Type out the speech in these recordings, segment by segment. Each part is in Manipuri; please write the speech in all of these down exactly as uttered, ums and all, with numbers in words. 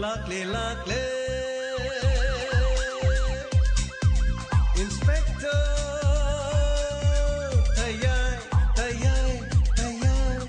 ꯂꯥꯛꯂꯦ, ꯂꯥꯛꯂꯦ, Inspector ꯇꯌꯥꯏ, ꯇꯌꯥꯏ, ꯇꯌꯥꯏ꯫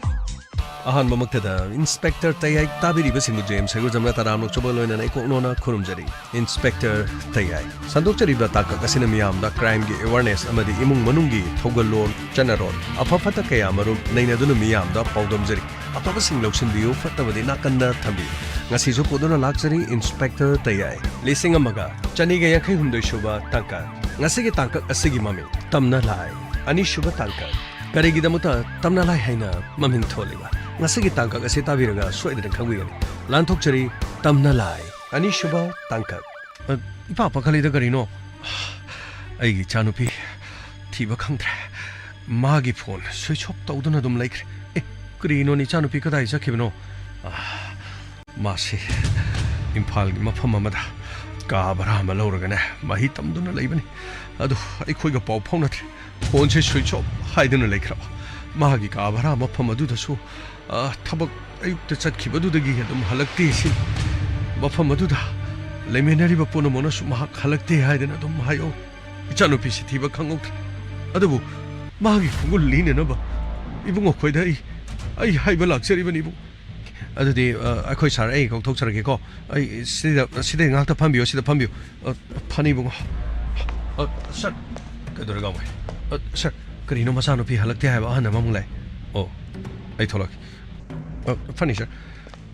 ꯑꯍꯥꯟꯕꯃꯛꯇꯗ Inspector ꯇꯌꯥꯏ ꯇꯥꯕꯤꯔꯤꯕꯁꯤꯡꯕꯨ ꯖꯦꯝꯁ ꯍꯩꯒ꯭ꯔꯨꯖꯝꯅ ꯇꯔꯥꯝꯅ ꯑꯣꯛꯆꯕ ꯂꯣꯏꯅꯅ ꯏꯀꯣꯛ ꯅꯣꯟꯅ ꯈꯨꯔꯨꯝꯖꯔꯤ꯫ Inspector ꯇꯌꯥꯏ꯫ ꯁꯟꯗꯣꯛꯆꯔꯤꯕ ꯇꯥꯡꯀꯛ ꯑꯁꯤꯅ ꯃꯤꯌꯥꯝꯗ crimeꯒꯤ awareness ꯑꯃꯗꯤ ꯏꯃꯨꯡ ꯃꯅꯨꯡꯒꯤ ꯊꯧꯒꯜꯂꯣꯟ, ꯆꯠꯅꯔꯣꯜ, ꯑꯐ ꯐꯠꯇ ꯀꯌꯥ ꯃꯔꯨꯝ ꯅꯩꯅꯗꯨꯅ ꯃꯤꯌꯥꯝꯗ ꯄꯥꯎꯗꯝꯖꯔꯤ꯫ ꯑꯐꯕꯁꯤꯡ ꯂꯧꯁꯤꯟꯕꯤꯌꯨ, ꯐꯠꯇꯕꯗꯤ ꯅꯥꯀꯟꯗ ꯊꯝꯕꯤꯌꯨ꯫ ꯉꯁꯤꯁꯨ ꯄꯨꯗꯨꯅ ꯂꯥꯛꯆꯔꯤ Inspector ꯇꯌꯥꯏ꯫ ꯂꯤꯁꯤꯡ ꯑꯃꯒ ꯆꯅꯤꯒ ꯌꯥꯡꯈꯩ ꯍꯨꯝꯗꯣꯏ ꯁꯨꯕ ꯇꯥꯡꯀꯛ꯫ ꯉꯁꯤꯒꯤ ꯇꯥꯡꯀꯛ ꯑꯁꯤꯒꯤ ꯃꯃꯤꯡ ꯇꯝꯅ ꯂꯥꯏ꯫ ꯑꯅꯤꯁꯨꯕ ꯇꯥꯡꯀꯛ꯫ ꯀꯔꯤꯒꯤꯗꯃꯛꯇ ꯇꯝꯅ ꯂꯥꯏ ꯍꯥꯏꯅ ꯃꯃꯤꯡ ꯊꯣꯜꯂꯤꯕ? ꯉꯁꯤꯒꯤ ꯇꯥꯡꯀꯛ ꯑꯁꯤ ꯇꯥꯕꯤꯔꯒ ꯁꯣꯏꯗꯅ ꯈꯪꯕꯤꯒꯅꯤ꯫ ꯂꯥꯟꯊꯣꯛꯆꯔꯤ ꯇꯝꯅ ꯂꯥꯏ꯫ ꯑꯅꯤꯁꯨꯕ ꯇꯥꯡꯀꯛ꯫ ꯑ, ꯏꯄꯥ ꯄꯥꯈꯠꯂꯤꯗ ꯀꯔꯤꯅꯣ? ꯑꯩꯒꯤ ꯏꯆꯥꯅꯨꯄꯤ ꯊꯤꯕ ꯈꯪꯗ꯭ꯔꯦ꯫ ꯃꯥꯒꯤ phone switch off ꯇꯧꯗꯨꯅ ꯑꯗꯨꯝ ꯂꯩꯈ꯭ꯔꯦ꯫ ꯑꯦ, ꯀꯔꯤꯅꯣꯅꯦ, ꯏꯆꯥꯅꯨꯄꯤ ꯀꯗꯥꯏ ꯆꯠꯈꯤꯕꯅꯣ? ꯑ, ꯃꯥꯁꯤ ꯏꯝꯐꯥꯜꯒꯤ ꯃꯐꯝ ꯑꯃꯗ ꯀꯥ ꯚꯔꯥ ꯑꯃ ꯂꯧꯔꯒꯅꯦ, ꯃꯍꯩ ꯇꯝꯗꯨꯅ ꯂꯩꯕꯅꯤ꯫ ꯑꯗꯨ ꯑꯩꯈꯣꯏꯒ ꯄꯥꯎ ꯐꯥꯎꯅꯗ꯭ꯔꯦ꯫ Phoneꯁꯦ switch off ꯍꯥꯏꯗꯨꯅ ꯂꯩꯈ꯭ꯔꯕ꯫ ꯃꯥꯒꯤ ꯀꯥ ꯚꯔꯥ ꯃꯐꯝ ꯑꯗꯨꯗꯁꯨ, ꯑ, ꯊꯕꯛ ꯑꯌꯨꯛꯇ ꯆꯠꯈꯤꯕꯗꯨꯗꯒꯤ ꯑꯗꯨꯝ ꯍꯜꯂꯛꯇꯦ ꯁꯤꯅꯤ꯫ ꯃꯐꯝ ꯑꯗꯨꯗ ꯂꯩꯃꯤꯟꯅꯔꯤꯕ ꯄꯨꯝꯅꯃꯛꯅꯁꯨ ꯃꯍꯥꯛ ꯍꯜꯂꯛꯇꯦ ꯍꯥꯏꯗꯅ ꯑꯗꯨꯝ ꯍꯥꯏꯍꯧ꯫ ꯏꯆꯥꯅꯨꯄꯤꯁꯤ ꯊꯤꯕ ꯈꯪꯍꯧꯗ꯭ꯔꯦ꯫ ꯑꯗꯨꯕꯨ ꯃꯥꯒꯤ ꯈꯣꯡꯒꯨꯜ ꯂꯤꯅꯅꯕ ꯏꯕꯨꯡ ꯑꯩꯈꯣꯏꯗ ꯑꯩ, ꯑꯩ ꯍꯥꯏꯕ ꯂꯥꯛꯆꯔꯤꯕꯅꯤ ꯏꯕꯨꯡ꯫ ꯑꯗꯨꯗꯤ, ꯑ, ꯑꯩꯈꯣꯏ sir, ꯑꯩ ꯀꯧꯊꯣꯛꯆꯔꯒꯦꯀꯣ꯫ ꯑꯩ ꯁꯤꯗ, ꯁꯤꯗ ꯉꯥꯏꯍꯥꯛꯇ ꯐꯝꯕꯤꯌꯣ, ꯁꯤꯗ ꯐꯝꯕꯤꯌꯣ꯫ ꯑ, ꯐꯅꯤ ꯏꯕꯨꯡꯉꯣ꯫ ꯑ, sir, ꯀꯩꯗꯧꯔꯒꯦ ꯑꯃꯣꯏ? ꯑ, sir, ꯀꯔꯤꯅꯣ ꯃꯆꯥꯅꯨꯄꯤ ꯍꯜꯂꯛꯇꯦ ꯍꯥꯏꯕ ꯑꯍꯟ ꯑꯃꯃꯨꯛ ꯂꯥꯛꯑꯦ? ꯑꯣ, ꯑꯩ ꯊꯣꯛꯂꯛꯀꯦ꯫ ꯑ, ꯐꯅꯤ sir꯫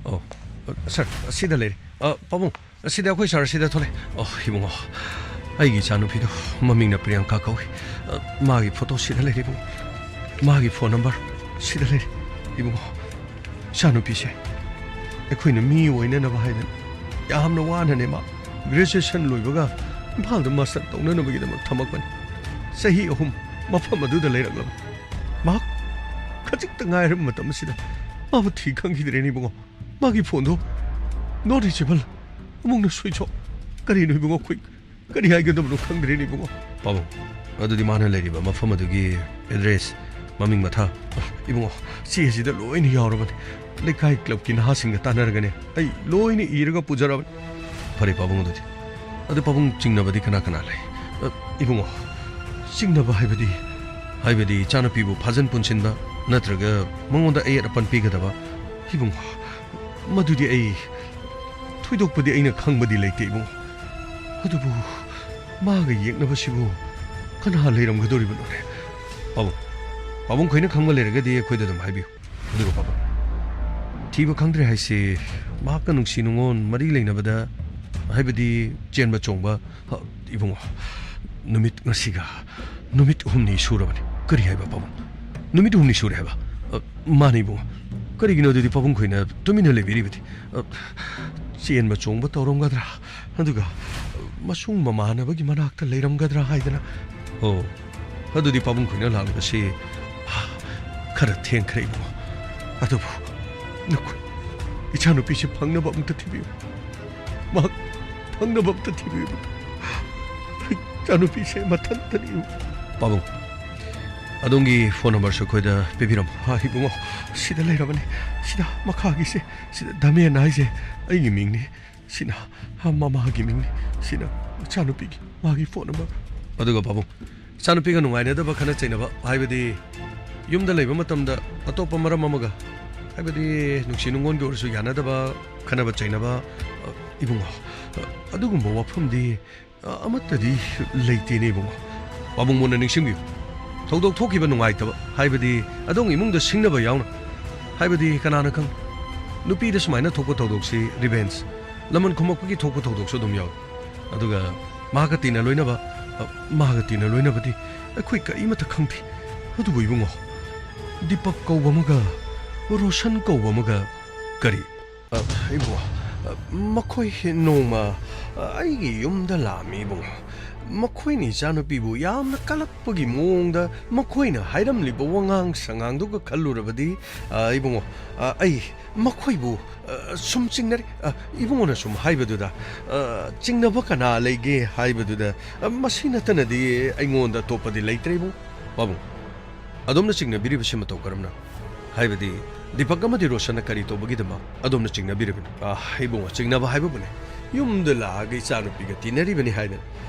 ꯑꯣ, ꯑ, sir, ꯁꯤꯗ ꯂꯩꯔꯦ꯫ ꯑ, ꯄꯥꯕꯨꯡ, ꯁꯤꯗ ꯑꯩꯈꯣꯏ sir ꯁꯤꯗ ꯊꯣꯛꯂꯛꯑꯦ꯫ ꯑꯣ, ꯏꯕꯨꯡꯉꯣ, ꯑꯩꯒꯤ ꯏꯆꯥꯅꯨꯄꯤꯗꯣ ꯃꯃꯤꯡꯅ ꯄ꯭ꯔꯤꯌꯥꯡꯀꯥ ꯀꯧꯏ꯫ ꯑ, ꯃꯥꯒꯤ photo ꯁꯤꯗ ꯂꯩꯔꯦ ꯏꯕꯨꯡꯉꯣ꯫ ꯃꯥꯒꯤ phone number ꯁꯤꯗ ꯂꯩꯔꯦ ꯏꯕꯨꯡꯉꯣ꯫ ꯏꯆꯥꯅꯨꯄꯤꯁꯦ ꯑꯩꯈꯣꯏꯅ ꯃꯤ ꯑꯣꯏꯅꯅꯕ ꯍꯥꯏꯗꯅ ꯌꯥꯝꯅ ꯋꯥꯅꯅꯦ ꯃꯥ graduation ꯂꯣꯏꯕꯒ ꯏꯝꯐꯥꯜꯗ master ꯇꯧꯅꯅꯕꯒꯤꯗꯃꯛ ꯊꯝꯃꯛꯄꯅꯤ꯫ ꯆꯍꯤ ꯑꯍꯨꯝ ꯃꯐꯝ ꯑꯗꯨꯗ ꯂꯩꯔꯛꯂꯕ ꯃꯍꯥꯛ ꯈꯖꯤꯛꯇ ꯉꯥꯏꯔꯕ ꯃꯇꯝ ꯑꯁꯤꯗ ꯃꯥꯕꯨ ꯊꯤ ꯈꯪꯈꯤꯗ꯭ꯔꯦꯅꯦ ꯏꯕꯨꯡꯉꯣ꯫ ꯃꯥꯒꯤ phoneꯗꯣ not reachable, ꯑꯃꯨꯛꯅ switch off꯫ ꯀꯔꯤꯅꯣ ꯏꯕꯨꯡꯉꯣ, ꯑꯩꯈꯣꯏ ꯀꯔꯤ ꯍꯥꯏꯒꯗꯕꯅꯣ ꯈꯪꯗ꯭ꯔꯦꯅꯦ ꯏꯕꯨꯡꯉꯣ꯫ ꯄꯥꯕꯨꯡ, ꯑꯗꯨꯗꯤ ꯃꯥꯅ ꯂꯩꯔꯤꯕ ꯃꯐꯝ ꯑꯗꯨꯒꯤ address ꯃꯃꯤꯡ ꯃꯊꯥ꯫ ꯑ, ꯏꯕꯨꯡꯉꯣ, ꯆꯦ ꯑꯁꯤꯗ ꯂꯣꯏꯅ ꯌꯥꯎꯔꯕꯅꯤ꯫ ꯂꯩꯀꯥꯏ ꯀ꯭ꯂꯕꯀꯤ ꯅꯍꯥꯁꯤꯡꯒ ꯇꯥꯟꯅꯔꯒꯅꯦ ꯑꯩ ꯂꯣꯏꯅ ꯏꯔꯒ ꯄꯨꯖꯔꯕꯅꯤ꯫ ꯐꯔꯦ ꯄꯥꯕꯨꯡ, ꯑꯗꯨꯗꯤ꯫ ꯑꯗꯨ ꯄꯥꯕꯨꯡ, ꯆꯤꯡꯅꯕꯗꯤ ꯀꯅꯥ ꯀꯅꯥ ꯂꯩ? ꯑ, ꯏꯕꯨꯡꯉꯣ, ꯆꯤꯡꯅꯕ ꯍꯥꯏꯕꯗꯤ, ꯍꯥꯏꯕꯗꯤ ꯏꯆꯥꯅꯨꯄꯤꯕꯨ ꯐꯥꯖꯟ ꯄꯨꯟꯁꯤꯟꯕ ꯅꯠꯇ꯭ꯔꯒ ꯃꯉꯣꯟꯗ ꯑꯌꯦꯠ ꯑꯄꯟ ꯄꯤꯒꯗꯕ? ꯏꯕꯨꯡꯉꯣ, ꯃꯗꯨꯗꯤ ꯑꯩ ꯊꯣꯏꯗꯣꯛꯄꯗꯤ ꯑꯩꯅ ꯈꯪꯕꯗꯤ ꯂꯩꯇꯦ ꯏꯕꯨꯡꯉꯣ꯫ ꯑꯗꯨꯕꯨ ꯃꯥꯒ ꯌꯦꯛꯅꯕꯁꯤꯕꯨ ꯀꯅꯥ ꯂꯩꯔꯝꯒꯗꯧꯔꯤꯕꯅꯣꯅꯦ? ꯄꯥꯕꯨꯡ, ꯄꯥꯕꯨꯡ ꯈꯣꯏꯅ ꯈꯪꯕ ꯂꯩꯔꯒꯗꯤ ꯑꯩꯈꯣꯏꯗ ꯑꯗꯨꯝ ꯍꯥꯏꯕꯤꯌꯨ꯫ ꯑꯗꯨꯒ ꯄꯥꯕꯨꯡ, ꯊꯤꯕ ꯈꯪꯗ꯭ꯔꯦ ꯍꯥꯏꯁꯦ ꯃꯍꯥꯛꯀ ꯅꯨꯡꯁꯤ ꯅꯨꯡꯉꯣꯟ ꯃꯔꯤ ꯂꯩꯅꯕꯗ, ꯍꯥꯏꯕꯗꯤ ꯆꯦꯟꯕ ꯆꯣꯡꯕ, ꯍ, ꯏꯕꯨꯡꯉꯣ, ꯅꯨꯃꯤꯠ ꯉꯁꯤꯒ ꯅꯨꯃꯤꯠ ꯍꯨꯝꯅꯤ ꯁꯨꯔꯕꯅꯤ꯫ ꯀꯔꯤ ꯍꯥꯏꯕ ꯄꯥꯕꯨꯡ? ꯅꯨꯃꯤꯠ ꯍꯨꯝꯅꯤ ꯁꯨꯔꯦ ꯍꯥꯏꯕ? ꯑ, ꯃꯥꯅꯤ ꯏꯕꯨꯡꯉꯣ꯫ ꯀꯔꯤꯒꯤꯅꯣ ꯑꯗꯨꯗꯤ ꯄꯥꯕꯨꯡ ꯈꯣꯏꯅ ꯇꯨꯃꯤꯟꯅ ꯂꯩꯕꯤꯔꯤꯕꯗꯤ? ꯑ, ꯆꯦꯟꯕ ꯆꯣꯡꯕ ꯇꯧꯔꯝꯒꯗ꯭ꯔꯥ? ꯑꯗꯨꯒ ꯃꯁꯨꯡ ꯃꯃꯥꯟꯅꯕꯒꯤ ꯃꯅꯥꯛꯇ ꯂꯩꯔꯝꯒꯗ꯭ꯔꯥ ꯍꯥꯏꯗꯅ꯫ ꯑꯣ, ꯑꯗꯨꯗꯤ ꯄꯥꯕꯨꯡ ꯈꯣꯏꯅ ꯂꯥꯛꯂꯤꯕꯁꯤ ꯈꯔ ꯊꯦꯡꯈ꯭ꯔꯦ ꯏꯕꯨꯡꯉꯣ꯫ ꯑꯗꯨꯕꯨ ꯅꯈꯣꯏ ꯏꯆꯥꯅꯨꯄꯤꯁꯤ ꯐꯪꯅꯕ ꯑꯃꯨꯛꯇ ꯊꯤꯕꯤꯌꯨ꯫ ꯃꯍꯥꯛ ꯐꯪꯅꯕ ꯑꯃꯨꯛꯇ ꯊꯤꯕꯤꯌꯨ꯫ ꯏꯆꯥꯅꯨꯄꯤꯁꯦ ꯃꯊꯟꯇꯅꯤ꯫ ꯄꯥꯕꯨꯡ, ꯑꯗꯣꯝꯒꯤ ꯐꯣꯟ ꯅꯝꯕꯔꯁꯨ ꯑꯩꯈꯣꯏꯗ ꯄꯤꯕꯤꯔꯝꯃꯨ꯫ ꯍꯥ, ꯏꯕꯨꯡꯉꯣ, ꯁꯤꯗ ꯂꯩꯔꯕꯅꯤ꯫ ꯁꯤꯗ ꯃꯈꯥꯒꯤꯁꯦ, ꯁꯤꯗ ꯗꯥꯃꯦꯟ ꯍꯥꯏꯁꯦ ꯑꯩꯒꯤ ꯃꯤꯡꯅꯤ꯫ ꯁꯤꯅ ꯃꯃꯥꯒꯤ ꯃꯤꯡꯅꯤ꯫ ꯁꯤꯅ ꯏꯆꯥꯅꯨꯄꯤꯒꯤ, ꯃꯥꯒꯤ ꯐꯣꯟ ꯅꯝꯕꯔ꯫ ꯑꯗꯨꯒ ꯄꯥꯕꯨꯡ, ꯏꯆꯥꯅꯨꯄꯤꯒ ꯅꯨꯡꯉꯥꯏꯅꯗꯕ, ꯈꯠꯅ ꯆꯩꯅꯕ, ꯍꯥꯏꯕꯗꯤ ꯌꯨꯝꯗ ꯂꯩꯕ ꯃꯇꯝꯗ ꯑꯇꯣꯞꯄ ꯃꯔꯝ ꯑꯃꯒ, ꯍꯥꯏꯕꯗꯤ ꯅꯨꯡꯁꯤ ꯅꯨꯡꯉꯣꯟꯒꯤ ꯑꯣꯏꯔꯁꯨ ꯌꯥꯅꯗꯕ, ꯈꯠꯅꯕ ꯆꯩꯅꯕ, ꯑ, ꯏꯕꯨꯡꯉꯣ, ꯑ, ꯑꯗꯨꯒꯨꯝꯕ ꯋꯥꯐꯝꯗꯤ, ꯑ, ꯑꯃꯠꯇꯗꯤ ꯂꯩꯇꯦꯅꯦ ꯏꯕꯨꯡꯉꯣ꯫ ꯄꯥꯕꯨꯡ ꯃꯨꯟꯅ ꯅꯤꯡꯁꯤꯡꯕꯤꯌꯨ꯫ ꯊꯧꯗꯣꯛ ꯊꯣꯛꯈꯤꯕ ꯅꯨꯡꯉꯥꯏꯇꯕ, ꯍꯥꯏꯕꯗꯤ ꯑꯗꯣꯝꯒꯤ ꯏꯃꯨꯡꯗ ꯁꯤꯡꯅꯕ ꯌꯥꯎꯅ, ꯍꯥꯏꯕꯗꯤ ꯀꯅꯥꯅ ꯈꯪ, ꯅꯨꯄꯤꯗ ꯁꯨꯃꯥꯏꯅ ꯊꯣꯛꯄ ꯊꯧꯗꯣꯛꯁꯤ ꯔꯤꯚꯦꯟꯖ, ꯂꯃꯟ ꯈꯨꯝꯃꯛꯄꯒꯤ ꯊꯣꯛꯄ ꯊꯧꯗꯣꯛꯁꯨ ꯑꯗꯨꯝ ꯌꯥꯎꯏ꯫ ꯑꯗꯨꯒ ꯃꯍꯥꯛꯀ ꯇꯤꯟꯅ ꯂꯣꯏꯅꯕ, ꯑ, ꯃꯍꯥꯛꯀ ꯇꯤꯟꯅ ꯂꯣꯏꯅꯕꯗꯤ ꯑꯩꯈꯣꯏ ꯀꯔꯤꯃꯠꯇ ꯈꯪꯗꯦ꯫ ꯑꯗꯨꯕꯨ ꯏꯕꯨꯡꯉꯣ, ꯗꯤꯄꯛ ꯀꯧꯕ ꯑꯃꯒ ꯔꯣꯁꯟ ꯀꯧꯕ ꯑꯃꯒ ꯀꯔꯤ? ꯑ, ꯏꯕꯨꯡꯉꯣ, ꯑ, ꯃꯈꯣꯏ ꯅꯣꯡꯃ, ꯑ, ꯑꯩꯒꯤ ꯌꯨꯝꯗ ꯂꯥꯛꯑꯝꯃꯤ ꯏꯕꯨꯡꯉꯣ꯫ ꯃꯈꯣꯏꯅ ꯏꯆꯥꯅꯨꯄꯤꯕꯨ ꯌꯥꯝꯅ ꯀꯜꯂꯛꯄꯒꯤ ꯃꯑꯣꯡꯗ ꯃꯈꯣꯏꯅ ꯍꯥꯏꯔꯝꯂꯤꯕ ꯋꯥꯉꯥꯡ ꯁꯉꯥꯡꯗꯨꯒ ꯈꯜꯂꯨꯔꯕꯗꯤ, ꯑ, ꯏꯕꯨꯡꯉꯣ, ꯑ, ꯑꯩ ꯃꯈꯣꯏꯕꯨ, ꯑ, ꯁꯨꯝ ꯆꯤꯡꯅꯔꯤ꯫ ꯑ, ꯏꯕꯨꯡꯉꯣꯅ ꯁꯨꯝ ꯍꯥꯏꯕꯗꯨꯗ, ꯑ, ꯆꯤꯡꯅꯕ ꯀꯅꯥ ꯂꯩꯒꯦ ꯍꯥꯏꯕꯗꯨꯗ, ꯑ, ꯃꯁꯤ ꯅꯠꯇꯅꯗꯤ ꯑꯩꯉꯣꯟꯗ ꯑꯇꯣꯞꯄꯗꯤ ꯂꯩꯇ꯭ꯔꯦ ꯏꯕꯨꯡ-, ꯄꯥꯕꯨꯡ꯫ ꯑꯗꯣꯝꯅ ꯆꯤꯡꯅꯕꯤꯔꯤꯕꯁꯤ ꯃꯇꯧ ꯀꯔꯝꯅ? ꯍꯥꯏꯕꯗꯤ, ꯗꯤꯄꯛ ꯑꯃꯗꯤ ꯔꯣꯁꯟꯅ ꯀꯔꯤ ꯇꯧꯕꯒꯤꯗꯃꯛ ꯑꯗꯣꯝꯅ ꯆꯤꯡꯅꯕꯤꯔꯤꯕꯅꯣ? ꯑꯥ, ꯏꯕꯨꯡꯉꯣ, ꯆꯤꯡꯅꯕ ꯍꯥꯏꯕꯕꯨꯅꯦ, ꯌꯨꯝꯗ ꯂꯥꯛꯑꯒ ꯏꯆꯥꯅꯨꯄꯤꯒ ꯇꯤꯟꯅꯔꯤꯕꯅꯤ ꯍꯥꯏꯗꯅ꯫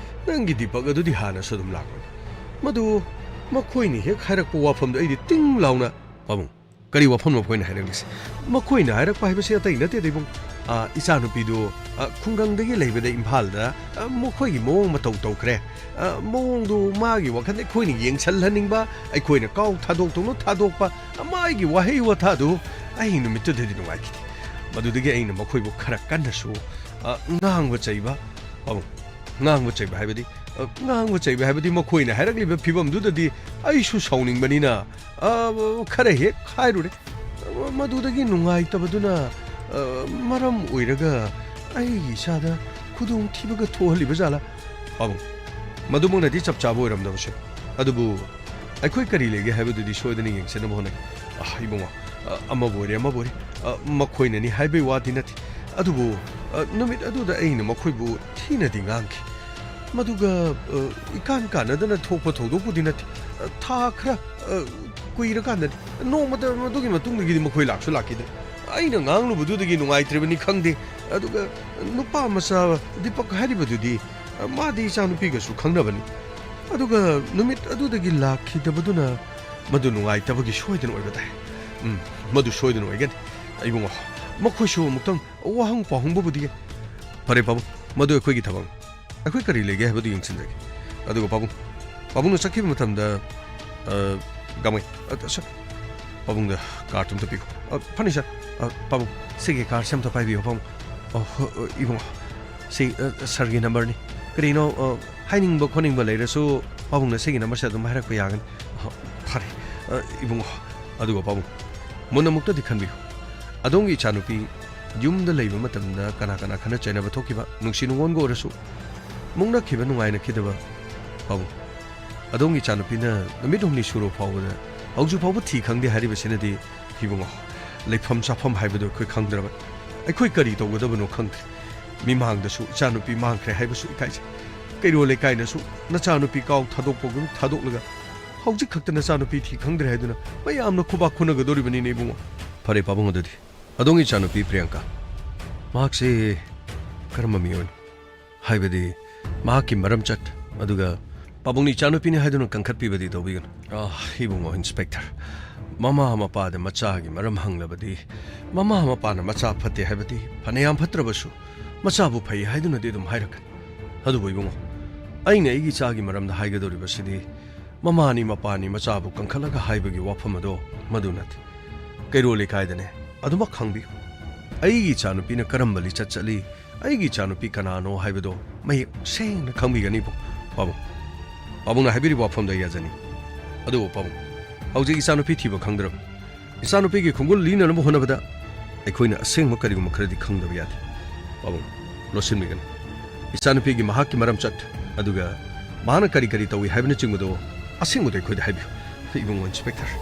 ꯅꯪꯒꯤ ꯗꯤꯄꯛ ꯑꯗꯨꯗꯤ ꯍꯥꯟꯅꯁꯨ ꯑꯗꯨꯝ ꯂꯥꯛꯄꯅꯤ꯫ ꯃꯗꯨ ꯃꯈꯣꯏꯅ ꯍꯦꯛ ꯍꯥꯏꯔꯛꯄ ꯋꯥꯐꯝꯗꯨ ꯑꯩꯗꯤ ꯇꯤꯡ ꯂꯥꯎꯅ, "ꯄꯥꯕꯨꯡ, ꯀꯔꯤ ꯋꯥꯐꯝꯅꯣ ꯃꯈꯣꯏꯅ ꯍꯥꯏꯔꯛꯂꯤꯁꯦ?" ꯃꯈꯣꯏꯅ ꯍꯥꯏꯔꯛꯄ ꯍꯥꯏꯕꯁꯤ ꯑꯇꯩ ꯅꯠꯇꯦꯗ, ꯏꯕꯨꯡ꯫ ꯑꯥ, ꯏꯆꯥꯅꯨꯄꯤꯗꯨ, ꯑꯥ, ꯈꯨꯡꯒꯪꯗꯒꯤ ꯂꯩꯕꯗ ꯏꯝꯐꯥꯜꯗ, ꯑꯥ, ꯃꯈꯣꯏꯒꯤ ꯃꯑꯣꯡ ꯃꯇꯧ ꯇꯧꯈ꯭ꯔꯦ꯫ ꯑꯥ, ꯃꯑꯣꯡꯗꯨ ꯃꯥꯒꯤ ꯋꯥꯈꯜꯗ ꯑꯩꯈꯣꯏꯅ ꯌꯦꯡꯁꯤꯜꯍꯟꯅꯤꯡꯕ, ꯑꯩꯈꯣꯏꯅ ꯀꯥꯎ ꯊꯥꯗꯣꯛꯇꯧꯅ ꯊꯥꯗꯣꯛꯄ, ꯑꯥ, ꯃꯥꯒꯤ ꯋꯥꯍꯩ ꯋꯥꯇꯥꯗꯨ ꯑꯩ ꯅꯨꯃꯤꯠꯇꯨꯗꯗꯤ ꯅꯨꯡꯉꯥꯏꯈꯤꯗꯦ꯫ ꯃꯗꯨꯗꯒꯤ ꯑꯩꯅ ꯃꯈꯣꯏꯕꯨ ꯈꯔ ꯀꯟꯅꯁꯨ, ꯑꯥ, ꯉꯥꯡꯕ ꯆꯩꯕ, ꯄꯥꯕꯨꯡ, ꯉꯥꯡꯕ ꯆꯩꯕ ꯍꯥꯏꯕꯗꯤ, ꯑꯥ, ꯉꯥꯡꯕ ꯆꯩꯕ ꯍꯥꯏꯕꯗꯤ ꯃꯈꯣꯏꯅ ꯍꯥꯏꯔꯛꯂꯤꯕ ꯐꯤꯕꯝꯗꯨꯗꯗꯤ ꯑꯩꯁꯨ ꯁꯥꯎꯅꯤꯡꯕꯅꯤꯅ, ꯑꯥ, ꯈꯔ ꯍꯦꯛ ꯍꯥꯏꯔꯨꯔꯦ꯫ ꯃꯗꯨꯗꯒꯤ ꯅꯨꯡꯉꯥꯏꯇꯕꯗꯨꯅ, ꯑ, ꯃꯔꯝ ꯑꯣꯏꯔꯒ ꯑꯩꯒꯤ ꯏꯆꯥꯗ ꯈꯨꯗꯣꯡꯊꯤꯕꯒ ꯊꯣꯛꯍꯜꯂꯤꯕ ꯖꯥꯠꯂꯥ? ꯄꯥꯕꯨꯡ, ꯃꯗꯨꯃꯛꯅꯗꯤ ꯆꯞ ꯆꯥꯕ ꯑꯣꯏꯔꯝꯗꯕꯁꯨ ꯌꯥꯏ꯫ ꯑꯗꯨꯕꯨ ꯑꯩꯈꯣꯏ ꯀꯔꯤ ꯂꯩꯒꯦ ꯍꯥꯏꯕꯗꯨꯗꯤ ꯁꯣꯏꯗꯅ ꯌꯦꯡꯁꯤꯟꯅꯕ ꯍꯣꯠꯅꯒꯦ꯫ ꯑ, ꯏꯕꯨꯡꯉꯣ, ꯑ, ꯑꯃꯕꯨ ꯑꯣꯏꯔꯦ, ꯑꯃꯕꯨ ꯑꯣꯏꯔꯦ, ꯑ, ꯃꯈꯣꯏꯅꯅꯤ ꯍꯥꯏꯕꯒꯤ ꯋꯥꯗꯤ ꯅꯠꯇꯦ꯫ ꯑꯗꯨꯕꯨ, ꯑ, ꯅꯨꯃꯤꯠ ꯑꯗꯨꯗ ꯑꯩꯅ ꯃꯈꯣꯏꯕꯨ ꯊꯤꯅꯗꯤ ꯉꯥꯡꯈꯤ꯫ ꯃꯗꯨꯒ, ꯑ, ꯏꯀꯥꯟ ꯀꯥꯟꯅꯗꯅ ꯊꯣꯛꯄ ꯊꯧꯗꯣꯛꯄꯨꯗꯤ ꯅꯠꯇꯦ꯫ ꯑ, ꯊꯥ ꯈꯔ, ꯑ, ꯀꯨꯏꯔꯀꯥꯟꯗꯗꯤ, ꯅꯣꯡꯃꯇ ꯃꯗꯨꯒꯤ ꯃꯇꯨꯡꯗꯒꯤꯗꯤ ꯃꯈꯣꯏ ꯂꯥꯛꯁꯨ ꯂꯥꯛꯈꯤꯗ꯭ꯔꯦ꯫ ꯑꯩꯅ ꯉꯥꯡꯂꯨꯕꯗꯨꯗꯒꯤ ꯅꯨꯡꯉꯥꯏꯇ꯭ꯔꯤꯕꯅꯤ ꯈꯪꯗꯦ꯫ ꯑꯗꯨꯒ ꯅꯨꯄꯥ ꯃꯆꯥ ꯗꯤꯄꯛ ꯍꯥꯏꯔꯤꯕꯗꯨꯗꯤ, ꯑ, ꯃꯥꯗꯤ ꯏꯆꯥꯅꯨꯄꯤꯒꯁꯨ ꯈꯪꯅꯕꯅꯤ꯫ ꯑꯗꯨꯒ ꯅꯨꯃꯤꯠ ꯑꯗꯨꯗꯒꯤ ꯂꯥꯛꯈꯤꯗꯕꯗꯨꯅ ꯃꯗꯨ ꯅꯨꯡꯉꯥꯏꯇꯕꯒꯤ ꯁꯣꯏꯗꯅ ꯑꯣꯏꯕ ꯇꯥꯏ꯫ ꯎꯝ, ꯃꯗꯨ ꯁꯣꯏꯗꯅ ꯑꯣꯏꯒꯅꯤ꯫ ꯏꯕꯨꯡꯉꯣ, ꯃꯈꯣꯏꯁꯨ ꯑꯃꯨꯛꯇꯪ ꯋꯥꯍꯪ ꯄꯥꯎꯍꯪꯕꯕꯨꯗꯤ꯫ ꯐꯔꯦ ꯄꯥꯕꯨꯡ, ꯃꯗꯨ ꯑꯩꯈꯣꯏꯒꯤ ꯊꯕꯛꯅꯤ꯫ ꯑꯩꯈꯣꯏ ꯀꯔꯤ ꯂꯩꯒꯦ ꯍꯥꯏꯕꯗꯨ ꯌꯦꯡꯁꯤꯟꯖꯒꯦ꯫ ꯑꯗꯨꯒ ꯄꯥꯕꯨꯡ, ꯄꯥꯕꯨꯡꯅ ꯆꯠꯈꯤꯕ ꯃꯇꯝꯗ, ꯑ, ꯒꯥꯡꯃꯩ, ꯑ, ꯁꯔ, ꯄꯥꯕꯨꯡꯗ ꯀꯥꯔꯗ ꯑꯝꯇ ꯄꯤꯈꯣ꯫ ꯑ, ꯐꯅꯤ ꯁꯔ꯫ ꯑ, ꯄꯥꯕꯨꯡ, ꯁꯤꯒꯤ ꯀꯥꯔꯗꯁꯦ ꯑꯝꯇ ꯄꯥꯏꯕꯤꯌꯨ ꯄꯥꯕꯨꯡ꯫ ꯑ, ꯍꯣ, ꯑ, ꯏꯕꯨꯡꯉꯣ, ꯁꯤ, ꯑ, ꯁꯔꯒꯤ ꯅꯝꯕꯔꯅꯤ꯫ ꯀꯔꯤꯅꯣ, ꯑ, ꯍꯥꯏꯅꯤꯡꯕ ꯈꯣꯠꯅꯤꯡꯕ ꯂꯩꯔꯁꯨ ꯄꯥꯕꯨꯡꯅ ꯁꯤꯒꯤ ꯅꯝꯕꯔꯁꯦ ꯑꯗꯨꯝ ꯍꯥꯏꯔꯛꯄ ꯌꯥꯒꯅꯤ꯫ ꯑ, ꯐꯔꯦ, ꯑ, ꯏꯕꯨꯡꯉꯣ꯫ ꯑꯗꯨꯒ ꯄꯥꯕꯨꯡ, ꯃꯨꯟꯅ ꯑꯃꯨꯛꯇꯗꯤ ꯈꯟꯕꯤꯌꯨ꯫ ꯑꯗꯣꯝꯒꯤ ꯏꯆꯥꯅꯨꯄꯤ ꯌꯨꯝꯗ ꯂꯩꯕ ꯃꯇꯝꯗ ꯀꯅꯥ ꯀꯅꯥ ꯈꯠꯅ ꯆꯩꯅꯕ ꯊꯣꯛꯈꯤꯕ, ꯅꯨꯡꯁꯤ ꯅꯨꯡꯉꯣꯟꯒ ꯑꯣꯏꯔꯁꯨ, ꯃꯨꯛꯅꯈꯤꯕ, ꯅꯨꯡꯉꯥꯏꯅꯈꯤꯗꯕ, ꯄꯥꯕꯨꯡ, ꯑꯗꯣꯝꯒꯤ ꯏꯆꯥꯅꯨꯄꯤꯅ ꯅꯨꯃꯤꯠ ꯍꯨꯝꯅꯤ ꯁꯨꯔꯕ ꯐꯥꯎꯕꯗ ꯍꯧꯖꯤꯛ ꯐꯥꯎꯕ ꯊꯤ ꯈꯪꯗꯦ ꯍꯥꯏꯔꯤꯕꯁꯤꯅꯗꯤ, ꯏꯕꯨꯡꯉꯣ, ꯂꯩꯐꯝ ꯆꯥꯐꯝ ꯍꯥꯏꯕꯗꯨ ꯑꯩꯈꯣꯏ ꯈꯪꯗ꯭ꯔꯕꯅꯤ꯫ ꯑꯩꯈꯣꯏ ꯀꯔꯤ ꯇꯧꯒꯗꯕꯅꯣ ꯈꯪꯗ꯭ꯔꯦ꯫ ꯃꯤꯃꯥꯡꯗꯁꯨ ꯏꯆꯥꯅꯨꯄꯤ ꯃꯥꯡꯈ꯭ꯔꯦ ꯍꯥꯏꯕꯁꯨ ꯏꯀꯥꯏꯖꯩ꯫ ꯀꯩꯔꯣꯜ ꯂꯩꯀꯥꯏꯅꯁꯨ ꯅꯆꯥꯅꯨꯄꯤ ꯀꯥꯎ ꯊꯥꯗꯣꯛꯄꯒꯨꯝ ꯊꯥꯗꯣꯛꯂꯒ ꯍꯧꯖꯤꯛ ꯈꯛꯇ ꯅꯆꯥꯅꯨꯄꯤ ꯊꯤ ꯈꯪꯗ꯭ꯔꯦ ꯍꯥꯏꯗꯨꯅ ꯃꯌꯥꯝꯅ ꯈꯨꯕꯥꯛ ꯈꯨꯅꯒꯗꯧꯔꯤꯕꯅꯤꯅꯦ ꯏꯕꯨꯡꯉꯣ꯫ ꯐꯔꯦ ꯄꯥꯕꯨꯡ, ꯑꯗꯨꯗꯤ ꯑꯗꯣꯝꯒꯤ ꯏꯆꯥꯅꯨꯄꯤ ꯄ꯭ꯔꯤꯌꯥꯡꯀꯥ, ꯃꯍꯥꯛꯁꯦ ꯀꯔꯝꯕ ꯃꯤꯑꯣꯏꯅꯣ? ꯍꯥꯏꯕꯗꯤ ꯃꯍꯥꯛꯀꯤ ꯃꯔꯝꯆꯠ, ꯑꯗꯨꯒ ꯄꯥꯕꯨꯡꯅ ꯏꯆꯥꯅꯨꯄꯤꯅꯤ ꯍꯥꯏꯗꯨꯅ ꯀꯟꯈꯠꯄꯤꯕꯗꯤ ꯇꯧꯕꯤꯒꯅꯨ꯫ ꯑꯥ, ꯏꯕꯨꯡꯉꯣ ꯏꯟꯁꯄꯦꯛꯇꯔ, ꯃꯃꯥ ꯃꯄꯥꯗ ꯃꯆꯥꯒꯤ ꯃꯔꯝ ꯍꯪꯂꯕꯗꯤ, ꯃꯃꯥ ꯃꯄꯥꯅ ꯃꯆꯥ ꯐꯠꯇꯦ ꯍꯥꯏꯕꯗꯤ ꯐꯅꯌꯥꯝ ꯐꯠꯇ꯭ꯔꯕꯁꯨ ꯃꯆꯥꯕꯨ ꯐꯩ ꯍꯥꯏꯗꯨꯅꯗꯤ ꯑꯗꯨꯝ ꯍꯥꯏꯔꯛꯀꯅꯤ꯫ ꯑꯗꯨꯕꯨ ꯏꯕꯨꯡꯉꯣ, ꯑꯩꯅ ꯑꯩꯒꯤ ꯏꯆꯥꯒꯤ ꯃꯔꯝꯗ ꯍꯥꯏꯒꯗꯧꯔꯤꯕꯁꯤꯗꯤ ꯃꯃꯥꯅꯤ ꯃꯄꯥꯅꯤ ꯃꯆꯥꯕꯨ ꯀꯟꯈꯠꯂꯒ ꯍꯥꯏꯕꯒꯤ ꯋꯥꯐꯝ ꯑꯗꯣ ꯃꯗꯨ ꯅꯠꯇꯦ꯫ ꯀꯩꯔꯣꯜ ꯂꯩꯀꯥꯏꯗꯅꯦ, ꯑꯗꯨꯃꯛ ꯈꯪꯕꯤꯌꯨ꯫ ꯑꯩꯒꯤ ꯏꯆꯥꯅꯨꯄꯤꯅ ꯀꯔꯝꯕ ꯂꯤꯆꯠ ꯆꯠꯂꯤ, ꯑꯩꯒꯤ ꯏꯆꯥꯅꯨꯄꯤ ꯀꯅꯥꯅꯣ ꯍꯥꯏꯕꯗꯣ ꯃꯌꯦꯛ ꯁꯦꯡꯅ ꯈꯪꯕꯤꯒꯅꯤꯕꯨ ꯄꯥꯕꯨꯡ꯫ ꯄꯥꯕꯨꯡꯅ ꯍꯥꯏꯕꯤꯔꯤꯕ ꯋꯥꯐꯝꯗꯣ ꯑꯩ ꯌꯥꯖꯅꯤꯡꯏ꯫ ꯑꯗꯨꯕꯨ ꯄꯥꯕꯨꯡ, ꯍꯧꯖꯤꯛ ꯏꯆꯥꯅꯨꯄꯤ ꯊꯤꯕ ꯈꯪꯗ꯭ꯔꯕꯅꯤ꯫ ꯏꯆꯥꯅꯨꯄꯤꯒꯤ ꯈꯣꯡꯒꯨꯜ ꯂꯤꯅꯅꯕ ꯍꯣꯠꯅꯕꯗ ꯑꯩꯈꯣꯏꯅ ꯑꯁꯦꯡꯕ ꯀꯔꯤꯒꯨꯝꯕ ꯈꯔꯗꯤ ꯈꯪꯗꯕ ꯌꯥꯗꯦ꯫ ꯄꯥꯕꯨꯡ, ꯂꯣꯠꯁꯤꯟꯕꯤꯒꯅꯨ꯫ ꯏꯆꯥꯅꯨꯄꯤꯒꯤ ꯃꯍꯥꯛꯀꯤ ꯃꯔꯝꯆꯠ, ꯑꯗꯨꯒ ꯃꯍꯥꯛꯅ ꯀꯔꯤ ꯀꯔꯤ ꯇꯧꯏ ꯍꯥꯏꯕꯅꯆꯤꯡꯕꯗꯣ ꯑꯁꯦꯡꯕꯗꯣ ꯑꯩꯈꯣꯏꯗ ꯍꯥꯏꯕꯤꯌꯨ꯫ ꯏꯕꯨꯡꯉꯣ ꯏꯟꯁꯄꯦꯛꯇꯔ,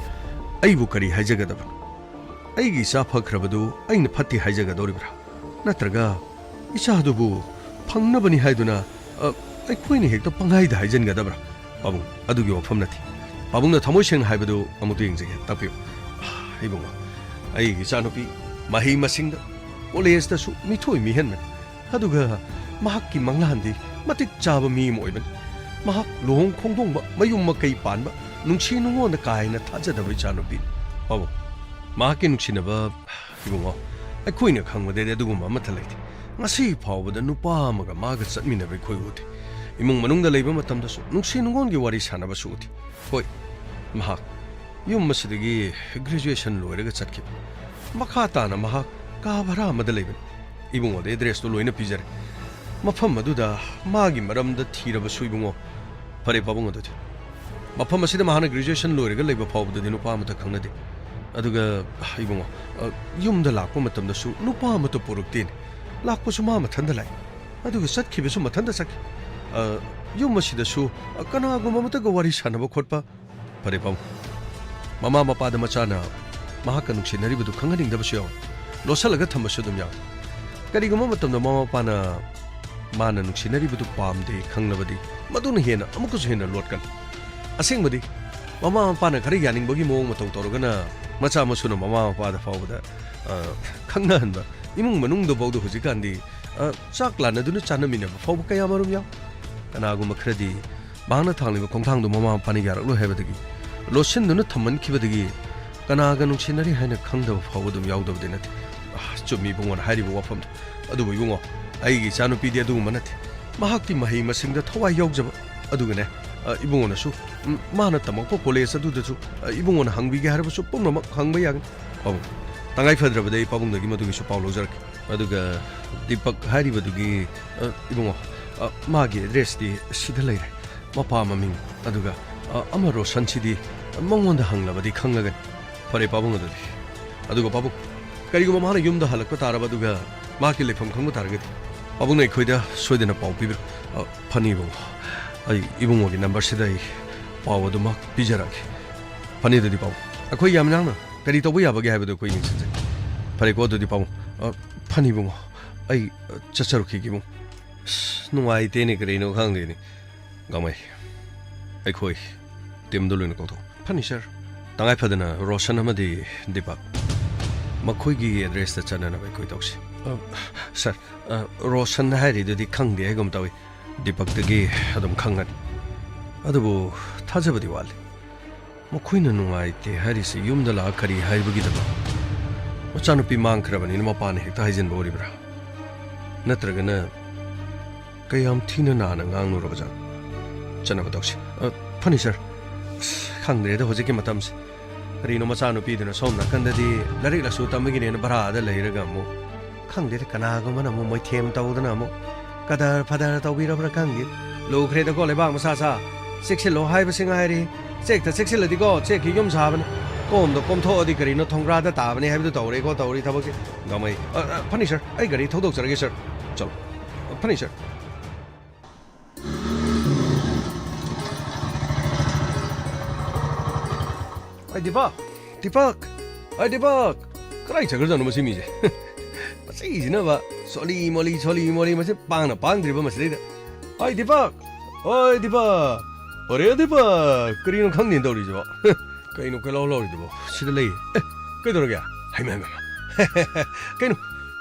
ꯑꯩꯕꯨ ꯀꯔꯤ ꯍꯥꯏꯖꯒꯗꯕꯅꯣ? ꯑꯩꯒꯤ ꯏꯆꯥ ꯐꯈ꯭ꯔꯕꯗꯨ ꯑꯩꯅ ꯐꯠꯇꯦ ꯍꯥꯏꯖꯒꯗꯧꯔꯤꯕ꯭ꯔꯥ? ꯅꯠꯇ꯭ꯔꯒ ꯏꯆꯥꯗꯨꯕꯨ ꯐꯪꯅꯕꯅꯤ ꯍꯥꯏꯗꯨꯅ, ꯑ, ꯑꯩꯈꯣꯏꯅ ꯍꯦꯛꯇ ꯄꯪꯍꯥꯏꯗ ꯍꯥꯏꯖꯤꯟꯒꯗꯕ꯭ꯔꯥ? ꯄꯥꯕꯨꯡ, ꯑꯗꯨꯒꯤ ꯋꯥꯐꯝ ꯅꯠꯇꯦ꯫ ꯄꯥꯕꯨꯡꯅ ꯊꯃꯣꯏ ꯁꯦꯡꯅ ꯍꯥꯏꯕꯗꯨ ꯑꯃꯨꯛꯇ ꯌꯦꯡꯖꯒꯦ, ꯇꯥꯛꯄꯤꯌꯨ꯫ ꯏꯕꯨꯡꯉꯣ, ꯑꯩꯒꯤ ꯏꯆꯥꯅꯨꯄꯤ ꯃꯍꯩ ꯃꯁꯤꯡꯗ, ꯀꯣꯂꯦꯖꯇꯁꯨ ꯃꯤꯊꯣꯏ ꯃꯤꯍꯦꯟꯕꯅꯤ꯫ ꯑꯗꯨꯒ ꯃꯍꯥꯛꯀꯤ ꯃꯪꯂꯥꯟꯗꯤ ꯃꯇꯤꯛ ꯆꯥꯕ ꯃꯤ ꯑꯃ ꯑꯣꯏꯕꯅꯤ꯫ ꯃꯍꯥꯛ ꯂꯨꯍꯣꯡ ꯈꯣꯡꯗꯣꯡꯕ, ꯃꯌꯨꯝ ꯃꯀꯩ ꯄꯥꯟꯕ, ꯅꯨꯡꯁꯤ ꯅꯨꯡꯉꯣꯟꯗ ꯀꯥ ꯍꯦꯟꯅ ꯊꯥꯖꯗꯕ ꯏꯆꯥꯅꯨꯄꯤꯅꯤ꯫ ꯄꯥꯕꯨꯡ, ꯃꯍꯥꯛꯀꯤ ꯅꯨꯡꯁꯤꯅꯕ, ꯏꯕꯨꯡꯉꯣ, ꯑꯩꯈꯣꯏꯅ ꯈꯪꯕꯗꯗꯤ ꯑꯗꯨꯒꯨꯝꯕ ꯑꯃꯠꯇ ꯂꯩꯇꯦ꯫ ꯉꯁꯤ ꯐꯥꯎꯕꯗ ꯅꯨꯄꯥ ꯑꯃꯒ ꯃꯥꯒ ꯆꯠꯃꯤꯟꯅꯕ ꯑꯩꯈꯣꯏ ꯎꯗꯦ꯫ ꯏꯃꯨꯡ ꯃꯅꯨꯡꯗ ꯂꯩꯕ ꯃꯇꯝꯗꯁꯨ ꯅꯨꯡꯁꯤ ꯅꯨꯡꯉꯣꯟꯒꯤ ꯋꯥꯔꯤ ꯁꯥꯟꯅꯕꯁꯨ ꯎꯗꯦ꯫ ꯍꯣꯏ, ꯃꯍꯥꯛ ꯌꯨꯝ ꯑꯁꯤꯗꯒꯤ ꯒ꯭ꯔꯦꯖꯨꯑꯦꯁꯟ ꯂꯣꯏꯔꯒ ꯆꯠꯈꯤꯕ꯫ ꯃꯈꯥ ꯇꯥꯅ ꯃꯍꯥꯛ ꯀꯥ ꯚꯔꯥ ꯑꯃꯗ ꯂꯩꯕꯅꯤ꯫ ꯏꯕꯨꯡꯉꯣꯗ ꯑꯦꯗ꯭ꯔꯦꯁꯇꯨ ꯂꯣꯏꯅ ꯄꯤꯖꯔꯦ꯫ ꯃꯐꯝ ꯑꯗꯨꯗ ꯃꯥꯒꯤ ꯃꯔꯝꯗ ꯊꯤꯔꯕꯁꯨ ꯏꯕꯨꯡꯉꯣ, ꯐꯔꯦ ꯄꯥꯕꯨꯡ ꯑꯗꯨꯗꯤ꯫ ꯃꯐꯝ ꯑꯁꯤꯗ ꯃꯍꯥꯛꯅ ꯒ꯭ꯔꯦꯖꯨꯑꯦꯁꯟ ꯂꯣꯏꯔꯒ ꯂꯩꯕ ꯐꯥꯎꯕꯗꯗꯤ ꯅꯨꯄꯥ ꯑꯃꯠꯇ ꯈꯪꯅꯗꯦ꯫ ꯑꯗꯨꯒ, ꯏꯕꯨꯡꯉꯣ, ꯑ, ꯌꯨꯝꯗ ꯂꯥꯛꯄ ꯃꯇꯝꯗꯁꯨ ꯅꯨꯄꯥ ꯑꯃꯠꯇ ꯄꯣꯔꯛꯇꯦꯅꯦ꯫ ꯂꯥꯛꯄꯁꯨ ꯃꯥ ꯃꯊꯟꯗ ꯂꯥꯛꯏ꯫ ꯑꯗꯨꯒ ꯆꯠꯈꯤꯕꯁꯨ ꯃꯊꯟꯇ ꯆꯠꯈꯤ꯫ ꯑ, ꯌꯨꯝ ꯑꯁꯤꯗꯁꯨ, ꯑ, ꯀꯅꯥꯒꯨꯝꯕ ꯑꯃꯠꯇꯒ ꯋꯥꯔꯤ ꯁꯥꯟꯅꯕ ꯈꯣꯠꯄ꯫ ꯐꯔꯦ ꯄꯥꯕꯨꯡ, ꯃꯃꯥ ꯃꯄꯥꯗ ꯃꯆꯥꯅ ꯃꯍꯥꯛꯀ ꯅꯨꯡꯁꯤꯅꯔꯤꯕꯗꯨ ꯈꯪꯍꯟꯅꯤꯡꯗꯕꯁꯨ ꯌꯥꯎꯏ꯫ ꯂꯣꯠꯁꯤꯜꯂꯒ ꯊꯝꯕꯁꯨ ꯑꯗꯨꯝ ꯌꯥꯎꯏ꯫ ꯀꯔꯤꯒꯨꯝꯕ ꯃꯇꯝꯗ ꯃꯃꯥ ꯃꯄꯥꯅ ꯃꯥꯅ ꯅꯨꯡꯁꯤꯅꯔꯤꯕꯗꯨ ꯄꯥꯝꯗꯦ ꯈꯪꯂꯕꯗꯤ ꯃꯗꯨꯅ ꯍꯦꯟꯅ ꯑꯃꯨꯛꯀꯁꯨ ꯍꯦꯟꯅ ꯂꯣꯠꯀꯅꯤ꯫ ꯑꯁꯦꯡꯕꯗꯤ ꯃꯃꯥ ꯃꯄꯥꯅ ꯈꯔ ꯌꯥꯅꯤꯡꯕꯒꯤ ꯃꯑꯣꯡ ꯃꯇꯧ ꯇꯧꯔꯒꯅ ꯃꯆꯥ ꯃꯁꯨꯅ ꯃꯃꯥ ꯃꯄꯥꯗ ꯐꯥꯎꯕꯗ, ꯑ, ꯈꯪꯅꯍꯟꯕ꯫ ꯏꯃꯨꯡ ꯃꯅꯨꯡꯗꯐꯥꯎꯗ ꯍꯧꯖꯤꯛꯀꯥꯟꯗꯤ, ꯑ, ꯆꯥꯛ ꯂꯥꯟꯅꯗꯨꯅ ꯆꯥꯅꯃꯤꯟꯅꯕ ꯐꯥꯎꯕ ꯀꯌꯥ ꯃꯔꯨꯝ ꯌꯥꯎ꯫ ꯀꯅꯥꯒꯨꯝꯕ ꯈꯔꯗꯤ ꯃꯍꯥꯛꯅ ꯊꯥꯡꯂꯤꯕ ꯈꯣꯡꯊꯥꯡꯗꯨ ꯃꯃꯥ ꯃꯄꯥꯅ ꯌꯥꯔꯛꯂꯣꯏ ꯍꯥꯏꯕꯗꯒꯤ, ꯂꯣꯠꯁꯤꯟꯗꯨꯅ ꯊꯝꯃꯟꯈꯤꯕꯗꯒꯤ ꯀꯅꯥꯒ ꯅꯨꯡꯁꯤꯅꯔꯤ ꯍꯥꯏꯅ ꯈꯪꯗꯕ ꯐꯥꯎꯕ ꯑꯗꯨꯝ ꯌꯥꯎꯗꯕꯗꯤ ꯅꯠꯇꯦ꯫ ꯑ, ꯆꯨꯝꯃꯤ ꯏꯕꯨꯡꯉꯣꯅ ꯍꯥꯏꯔꯤꯕ ꯋꯥꯐꯝꯗꯣ꯫ ꯑꯗꯨꯕꯨ ꯏꯕꯨꯡꯉꯣ, ꯑꯩꯒꯤ ꯏꯆꯥꯅꯨꯄꯤꯗꯤ ꯑꯗꯨꯒꯨꯝꯕ ꯅꯠꯇꯦ꯫ ꯃꯍꯥꯛꯇꯤ ꯃꯍꯩ ꯃꯁꯤꯡꯗ ꯊꯋꯥꯏ ꯌꯥꯎꯖꯕ꯫ ꯑꯗꯨꯒꯅꯦ, ꯑ, ꯏꯕꯨꯡꯉꯣꯅꯁꯨ, ꯎꯝ, ꯃꯥꯅ ꯇꯝꯃꯛꯄ ꯀꯣꯂꯦꯖ ꯑꯗꯨꯗꯁꯨ, ꯑ, ꯏꯕꯨꯡꯉꯣꯅ ꯍꯪꯕꯤꯒꯦ ꯍꯥꯏꯔꯕꯁꯨ ꯄꯨꯝꯅꯃꯛ ꯍꯪꯕ ꯌꯥꯒꯅꯤ꯫ ꯄꯥꯕꯨꯡ, ꯇꯉꯥꯏ ꯐꯗ꯭ꯔꯕꯗꯤ ꯑꯩ ꯄꯥꯕꯨꯡꯗꯒꯤ ꯃꯗꯨꯒꯤꯁꯨ ꯄꯥꯎ ꯂꯧꯖꯔꯛꯀꯦ꯫ ꯑꯗꯨꯒ ꯗꯤꯄꯛ ꯍꯥꯏꯔꯤꯕꯗꯨꯒꯤ, ꯑ, ꯏꯕꯨꯡꯉꯣ, ꯑ, ꯃꯥꯒꯤ ꯑꯦꯗ꯭ꯔꯦꯁꯇꯤ ꯁꯤꯗ ꯂꯩꯔꯦ꯫ ꯃꯄꯥ ꯃꯃꯤꯡ, ꯑꯗꯨꯒ, ꯑ, ꯑꯃ ꯔꯣꯁꯟꯁꯤꯗꯤ ꯃꯉꯣꯟꯗ ꯍꯪꯂꯕꯗꯤ ꯈꯪꯂꯒꯅꯤ꯫ ꯐꯔꯦ ꯄꯥꯕꯨꯡ ꯑꯗꯨꯗꯤ꯫ ꯑꯗꯨꯒ ꯄꯥꯕꯨꯡ, ꯀꯔꯤꯒꯨꯝꯕ ꯃꯥꯅ ꯌꯨꯝꯗ ꯍꯜꯂꯛꯄ ꯇꯥꯔꯕ ꯑꯗꯨꯒ ꯃꯍꯥꯛꯀꯤ ꯂꯩꯐꯝ ꯈꯪꯕ ꯇꯥꯔꯒꯗꯤ ꯄꯥꯕꯨꯡꯅ ꯑꯩꯈꯣꯏꯗ ꯁꯣꯏꯗꯅ ꯄꯥꯎ ꯄꯤꯕꯤꯔꯛꯎ꯫ ꯑ, ꯐꯅꯤ ꯏꯕꯨꯡꯉꯣ꯫ ꯑꯩ ꯏꯕꯨꯡꯉꯣꯒꯤ ꯅꯝꯕꯔꯁꯤꯗ ꯑꯩ ꯄꯥꯎ ꯑꯗꯨꯃꯛ ꯄꯤꯖꯔꯛꯀꯦ꯫ ꯐꯅꯤ ꯑꯗꯨꯗꯤ ꯄꯥꯕꯨꯡ꯫ ꯑꯩꯈꯣꯏ ꯌꯥꯝ ꯌꯥꯝꯅ ꯀꯔꯤ ꯇꯧꯕ ꯌꯥꯕꯒꯦ ꯍꯥꯏꯕꯗꯨ ꯑꯩꯈꯣꯏ ꯌꯦꯡꯁꯤꯟꯖꯒꯦ꯫ ꯐꯔꯦꯀꯣ ꯑꯗꯨꯗꯤ ꯄꯥꯕꯨꯡ꯫ ꯑ, ꯐꯅꯤ ꯏꯕꯨꯡꯉꯣ꯫ ꯑꯩ, ꯑ, ꯆꯠꯆꯔꯨꯈꯤꯒꯦ ꯏꯕꯨꯡ꯫ ꯑꯁ, ꯅꯨꯡꯉꯥꯏꯇꯦꯅꯦ, ꯀꯔꯤꯅꯣ ꯈꯪꯗꯦꯅꯦ꯫ ꯒꯥꯡꯃꯩ, ꯑꯩꯈꯣꯏ ꯇꯤꯝꯗꯣ ꯂꯣꯏꯅ ꯀꯧꯊꯣꯛ꯫ ꯐꯅꯤ, ꯁꯔ꯫ ꯇꯉꯥꯏ ꯐꯗꯅ ꯔꯣꯁꯟ ꯑꯃꯗꯤ ꯗꯤꯄꯛ, ꯃꯈꯣꯏꯒꯤ ꯑꯦꯗ꯭ꯔꯦꯁꯇ ꯆꯠꯅꯅꯕ ꯑꯩꯈꯣꯏ ꯇꯧꯁꯤ꯫ ꯑ, ꯁꯔ, ꯑ, ꯔꯣꯁꯟ ꯍꯥꯏꯔꯤꯗꯨꯗꯤ ꯈꯪꯗꯦ ꯍꯥꯏꯒꯨꯝ ꯇꯧꯏ꯫ ꯗꯤꯄꯛꯇꯒꯤ ꯑꯗꯨꯝ ꯈꯪꯒꯅꯤ꯫ ꯑꯗꯨꯕꯨ ꯊꯥꯖꯕꯗꯤ ꯋꯥꯠꯂꯤ꯫ ꯃꯈꯣꯏꯅ ꯅꯨꯡꯉꯥꯏꯇꯦ ꯍꯥꯏꯔꯤꯁꯤ ꯌꯨꯝꯗ ꯂꯥꯛꯑ ꯀꯔꯤ ꯍꯥꯏꯕꯒꯤꯗꯃꯛ? ꯃꯆꯥꯅꯨꯄꯤ ꯃꯥꯡꯈ꯭ꯔꯕꯅꯤꯅ ꯃꯄꯥꯅ ꯍꯦꯛꯇ ꯍꯥꯏꯖꯤꯟꯕ ꯑꯣꯏꯔꯤꯕ꯭ꯔꯥ? ꯅꯠꯇ꯭ꯔꯒꯅ ꯀꯌꯥꯝ ꯊꯤꯅ ꯅꯥꯅ ꯉꯥꯡꯂꯨꯔꯕꯖꯥꯠꯅꯣ? ꯆꯠꯅꯕ ꯇꯧꯁꯤ꯫ ꯑ, ꯐꯅꯤ, ꯁꯔ꯫ ꯑꯁ, ꯈꯪꯗ꯭ꯔꯦꯗ ꯍꯧꯖꯤꯛꯀꯤ ꯃꯇꯝꯁꯦ꯫ ꯀꯔꯤꯅꯣ ꯃꯆꯥꯅꯨꯄꯤꯗꯨꯅ ꯁꯣꯝ ꯅꯥꯀꯟꯗꯗꯤ ꯂꯥꯏꯔꯤꯛ ꯂꯥꯏꯁꯨ ꯇꯝꯕꯒꯤꯅꯦꯅ ꯚꯔꯥꯗ ꯂꯩꯔꯒ ꯑꯃꯨꯛ, ꯈꯪꯗꯦꯗ, ꯀꯅꯥꯒꯨꯝꯕꯅ ꯑꯃꯨꯛ ꯃꯣꯏꯊꯦꯝ ꯇꯧꯗꯅ ꯑꯃꯨꯛ ꯀꯗꯔ ꯐꯗꯔ ꯇꯧꯕꯤꯔꯕ꯭ꯔꯥ ꯈꯪꯗꯦ꯫ ꯂꯨꯈ꯭ꯔꯦꯗꯀꯣ ꯂꯩꯕꯥꯛ ꯃꯆꯥ ꯁꯥ꯫ ꯆꯦꯛꯁꯤꯜꯂꯣ ꯍꯥꯏꯕꯁꯤ ꯉꯥꯏꯔꯤ꯫ ꯆꯦꯛꯇ ꯆꯦꯛꯁꯤꯜꯂꯗꯤꯀꯣ, ꯆꯦꯛꯀꯤ ꯌꯨꯝ ꯁꯥꯕꯅꯤ꯫ ꯀꯣꯝꯗ ꯀꯣꯝꯊꯣꯛꯑꯗꯤ ꯀꯔꯤꯅꯣ ꯊꯣꯡꯒ꯭ꯔꯥꯗ ꯇꯥꯕꯅꯤ ꯍꯥꯏꯕꯗꯨ ꯇꯧꯔꯦꯀꯣ ꯇꯧꯔꯤ ꯊꯕꯛꯁꯤ꯫ ꯒꯥꯡꯃꯩ, ꯑ, ꯑ, ꯐꯅꯤ, ꯁꯔ꯫ ꯑꯩ ꯒꯥꯔꯤ ꯊꯧꯗꯣꯛꯆꯔꯒꯦ, ꯁꯔ꯫ ꯆꯠꯂꯣ꯫ ꯐꯅꯤ, ꯁꯔ꯫ ꯑꯩ ꯗꯤꯄꯛ! ꯗꯤꯄꯛ! ꯑꯩ ꯗꯤꯄꯛ! ꯀꯗꯥꯏ ꯆꯠꯈ꯭ꯔꯖꯥꯠꯅꯣ ꯃꯁꯤ ꯃꯤꯁꯦ? ꯃꯁꯤꯁꯤꯅꯕ ꯁꯣꯂꯤ ꯃꯣꯂꯤ, ꯁꯣꯂꯤ ꯃꯣꯂꯤ, ꯃꯁꯤ ꯄꯥꯡꯅ ꯄꯥꯡꯗ꯭ꯔꯤꯕ ꯃꯁꯤꯗꯩꯗ꯫ ꯑꯩ ꯗꯤꯄꯛ! ꯑꯩ ꯗꯤꯄꯛ! ꯑꯔꯦ ꯑꯗꯤꯕ, ꯀꯔꯤꯅꯣ ꯈꯪꯗꯦꯅ ꯇꯧꯔꯤꯁꯤꯕꯣ? ꯀꯩꯅꯣ ꯀꯣꯏꯂꯥꯎ ꯂꯥꯎꯔꯤꯗꯨꯕꯣ? ꯁꯤꯗ ꯂꯩ꯫ ꯑꯦ, ꯀꯩꯗꯧꯔꯒꯦ? ꯍꯩꯃꯥ, ꯍꯩꯃꯥ, ꯍꯩꯃꯥ꯫ ꯀꯩꯅꯣ?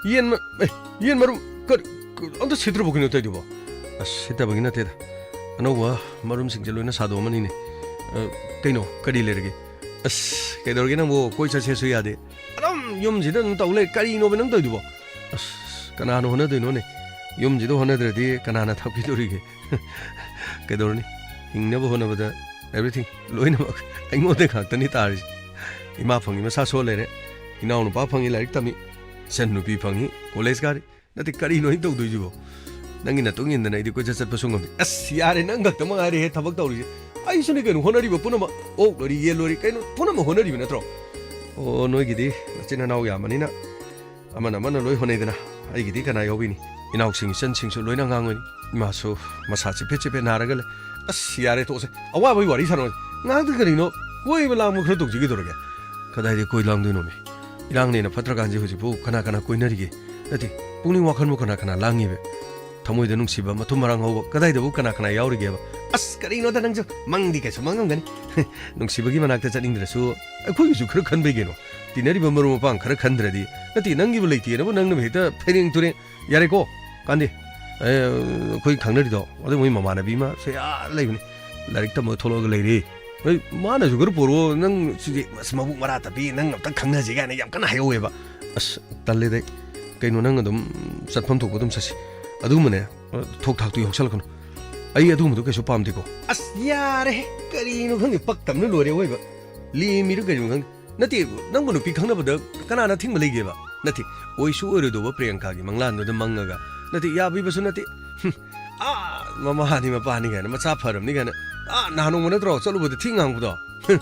ꯌꯦꯟ ꯃ-, ꯑꯦ, ꯌꯦꯟ ꯃꯔꯨꯝ ꯀ-, ꯀ-, ꯑꯝꯇ ꯁꯤꯠꯇ꯭ꯔꯕꯣ ꯀꯩꯅꯣ ꯇꯧꯔꯤꯗꯨꯕꯣ? ꯑꯁ, ꯁꯤꯠꯇꯕꯒꯤ ꯅꯠꯇꯦꯗ꯫ ꯑꯅꯧꯕ ꯃꯔꯨꯝꯁꯤꯡꯁꯦ ꯂꯣꯏꯅ ꯁꯥꯗꯣꯛꯑꯝꯃꯅꯤꯅꯦ꯫ ꯑ, ꯀꯩꯅꯣ? ꯀꯔꯤ ꯂꯩꯔꯒꯦ? ꯑꯁ, ꯀꯩꯗꯧꯔꯒꯦ ꯅꯪꯕꯨ? ꯀꯣꯏ ꯆꯠꯁꯦꯁꯨ ꯌꯥꯗꯦ꯫ ꯑꯗꯨꯝ ꯌꯨꯝꯁꯤꯗ ꯑꯗꯨꯝ ꯇꯧ ꯂꯩ꯫ ꯀꯔꯤꯅꯣꯕ ꯅꯪ ꯇꯧꯔꯤꯗꯨꯕꯣ? ꯑꯁ, ꯀꯅꯥꯅ ꯍꯣꯠꯅꯗꯣꯏꯅꯣꯅꯦ? ꯌꯨꯝꯁꯤꯗ ꯍꯣꯠꯅꯗ꯭ꯔꯗꯤ ꯀꯅꯥꯅ ꯊꯥꯛꯄꯤꯗꯣꯔꯤꯒꯦ? ꯀꯩꯗꯧꯔꯨꯅꯤ? ꯍꯤꯡꯅꯕ ꯍꯣꯠꯅꯕꯗ everything, ꯂꯣꯏꯅꯃꯛ ꯑꯩꯉꯣꯟꯗ ꯉꯥꯛꯇꯅꯤ ꯇꯥꯔꯤꯁꯦ꯫ ꯏꯃꯥ ꯐꯪꯉꯤ, ꯃꯁꯥ ꯁꯣꯜ ꯂꯩꯔꯦ꯫ ꯏꯅꯥꯎꯅꯨꯄꯥ ꯐꯪꯉꯤ, ꯂꯥꯏꯔꯤꯛ ꯇꯝꯃꯤ꯫ ꯏꯆꯟ ꯅꯨꯄꯤ ꯐꯪꯉꯤ, ꯀꯣꯂꯦꯖ ꯀꯥꯔꯤ꯫ ꯅꯠꯇꯦ, ꯀꯔꯤꯅꯣ ꯑꯩ ꯇꯧꯗꯣꯏꯁꯤꯕꯣ? ꯅꯪꯒꯤ ꯅꯇꯨꯡ ꯏꯟꯗꯅ ꯑꯩꯗꯤ ꯀꯣꯏꯆꯠ ꯆꯠꯄꯁꯨ ꯉꯝꯗꯦ꯫ ꯑꯁ, ꯌꯥꯔꯦ, ꯅꯪ ꯈꯛꯇ ꯃꯉꯥꯏꯔꯦꯍꯦ ꯊꯕꯛ ꯇꯧꯔꯤꯁꯦ꯫ ꯑꯩꯁꯨꯅꯤ ꯀꯩꯅꯣ, ꯍꯣꯠꯅꯔꯤꯕ ꯄꯨꯝꯅꯃꯛ꯫ ꯑꯣꯛ ꯂꯣꯏꯔꯤ, ꯌꯦꯟ ꯂꯣꯏꯔꯤ, ꯀꯩꯅꯣ, ꯄꯨꯝꯅꯃꯛ ꯍꯣꯠꯅꯔꯤꯕ ꯅꯠꯇ꯭ꯔꯣ? ꯑꯣ, ꯅꯣꯏꯒꯤꯗꯤ ꯅꯆꯤꯟ ꯅꯅꯥꯎ ꯌꯥꯝꯕꯅꯤꯅ ꯑꯃꯅ ꯑꯃꯅ ꯂꯣꯏ ꯍꯣꯠꯅꯩꯗꯅ, ꯑꯩꯒꯤꯗꯤ ꯀꯅꯥ ꯌꯥꯎꯕꯤꯅꯤ? ꯏꯅꯥꯎꯁꯤꯡ, ꯏꯆꯟꯁꯤꯡꯁꯨ ꯂꯣꯏꯅ ꯑꯉꯥꯡ ꯑꯣꯏꯔꯤ꯫ ꯏꯃꯥꯁꯨ ꯃꯁꯥ ꯆꯤꯐꯦꯠ ꯆꯤꯐꯦꯠ ꯅꯥꯔꯒ ꯂꯩ꯫ ꯑꯁ, ꯌꯥꯔꯦ, ꯇꯣꯛꯑꯁꯦ꯫ ꯑꯋꯥꯕꯒꯤ ꯋꯥꯔꯤ ꯁꯥꯟꯅꯔꯣꯏ꯫ ꯉꯥꯏꯍꯥꯛꯇ ꯀꯔꯤꯅꯣ, ꯀꯣꯏꯕ ꯂꯥꯡꯕ ꯈꯔ ꯇꯧꯁꯤ ꯀꯩꯗꯧꯔꯒꯦ? ꯀꯗꯥꯏꯗ ꯀꯣꯏ ꯂꯥꯡꯗꯣꯏꯅꯣꯃꯤ? ꯏꯔꯥꯡꯅꯦꯅ ꯐꯠꯇ꯭ꯔꯀꯥꯟꯁꯤ ꯍꯧꯖꯤꯛꯄꯨ ꯀꯅꯥ ꯀꯅꯥ ꯀꯣꯏꯅꯔꯤꯒꯦ? ꯅꯠꯇꯦ, ꯄꯨꯛꯅꯤꯡ ꯋꯥꯈꯜꯕꯨ ꯀꯅꯥ ꯀꯅꯥ ꯂꯥꯡꯉꯤꯕ? ꯊꯃꯣꯏꯗ ꯅꯨꯡꯁꯤꯕ ꯃꯊꯨꯝ ꯃꯔꯥꯡ ꯍꯧꯕ ꯀꯗꯥꯏꯗꯕꯨ ꯀꯅꯥ ꯀꯅꯥ ꯌꯥꯎꯔꯤꯒꯦꯕ? ꯑꯁ, ꯀꯔꯤꯅꯣꯗ ꯅꯪꯁꯨ, ꯃꯪꯗꯤ ꯀꯩꯁꯨ ꯃꯪꯉꯝꯒꯅꯤ꯫ ꯅꯨꯡꯁꯤꯕꯒꯤ ꯃꯅꯥꯛꯇ ꯆꯠꯅꯤꯡꯗ꯭ꯔꯁꯨ ꯑꯩꯈꯣꯏꯒꯤꯁꯨ ꯈꯔ ꯈꯟꯕꯩ ꯀꯩꯅꯣ꯫ ꯇꯤꯟꯅꯔꯤꯕ ꯃꯔꯨꯞ ꯃꯄꯥꯡ ꯈꯔ ꯈꯟꯗ꯭ꯔꯗꯤ, ꯅꯠꯇꯦ, ꯅꯪꯒꯤꯕꯨ ꯂꯩꯇꯦꯅꯕꯨ ꯅꯪꯅꯕꯨ ꯍꯦꯛꯇ ꯐꯩꯔꯦꯡ ꯇꯨꯔꯦꯡ꯫ ꯌꯥꯔꯦꯀꯣ, ꯀꯥꯟꯗꯦ꯫ ꯑꯦ, ꯑꯩꯈꯣꯏ ꯈꯪꯅꯔꯤꯗꯣ, ꯑꯗꯨ ꯃꯣꯏ ꯃꯃꯥꯟꯅꯕꯤ ꯑꯃ ꯁꯣꯌꯥ ꯂꯩꯕꯅꯤ, ꯂꯥꯏꯔꯤꯛ ꯇꯝꯕ ꯊꯣꯛꯂꯛꯑꯒ ꯂꯩꯔꯦ꯫ ꯑꯩ, ꯃꯥꯅꯁꯨ ꯈꯔ ꯄꯣꯔꯛꯑꯣ, ꯅꯪ ꯁꯤꯗꯤ, ꯑꯁ, ꯃꯕꯨꯛ ꯃꯔꯥ ꯇꯞꯄꯤ, ꯅꯪ ꯑꯝꯇ ꯈꯪꯅꯁꯤ ꯀꯥꯏꯅ ꯌꯥꯝ ꯀꯟꯅ ꯍꯥꯏꯍꯧꯋꯦꯕ꯫ ꯑꯁ, ꯇꯜꯂꯦꯗ ꯑꯩ꯫ ꯀꯩꯅꯣ, ꯅꯪ ꯑꯗꯨꯝ ꯆꯠꯐꯝ ꯊꯣꯛꯄ ꯑꯗꯨꯝ ꯆꯠꯁꯤ꯫ ꯑꯗꯨꯒꯨꯝꯕꯅꯦ, ꯊꯣꯛ ꯊꯥꯛꯇꯨ ꯌꯥꯎꯁꯜꯂꯛꯀꯅꯨ꯫ ꯑꯩ ꯑꯗꯨꯒꯨꯝꯕꯗꯣ ꯀꯩꯁꯨ ꯄꯥꯝꯗꯦꯀꯣ꯫ ꯑꯁ, ꯌꯥꯔꯦꯍꯦ, ꯀꯔꯤꯅꯣ ꯈꯪꯗꯦ, ꯄꯛꯇꯕꯅ ꯂꯣꯏꯔꯦ ꯑꯋꯣꯏꯕ꯫ ꯂꯦꯝꯃꯤꯔ ꯀꯔꯤꯅꯣ ꯈꯪꯗꯦ꯫ ꯅꯠꯇꯦ, ꯅꯪꯕꯨ ꯅꯨꯄꯤ ꯈꯪꯅꯕꯗ ꯀꯅꯥꯅ ꯑꯊꯤꯡꯕ ꯂꯩꯒꯦꯕ? ꯅꯠꯇꯦ, ꯑꯣꯏꯁꯨ ꯑꯣꯏꯔꯣꯏꯗꯧꯕ ꯄ꯭ꯔꯤꯌꯥꯡꯀꯥꯒꯤ ꯃꯪꯂꯥꯟꯗꯨꯗ ꯃꯪꯉꯒ, ꯅꯠꯇꯦ, ꯌꯥꯕꯤꯕꯁꯨ ꯅꯠꯇꯦ꯫ ꯍꯨꯝ, ꯑꯥ, ꯃꯃꯥꯅꯤ ꯃꯄꯥꯅꯤ ꯀꯥꯏꯅ, ꯃꯆꯥ ꯐꯔꯕꯅꯤ ꯀꯥꯏꯅ, ꯑꯥ, ꯅꯍꯥꯟ ꯅꯣꯡꯃ ꯅꯠꯇ꯭ꯔꯣ ꯆꯠꯂꯨꯕꯗ ꯊꯤ ꯉꯥꯡꯕꯗꯣ? ꯍꯨꯝ,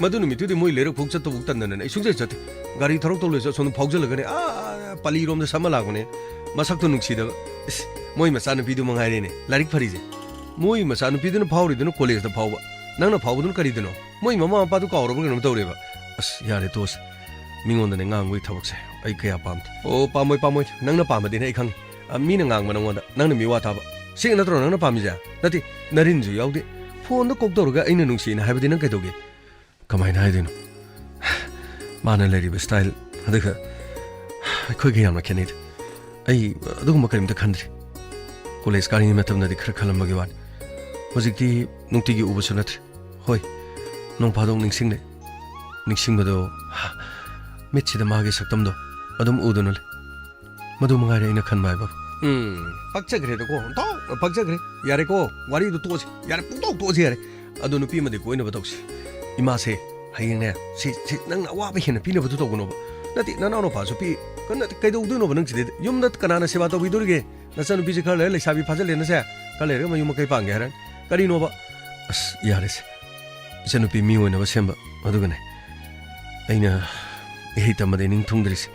ꯃꯗꯨ ꯅꯨꯃꯤꯠꯇꯨꯗꯤ ꯃꯣꯏ ꯂꯩꯔꯛ ꯐꯥꯎ ꯆꯠꯇꯕꯨ ꯇꯟꯗꯅꯅꯦ, ꯑꯩ ꯁꯨꯡꯆꯠ ꯆꯠꯇꯦ꯫ ꯒꯥꯔꯤ ꯊꯧꯔꯛ ꯇꯧ ꯂꯩꯔꯁꯨ ꯑꯁꯣꯝꯗ ꯐꯥꯎꯖꯜꯂꯒꯅꯦ, ꯑꯥ, ꯄꯂꯤꯔꯣꯝꯗ ꯁꯝꯃ ꯂꯥꯛꯄꯅꯦ꯫ ꯃꯁꯛꯇꯣ ꯅꯨꯡꯁꯤꯗꯕ꯫ ꯏꯁ, ꯃꯣꯏ ꯃꯆꯥꯅꯨꯄꯤꯗꯨ ꯃꯉꯥꯏꯔꯦꯅꯦ ꯂꯥꯏꯔꯤꯛ ꯐꯔꯤꯁꯦ꯫ ꯃꯣꯏ ꯃꯆꯥꯅꯨꯄꯤꯗꯨꯅ ꯐꯥꯎꯔꯤꯗꯨꯅ ꯀꯣꯂꯦꯖꯇ ꯐꯥꯎꯕ, ꯅꯪꯅ ꯐꯥꯎꯕꯗꯨꯅ ꯀꯔꯤꯗꯅꯣ? ꯃꯣꯏ ꯃꯃꯥ ꯃꯄꯥꯗꯨ ꯀꯥꯎꯔꯕ ꯀꯩꯅꯣꯝ ꯇꯧꯔꯦꯕ꯫ ꯑꯁ, ꯌꯥꯔꯦ, ꯇꯣꯛꯑꯁꯦ꯫ ꯃꯤꯉꯣꯟꯗꯅꯦ ꯉꯥꯡꯕꯒꯤ ꯊꯕꯛꯁꯦ ꯑꯩ ꯀꯌꯥ ꯄꯥꯝꯗꯦ꯫ ꯑꯣ, ꯄꯥꯝꯃꯣꯏ, ꯄꯥꯝꯃꯣꯏ꯫ ꯅꯪꯅ ꯄꯥꯝꯕꯗꯤꯅꯦ ꯑꯩ ꯈꯪꯉꯤ꯫ ꯑ, ꯃꯤꯅ ꯉꯥꯡꯕ ꯅꯪꯉꯣꯟꯗ ꯅꯪꯅ ꯃꯤꯋꯥ ꯇꯥꯕ꯫ ꯁꯤ ꯅꯠꯇ꯭ꯔꯣ ꯅꯪꯅ ꯄꯥꯝꯃꯤꯁꯦ? ꯅꯠꯇꯦ, ꯅꯔꯤꯟꯁꯨ ꯌꯥꯎꯗꯦ꯫ ꯐꯣꯟꯗ ꯀꯣꯛ ꯇꯧꯔꯒ "ꯑꯩꯅ ꯅꯨꯡꯁꯤꯅ" ꯍꯥꯏꯕꯗꯤ ꯅꯪ ꯀꯩꯗꯧꯒꯦ? ꯀꯃꯥꯏꯅ ꯍꯥꯏꯗꯣꯏꯅꯣ? ꯃꯥꯅ ꯂꯩꯔꯤꯕ style ꯑꯗꯨꯒ ꯑꯩꯈꯣꯏꯒ ꯌꯥꯝꯅ ꯈꯦꯠꯅꯩꯗ꯫ ꯑꯩ ꯑꯗꯨꯒꯨꯝꯕ ꯀꯔꯤꯝꯇ ꯈꯟꯗ꯭ꯔꯤ꯫ ꯀꯣꯂꯦꯖ ꯀꯥꯔꯤꯉꯩ ꯃꯇꯝꯗꯗꯤ ꯈꯔ ꯈꯜꯂꯝꯕꯒꯤ ꯋꯥꯅꯤ꯫ ꯍꯧꯖꯤꯛꯇꯤ ꯅꯨꯡꯇꯤꯒꯤ ꯎꯕꯁꯨ ꯅꯠꯇ꯭ꯔꯦ꯫ ꯍꯣꯏ, ꯅꯣꯡ ꯐꯥꯗꯣꯛ ꯅꯤꯡꯁꯤꯡꯂꯦ꯫ ꯅꯤꯡꯁꯤꯡꯕꯗꯣ ꯃꯤꯠꯁꯤꯗ ꯃꯥꯒꯤ ꯁꯛꯇꯝꯗꯣ ꯑꯗꯨꯝ ꯎꯗꯨꯅ ꯂꯩ꯫ ꯃꯗꯨ ꯃꯉꯥꯏꯔꯦ ꯑꯩꯅ ꯈꯟꯕ ꯍꯥꯏꯕꯕꯨ꯫ ꯎꯝ, ꯄꯛꯆꯈ꯭ꯔꯦꯗꯀꯣ, ꯑꯣꯟꯊꯣꯛꯅ ꯄꯛꯆꯈ꯭ꯔꯦ꯫ ꯌꯥꯔꯦꯀꯣ, ꯋꯥꯔꯤꯗꯨ ꯇꯣꯛꯑꯁꯤ꯫ ꯌꯥꯔꯦ, ꯄꯨꯡꯇꯣꯛ ꯇꯣꯛꯑꯁꯤ ꯌꯥꯔꯦ꯫ ꯑꯗꯣ ꯅꯨꯄꯤ ꯑꯃꯗꯤ ꯀꯣꯏꯅꯕ ꯇꯧꯁꯤ꯫ ꯏꯃꯥꯁꯦ ꯍꯌꯦꯡꯅꯦ, ꯁꯤ, ꯁꯤ ꯅꯪꯅ ꯑꯋꯥꯕ ꯍꯦꯟꯅ ꯄꯤꯅꯕꯗꯨ ꯇꯧꯒꯅꯣꯕ꯫ ꯅꯠꯇꯦ, ꯅꯅꯥꯎ ꯅꯨꯄꯥꯁꯨ ꯄꯤ-, ꯀꯟꯅ ꯀꯩꯗꯧꯗꯣꯏꯅꯣꯕ ꯅꯪ ꯁꯤꯗꯩꯗ? ꯌꯨꯝꯗ ꯀꯅꯥꯅ ꯁꯦꯕꯥ ꯇꯧꯕꯤꯗꯣꯔꯤꯒꯦ? ꯅꯆꯥꯅꯨꯄꯤꯁꯦ ꯈꯔ ꯂꯩꯔ ꯂꯩꯁꯥꯕꯤ ꯐꯥꯖꯤꯜꯂꯦꯅꯁꯦ, ꯈꯔ ꯂꯩꯔꯒ ꯃꯌꯨꯝ ꯃꯀꯩ ꯄꯥꯟꯒꯦ ꯍꯥꯏꯔꯅꯤ꯫ ꯀꯔꯤꯅꯣꯕ? ꯑꯁ, ꯌꯥꯔꯦꯁꯦ꯫ ꯏꯆꯟꯅꯨꯄꯤ ꯃꯤ ꯑꯣꯏꯅꯕ ꯁꯦꯝꯕ, ꯑꯗꯨꯒꯅꯦ, ꯑꯩꯅ ꯏꯍꯩ ꯇꯝꯕꯗ ꯏꯅꯤꯡ ꯊꯨꯡꯗ꯭ꯔꯤꯁꯦ꯫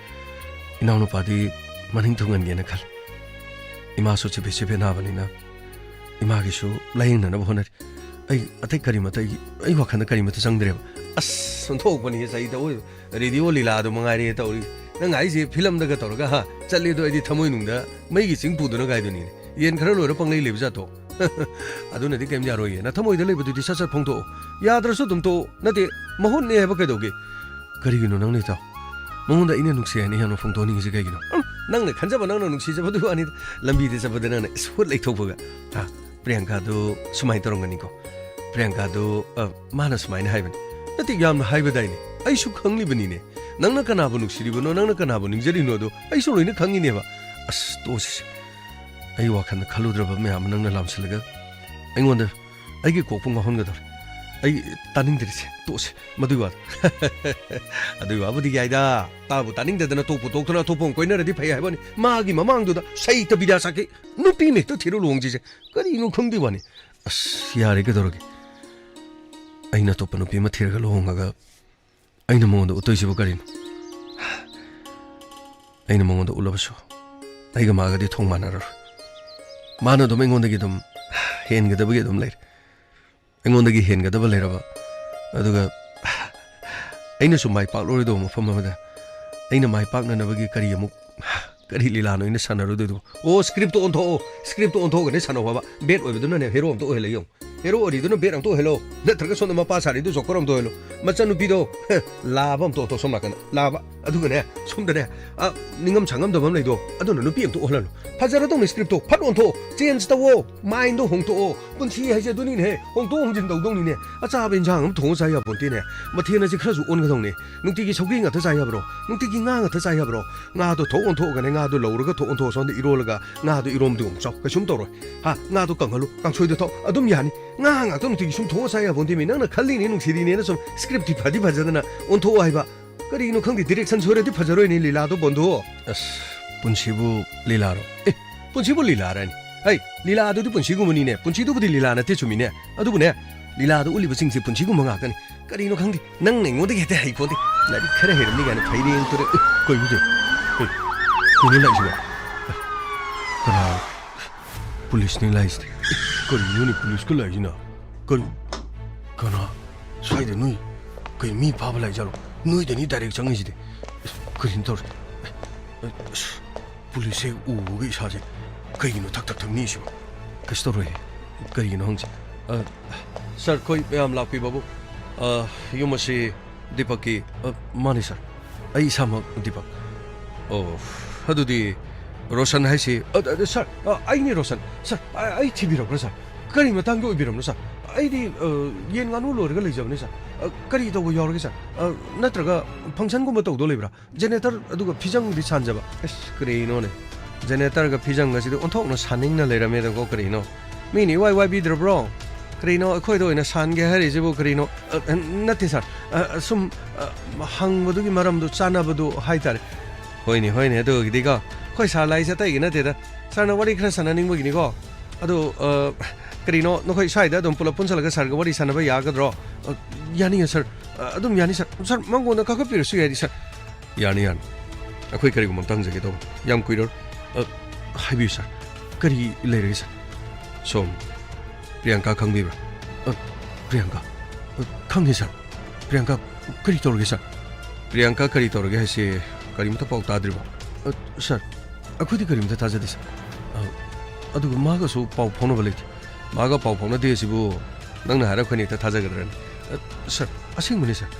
ꯏꯅꯥꯎꯅꯨꯄꯥꯗꯤ ꯃꯅꯤꯡ ꯊꯨꯡꯍꯟꯒꯦꯅ ꯈꯜꯂꯦ꯫ ꯏꯃꯥꯁꯨ ꯆꯤꯐꯦꯠ ꯆꯤꯐꯦꯠ ꯅꯥꯕꯅꯤꯅ ꯏꯃꯥꯒꯤꯁꯨ ꯂꯥꯌꯦꯡꯅꯅꯕ ꯍꯣꯠꯅꯔꯤ꯫ ꯑꯩ ꯑꯇꯩ ꯀꯔꯤꯃꯇ, ꯑꯩ, ꯑꯩ ꯋꯥꯈꯜꯗ ꯀꯔꯤꯃꯇ ꯆꯪꯗ꯭ꯔꯦꯕ꯫ ꯑꯁ, ꯑꯣꯟꯊꯣꯛꯄꯅꯤꯍꯦ, ꯆꯍꯤ ꯇꯧ-, ꯔꯦꯗꯤꯑꯣ ꯂꯤꯂꯥꯗꯣ ꯃꯉꯥꯏꯔꯦ ꯇꯧꯔꯤ꯫ ꯅꯪ ꯍꯥꯏꯁꯦ ꯐꯤꯂꯝꯗꯒ ꯇꯧꯔꯒ, ꯍꯥ, ꯆꯠꯂꯦ ꯑꯗꯣ ꯑꯩꯗꯤ ꯊꯃꯣꯏꯅꯨꯡꯗ ꯃꯩꯒꯤ ꯆꯤꯡ ꯄꯨꯗꯨꯅ ꯀꯥꯏꯗꯨꯅꯤꯅꯦ꯫ ꯌꯦꯟ ꯈꯔ ꯂꯣꯏꯔ ꯄꯪꯂꯩ ꯂꯩꯕ ꯖꯥꯠꯇꯣ꯫ ꯑꯗꯨꯅꯗꯤ ꯀꯩꯝ ꯌꯥꯔꯣꯏꯌꯦ꯫ ꯅꯊꯃꯣꯏꯗ ꯂꯩꯕꯗꯨꯗꯤ ꯁꯠ ꯁꯠ ꯐꯣꯡꯗꯣꯛꯑꯣ꯫ ꯌꯥꯗ꯭ꯔꯁꯨ ꯑꯗꯨꯝ ꯇꯣꯛꯑꯣ꯫ ꯅꯠꯇꯦ, ꯃꯍꯨꯠꯅꯦ ꯍꯥꯏꯕ ꯀꯩꯗꯧꯒꯦ? ꯀꯔꯤꯒꯤꯅꯣ ꯅꯪꯅ ꯏꯇꯥꯎ? ꯃꯉꯣꯟꯗ ꯑꯩꯅ ꯅꯨꯡꯁꯤ ꯍꯥꯏꯅ ꯌꯥꯝꯅ ꯐꯣꯡꯗꯣꯛꯅꯤꯡꯉꯤꯁꯦ ꯀꯩꯒꯤꯅꯣ? ꯎꯝ, ꯅꯪꯅ ꯈꯟꯖꯕ ꯅꯪꯅ ꯅꯨꯡꯁꯤꯖꯕꯗꯨꯒꯤ ꯋꯥꯅꯤꯗ꯫ ꯂꯝꯕꯤꯗ ꯆꯠꯄꯗ ꯅꯪꯅ ꯏꯁ ꯍꯨꯠ ꯂꯩꯊꯣꯛꯄꯒ꯫ ꯍꯥ, ꯄ꯭ꯔꯤꯌꯥꯡꯀꯥꯗꯨ ꯁꯨꯃꯥꯏꯅ ꯇꯧꯔꯝꯒꯅꯤꯀꯣ꯫ ꯄ꯭ꯔꯤꯌꯥꯡꯀꯥꯗꯨ, ꯑ, ꯃꯥꯅ ꯁꯨꯃꯥꯏꯅ ꯍꯥꯏꯕꯅꯤ꯫ ꯅꯠꯇꯦ, ꯌꯥꯝꯅ ꯍꯥꯏꯕꯗꯥꯏꯅꯦ? ꯑꯩꯁꯨ ꯈꯪꯂꯤꯕꯅꯤꯅꯦ꯫ ꯅꯪꯅ ꯀꯅꯥꯕꯨ ꯅꯨꯡꯁꯤꯔꯤꯕꯅꯣ, ꯅꯪꯅ ꯀꯅꯥꯕꯨ ꯅꯤꯡꯖꯔꯤꯅꯣꯗꯣ ꯑꯩꯁꯨ ꯂꯣꯏꯅ ꯈꯪꯉꯤꯅꯦꯕ꯫ ꯑꯁ, ꯇꯣꯛꯑꯁꯤꯁꯦ꯫ ꯑꯩ ꯋꯥꯈꯜꯗ ꯈꯜꯂꯨꯗ꯭ꯔꯕ ꯃꯌꯥꯝ ꯑꯃ ꯅꯪꯅ ꯂꯥꯝꯁꯤꯜꯂꯒ ꯑꯩꯉꯣꯟꯗ ꯑꯩꯒꯤ ꯀꯣꯛꯄꯨ ꯉꯥꯎꯍꯟꯒꯗꯧꯔꯦ꯫ ꯑꯩ ꯇꯥꯅꯤꯡꯗ꯭ꯔꯤꯁꯦ, ꯇꯣꯛꯑꯁꯤ ꯃꯗꯨꯒꯤ ꯋꯥꯗꯣ꯫ ꯑꯗꯨꯒꯤ ꯋꯥꯕꯨꯗꯤ ꯌꯥꯏꯗ, ꯇꯥꯕꯨ ꯇꯥꯅꯤꯡꯗꯗꯅ ꯇꯣꯛꯄꯨ ꯇꯣꯛꯇꯅ ꯑꯇꯣꯞꯄ ꯑꯃ ꯀꯣꯏꯅꯔꯗꯤ ꯐꯩ ꯍꯥꯏꯕꯅꯤ꯫ ꯃꯥꯒꯤ ꯃꯃꯥꯡꯗꯨꯗ ꯁꯩꯇ ꯕꯤꯗ꯭ꯌꯥ ꯁꯥꯀꯦ ꯅꯨꯄꯤ ꯑꯃ ꯍꯦꯛꯇ ꯊꯤꯔ ꯂꯨꯍꯣꯡꯁꯤꯁꯦ ꯀꯔꯤꯅꯣ ꯈꯪꯗꯦ ꯋꯥꯅꯤ꯫ ꯑꯁ, ꯌꯥꯔꯦ, ꯀꯩꯗꯧꯔꯒꯦ? ꯑꯩꯅ ꯑꯇꯣꯞꯄ ꯅꯨꯄꯤ ꯑꯃ ꯊꯤꯔꯒ ꯂꯨꯍꯣꯡꯉꯒ ꯑꯩꯅ ꯃꯉꯣꯟꯗ ꯎꯠꯇꯣꯏꯁꯤꯕꯨ ꯀꯔꯤꯅꯣ? ꯑꯩꯅ ꯃꯉꯣꯟꯗ ꯎꯠꯂꯕꯁꯨ ꯑꯩꯒ ꯃꯥꯒꯗꯤ ꯊꯣꯡ ꯃꯥꯟꯅꯔꯔꯣꯏ꯫ ꯃꯥꯅ ꯑꯗꯨꯝ ꯑꯩꯉꯣꯟꯗꯒꯤ ꯑꯗꯨꯝ ꯍꯦꯟꯒꯗꯕꯒꯤ ꯑꯗꯨꯝ ꯂꯩꯔꯦ꯫ ꯑꯩꯉꯣꯟꯗꯒꯤ ꯍꯦꯟꯒꯗꯕ ꯂꯩꯔꯕ, ꯑꯗꯨꯒ ꯑꯩꯅꯁꯨ ꯃꯥꯏ ꯄꯥꯛꯂꯔꯣꯏꯗꯧꯕ ꯃꯐꯝ ꯑꯃꯗ ꯑꯩꯅ ꯃꯥꯏ ꯄꯥꯛꯅꯅꯕꯒꯤ ꯀꯔꯤ ꯑꯃꯨꯛ, ꯀꯔꯤ ꯂꯤꯂꯥꯅꯣ ꯑꯩꯅ ꯁꯥꯟꯅꯔꯨꯗꯣꯏꯗꯨꯕꯨ? ꯑꯣ, script ꯇꯣ ꯑꯣꯟꯊꯣꯛꯑꯣ, script ꯇꯣ ꯑꯣꯟꯊꯣꯛꯑꯒꯅꯦ ꯁꯥꯟꯅꯧ ꯍꯥꯏꯕ꯫ Bad ꯑꯣꯏꯕꯗꯨꯅꯅꯦ hero ꯑꯝꯇ ꯑꯣꯏꯍꯜꯂ ꯌꯦꯡꯉꯨ꯫ ꯍꯦꯔꯣ ꯑꯔꯤꯗꯨꯅ ꯕꯦꯠ ꯑꯃ ꯇꯣꯛꯍꯜꯂꯣ, ꯅꯠꯇ꯭ꯔꯒ ꯁꯣꯝꯗ ꯃꯄꯥ ꯁꯥꯔꯤꯗꯣ ꯖꯣꯀꯔ ꯑꯃ ꯇꯣꯛꯍꯜꯂꯣ꯫ ꯃꯆꯟꯅꯨꯄꯤꯗꯣ, ꯍꯦ, ꯂꯥꯕ ꯑꯃ ꯇꯣꯛ, ꯁꯣꯝ ꯅꯥꯀꯟꯗ ꯂꯥꯕ꯫ ꯑꯗꯨꯒꯅꯦ, ꯁꯣꯝꯗꯅꯦ, ꯑ, ꯅꯤꯡꯉꯝ ꯁꯥꯉꯝꯗꯕ ꯑꯃ ꯂꯩꯗꯣ, ꯑꯗꯨꯅ ꯅꯨꯄꯤ ꯑꯃ ꯇꯣꯛꯍꯜꯂꯣ꯫ ꯐꯖꯔꯗꯧꯅꯤ script ꯇꯣ, ꯐꯠ ꯑꯣꯟꯊꯣꯛꯑꯣ, change ꯇꯧꯑꯣ, mind ꯗꯣ ꯍꯣꯡꯇꯣꯛꯑꯣ꯫ ꯄꯨꯟꯁꯤ ꯍꯥꯏꯁꯦ ꯑꯗꯨꯅꯤꯅꯦ, ꯍꯣꯡꯗꯣꯛ ꯍꯣꯡꯖꯤꯟ ꯇꯧꯗꯧꯅꯤꯅꯦ꯫ ꯑꯆꯥꯕ ꯏꯟꯁꯥꯡ ꯑꯃ ꯊꯣꯡꯉ ꯆꯥ ꯌꯥꯄꯣꯟꯇꯦꯅꯦ꯫ ꯃꯊꯦꯜ ꯑꯁꯤ ꯈꯔꯁꯨ ꯑꯣꯟꯒꯗꯧꯅꯤ꯫ ꯅꯨꯡꯇꯤꯒꯤ ꯁꯧꯒ꯭ꯔꯤ ꯉꯥꯛꯇ ꯆꯥ ꯌꯥꯕ꯭ꯔꯣ? ꯅꯨꯡꯇꯤꯒꯤ ꯉꯥ ꯉꯥꯛꯇ ꯆꯥ ꯌꯥꯕ꯭ꯔꯣ? ꯉꯥꯗꯣ ꯊꯣꯛ ꯑꯣꯟꯊꯣꯛꯑꯒꯅꯦ, ꯉꯥꯗꯣ ꯂꯧꯔꯒ ꯊꯣꯛ ꯑꯣꯟꯊꯣꯛꯑ ꯁꯣꯝꯗ ꯏꯔꯣꯜꯂꯒ ꯉꯥꯗꯣ ꯏꯔꯣꯝꯕꯗꯨ ꯑꯃꯨꯛ ꯆꯥꯎ꯫ ꯀꯩꯁꯨꯝ ꯇꯧꯔꯣꯏ꯫ ꯍꯥ, ꯉꯥꯗꯣ ꯀꯪꯍꯜꯂꯨ, ꯀꯥꯡꯁꯣꯏꯗ ꯊꯣꯛ, ꯑꯗꯨꯝ ꯌꯥꯅꯤ꯫ ꯉꯥ ꯉꯥꯛꯇ ꯅꯨꯡꯇꯤꯒꯤ ꯁꯨꯝ ꯊꯣꯛꯑ ꯆꯥ ꯌꯥꯄꯣꯟꯇꯦꯃꯤ꯫ ꯅꯪꯅ ꯈꯜꯂꯤꯅꯦ ꯅꯨꯡꯁꯤꯔꯤꯅꯦꯅ ꯁꯨꯝ script ꯇꯤ ꯐꯗꯤ ꯐꯖꯗꯅ ꯑꯣꯟꯊꯣꯛꯑꯣ ꯍꯥꯏꯕ꯫ ꯀꯔꯤꯅꯣ ꯈꯪꯗꯦ, direction ꯁꯣꯏꯔꯗꯤ ꯐꯖꯔꯣꯏꯅꯦ ꯂꯤꯂꯥꯗꯣ ꯕꯣꯟꯗꯣ꯫ ꯑꯁ, ꯄꯨꯟꯁꯤꯕꯨ ꯂꯤꯂꯥꯔꯣ? ꯑꯦ, ꯄꯨꯟꯁꯤꯕꯨ ꯂꯤꯂꯥꯔꯅꯤ? ꯍꯩ, ꯂꯤꯂꯥꯗꯨꯗꯤ ꯄꯨꯟꯁꯤꯒꯨꯝꯕꯅꯤꯅꯦ, ꯄꯨꯟꯁꯤꯗꯨꯕꯨꯗꯤ ꯂꯤꯂꯥ ꯅꯠꯇꯦ ꯆꯨꯝꯃꯤꯅꯦ꯫ ꯑꯗꯨꯕꯨꯅꯦ, ꯂꯤꯂꯥꯗ ꯎꯠꯂꯤꯕꯁꯤꯡꯁꯦ ꯄꯨꯟꯁꯤꯒꯨꯝꯕ ꯉꯥꯛꯇꯅꯤ꯫ ꯀꯔꯤꯅꯣ ꯈꯪꯗꯦ, ꯅꯪꯅ ꯑꯩꯉꯣꯟꯗꯒꯤ ꯍꯦꯛꯇ ꯍꯩ ꯄꯣꯟꯗꯦ꯫ ꯂꯥꯏꯔꯤꯛ ꯈꯔ ꯍꯩꯔꯝꯅꯤ ꯀꯥꯏꯅ ꯐꯩꯔꯦꯡ ꯇꯨꯔꯦ꯫ ꯑꯦ, ꯀꯩꯅꯣ ꯇꯧ-, ꯑꯦ, ꯀꯩꯅꯣ ꯂꯥꯛꯏꯁꯤꯕꯣ? ꯑꯦ, ꯀꯅꯥ? ꯄꯨꯂꯤꯁꯅꯤ ꯂꯥꯛꯏꯁꯤꯗꯤ꯫ ꯑꯦ, ꯀꯔꯤꯅꯣꯅꯦ ꯄꯨꯂꯤꯁꯀ ꯂꯥꯛꯏꯁꯤꯅ? ꯀꯔꯤ? ꯀꯅꯥ? ꯁ꯭ꯋꯥꯏꯗ ꯅꯣꯏ ꯀꯩ ꯃꯤ ꯐꯥꯕ ꯂꯥꯛꯏꯖꯥꯠꯂꯣ? ꯅꯣꯏꯗꯅꯤ direct ꯆꯪꯉꯤꯁꯤꯗꯤ꯫ ꯑꯁ, ꯀꯔꯤꯅꯣ ꯇꯧꯔꯤꯁꯦ? ꯑꯦ, ꯑꯁ, ꯄꯨꯂꯤꯁ ꯍꯦꯛ ꯎꯕꯒ ꯏꯁꯥꯁꯦ ꯀꯩꯒꯤꯅꯣ ꯊꯛ ꯊꯛ ꯊꯛ ꯅꯤꯛꯏꯁꯤꯕꯣ? ꯀꯩꯁꯨ ꯇꯧꯔꯣꯏ꯫ ꯀꯔꯤꯒꯤꯅꯣ ꯍꯪꯁꯦ꯫ ꯑ, ꯁꯥꯔ, ꯑꯩꯈꯣꯏ ꯃꯌꯥꯝ ꯂꯥꯛꯄꯤꯕꯕꯨ, ꯑ, ꯌꯨꯝ ꯑꯁꯤ ꯗꯤꯄꯛꯀꯤ, ꯑ, ꯃꯥꯅꯤ ꯁꯥꯔ꯫ ꯑꯩ ꯏꯁꯥꯃꯛ ꯗꯤꯄꯛ꯫ ꯑꯣ, ꯑꯗꯨꯗꯤ ꯔꯣꯁꯟ ꯍꯥꯏꯁꯤ, ꯑ, ꯑ, ꯁꯥꯔ, ꯑ, ꯑꯩꯅꯤ ꯔꯣꯁꯟ꯫ ꯁꯥꯔ, ꯑ, ꯑꯩ ꯊꯤꯕꯤꯔꯛꯄ꯭ꯔꯥ ꯁꯥꯔ? ꯀꯔꯤ ꯃꯇꯥꯡꯒꯤ ꯑꯣꯏꯕꯤꯔꯕꯅꯣ ꯁꯥꯔ? ꯑꯩꯗꯤ, ꯑ, ꯌꯦꯟ ꯉꯥꯅꯨ ꯂꯣꯏꯔꯒ ꯂꯩꯖꯕꯅꯤ ꯁꯥꯔ꯫ ꯑ, ꯀꯔꯤ ꯇꯧꯕ ꯌꯥꯎꯔꯒꯦ ꯁꯥꯔ? ꯑ, ꯅꯠꯇ꯭ꯔꯒ ꯐꯪꯁꯟꯒꯨꯝꯕ ꯇꯧꯗꯧ ꯂꯩꯕ꯭ꯔꯥ? ꯖꯦꯅꯦꯇꯔ ꯑꯗꯨꯒ ꯐꯤꯖꯪꯗꯤ ꯁꯥꯟꯖꯕ꯫ ꯑꯁ, ꯀꯔꯤꯅꯣꯅꯦ? ꯖꯦꯅꯦꯇꯔꯒ ꯐꯤꯖꯪꯒꯁꯤꯗꯤ ꯑꯣꯟꯊꯣꯛꯅ ꯁꯥꯅꯤꯡꯅ ꯂꯩꯔꯝꯃꯦꯗꯀꯣ, ꯀꯔꯤꯅꯣ? ꯃꯤꯅ ꯏꯋꯥꯏ ꯋꯥꯏꯕꯤꯗ꯭ꯔꯕ꯭ꯔꯣ? ꯀꯔꯤꯅꯣ ꯑꯩꯈꯣꯏꯗ ꯑꯣꯏꯅ ꯁꯥꯟꯒꯦ ꯍꯥꯏꯔꯤꯁꯤꯕꯨ ꯀꯔꯤꯅꯣ? ꯑ, ꯑ, ꯅꯠꯇꯦ ꯁꯥꯔ, ꯑ, ꯁꯨꯝ, ꯑ, ꯍꯪꯕꯗꯨꯒꯤ ꯃꯔꯝꯗꯨ ꯆꯥꯟꯅꯕꯗꯨ ꯍꯥꯏꯇꯥꯔꯦ꯫ ꯍꯣꯏꯅꯦ, ꯍꯣꯏꯅꯦ, ꯑꯗꯨꯒꯤꯗꯤꯀꯣ, ꯑꯩꯈꯣꯏ ꯁꯥꯔ ꯂꯥꯛꯏꯁꯦ ꯑꯇꯩꯒꯤ ꯅꯠꯇꯦꯗ, ꯁꯥꯔꯅ ꯋꯥꯔꯤ ꯈꯔ ꯁꯥꯟꯅꯅꯤꯡꯕꯒꯤꯅꯤꯀꯣ꯫ ꯑꯗꯨ, ꯑ, ꯀꯔꯤꯅꯣ, ꯅꯈꯣꯏ ꯁ꯭ꯋꯥꯏꯗ ꯑꯗꯨꯝ ꯄꯨꯂꯞ ꯄꯨꯟꯁꯤꯜꯂꯒ ꯁꯥꯔꯒ ꯋꯥꯔꯤ ꯁꯥꯟꯅꯕ ꯌꯥꯒꯗ꯭ꯔꯣ? ꯑ, ꯌꯥꯅꯤꯌꯦ ꯁꯥꯔ, ꯑ, ꯑꯗꯨꯝ ꯌꯥꯅꯤ ꯁꯥꯔ꯫ ꯁꯥꯔ, ꯃꯉꯣꯟꯗ ꯀꯥꯈꯠꯄꯤꯔꯁꯨ ꯌꯥꯏꯗꯤ ꯁꯥꯔ꯫ ꯌꯥꯅꯤ, ꯌꯥꯅꯤ꯫ ꯑꯩꯈꯣꯏ ꯀꯔꯤꯒꯨꯝꯕ ꯑꯝꯇ ꯍꯪꯖꯒꯦ ꯇꯧꯕ, ꯌꯥꯝ ꯀꯨꯏꯔꯣꯏ꯫ ꯑ, ꯍꯥꯏꯕꯤꯌꯨ ꯁꯥꯔ, ꯀꯔꯤ ꯂꯩꯔꯒꯦ ꯁꯥꯔ? ꯁꯣꯝ ꯄ꯭ꯔꯤꯌꯥꯡꯀꯥ ꯈꯪꯕꯤꯕ꯭ꯔꯥ? ꯑ, ꯄ꯭ꯔꯤꯌꯥꯡꯀꯥ? ꯑ, ꯈꯪꯉꯦ ꯁꯥꯔ꯫ ꯄ꯭ꯔꯤꯌꯥꯡꯀꯥ ꯀꯔꯤ ꯇꯧꯔꯒꯦ ꯁꯥꯔ? ꯄ꯭ꯔꯤꯌꯥꯡꯀꯥ ꯀꯔꯤ ꯇꯧꯔꯒꯦ ꯍꯥꯏꯁꯦ ꯀꯔꯤꯝꯇ ꯄꯥꯎ ꯇꯥꯗ꯭ꯔꯤꯕꯣ? ꯑ, ꯁꯥꯔ, ꯑꯩꯈꯣꯏꯗꯤ ꯀꯔꯤꯝꯇ ꯇꯥꯖꯗꯦ ꯁꯥꯔ꯫ ꯑ, ꯑꯗꯨꯒ ꯃꯥꯒꯁꯨ ꯄꯥꯎ ꯐꯥꯎꯅꯕ ꯂꯩꯇꯦ꯫ ꯃꯥꯒ ꯄꯥꯎ ꯐꯥꯎꯅꯗꯦ ꯑꯁꯤꯕꯨ ꯅꯪꯅ ꯍꯥꯏꯔ ꯑꯩꯈꯣꯏꯅ ꯍꯦꯛꯇ ꯊꯥꯖꯒꯗ꯭ꯔꯅꯦ? ꯑ, ꯁꯥꯔ, ꯑꯁꯦꯡꯕꯅꯤ ꯁꯥꯔ꯫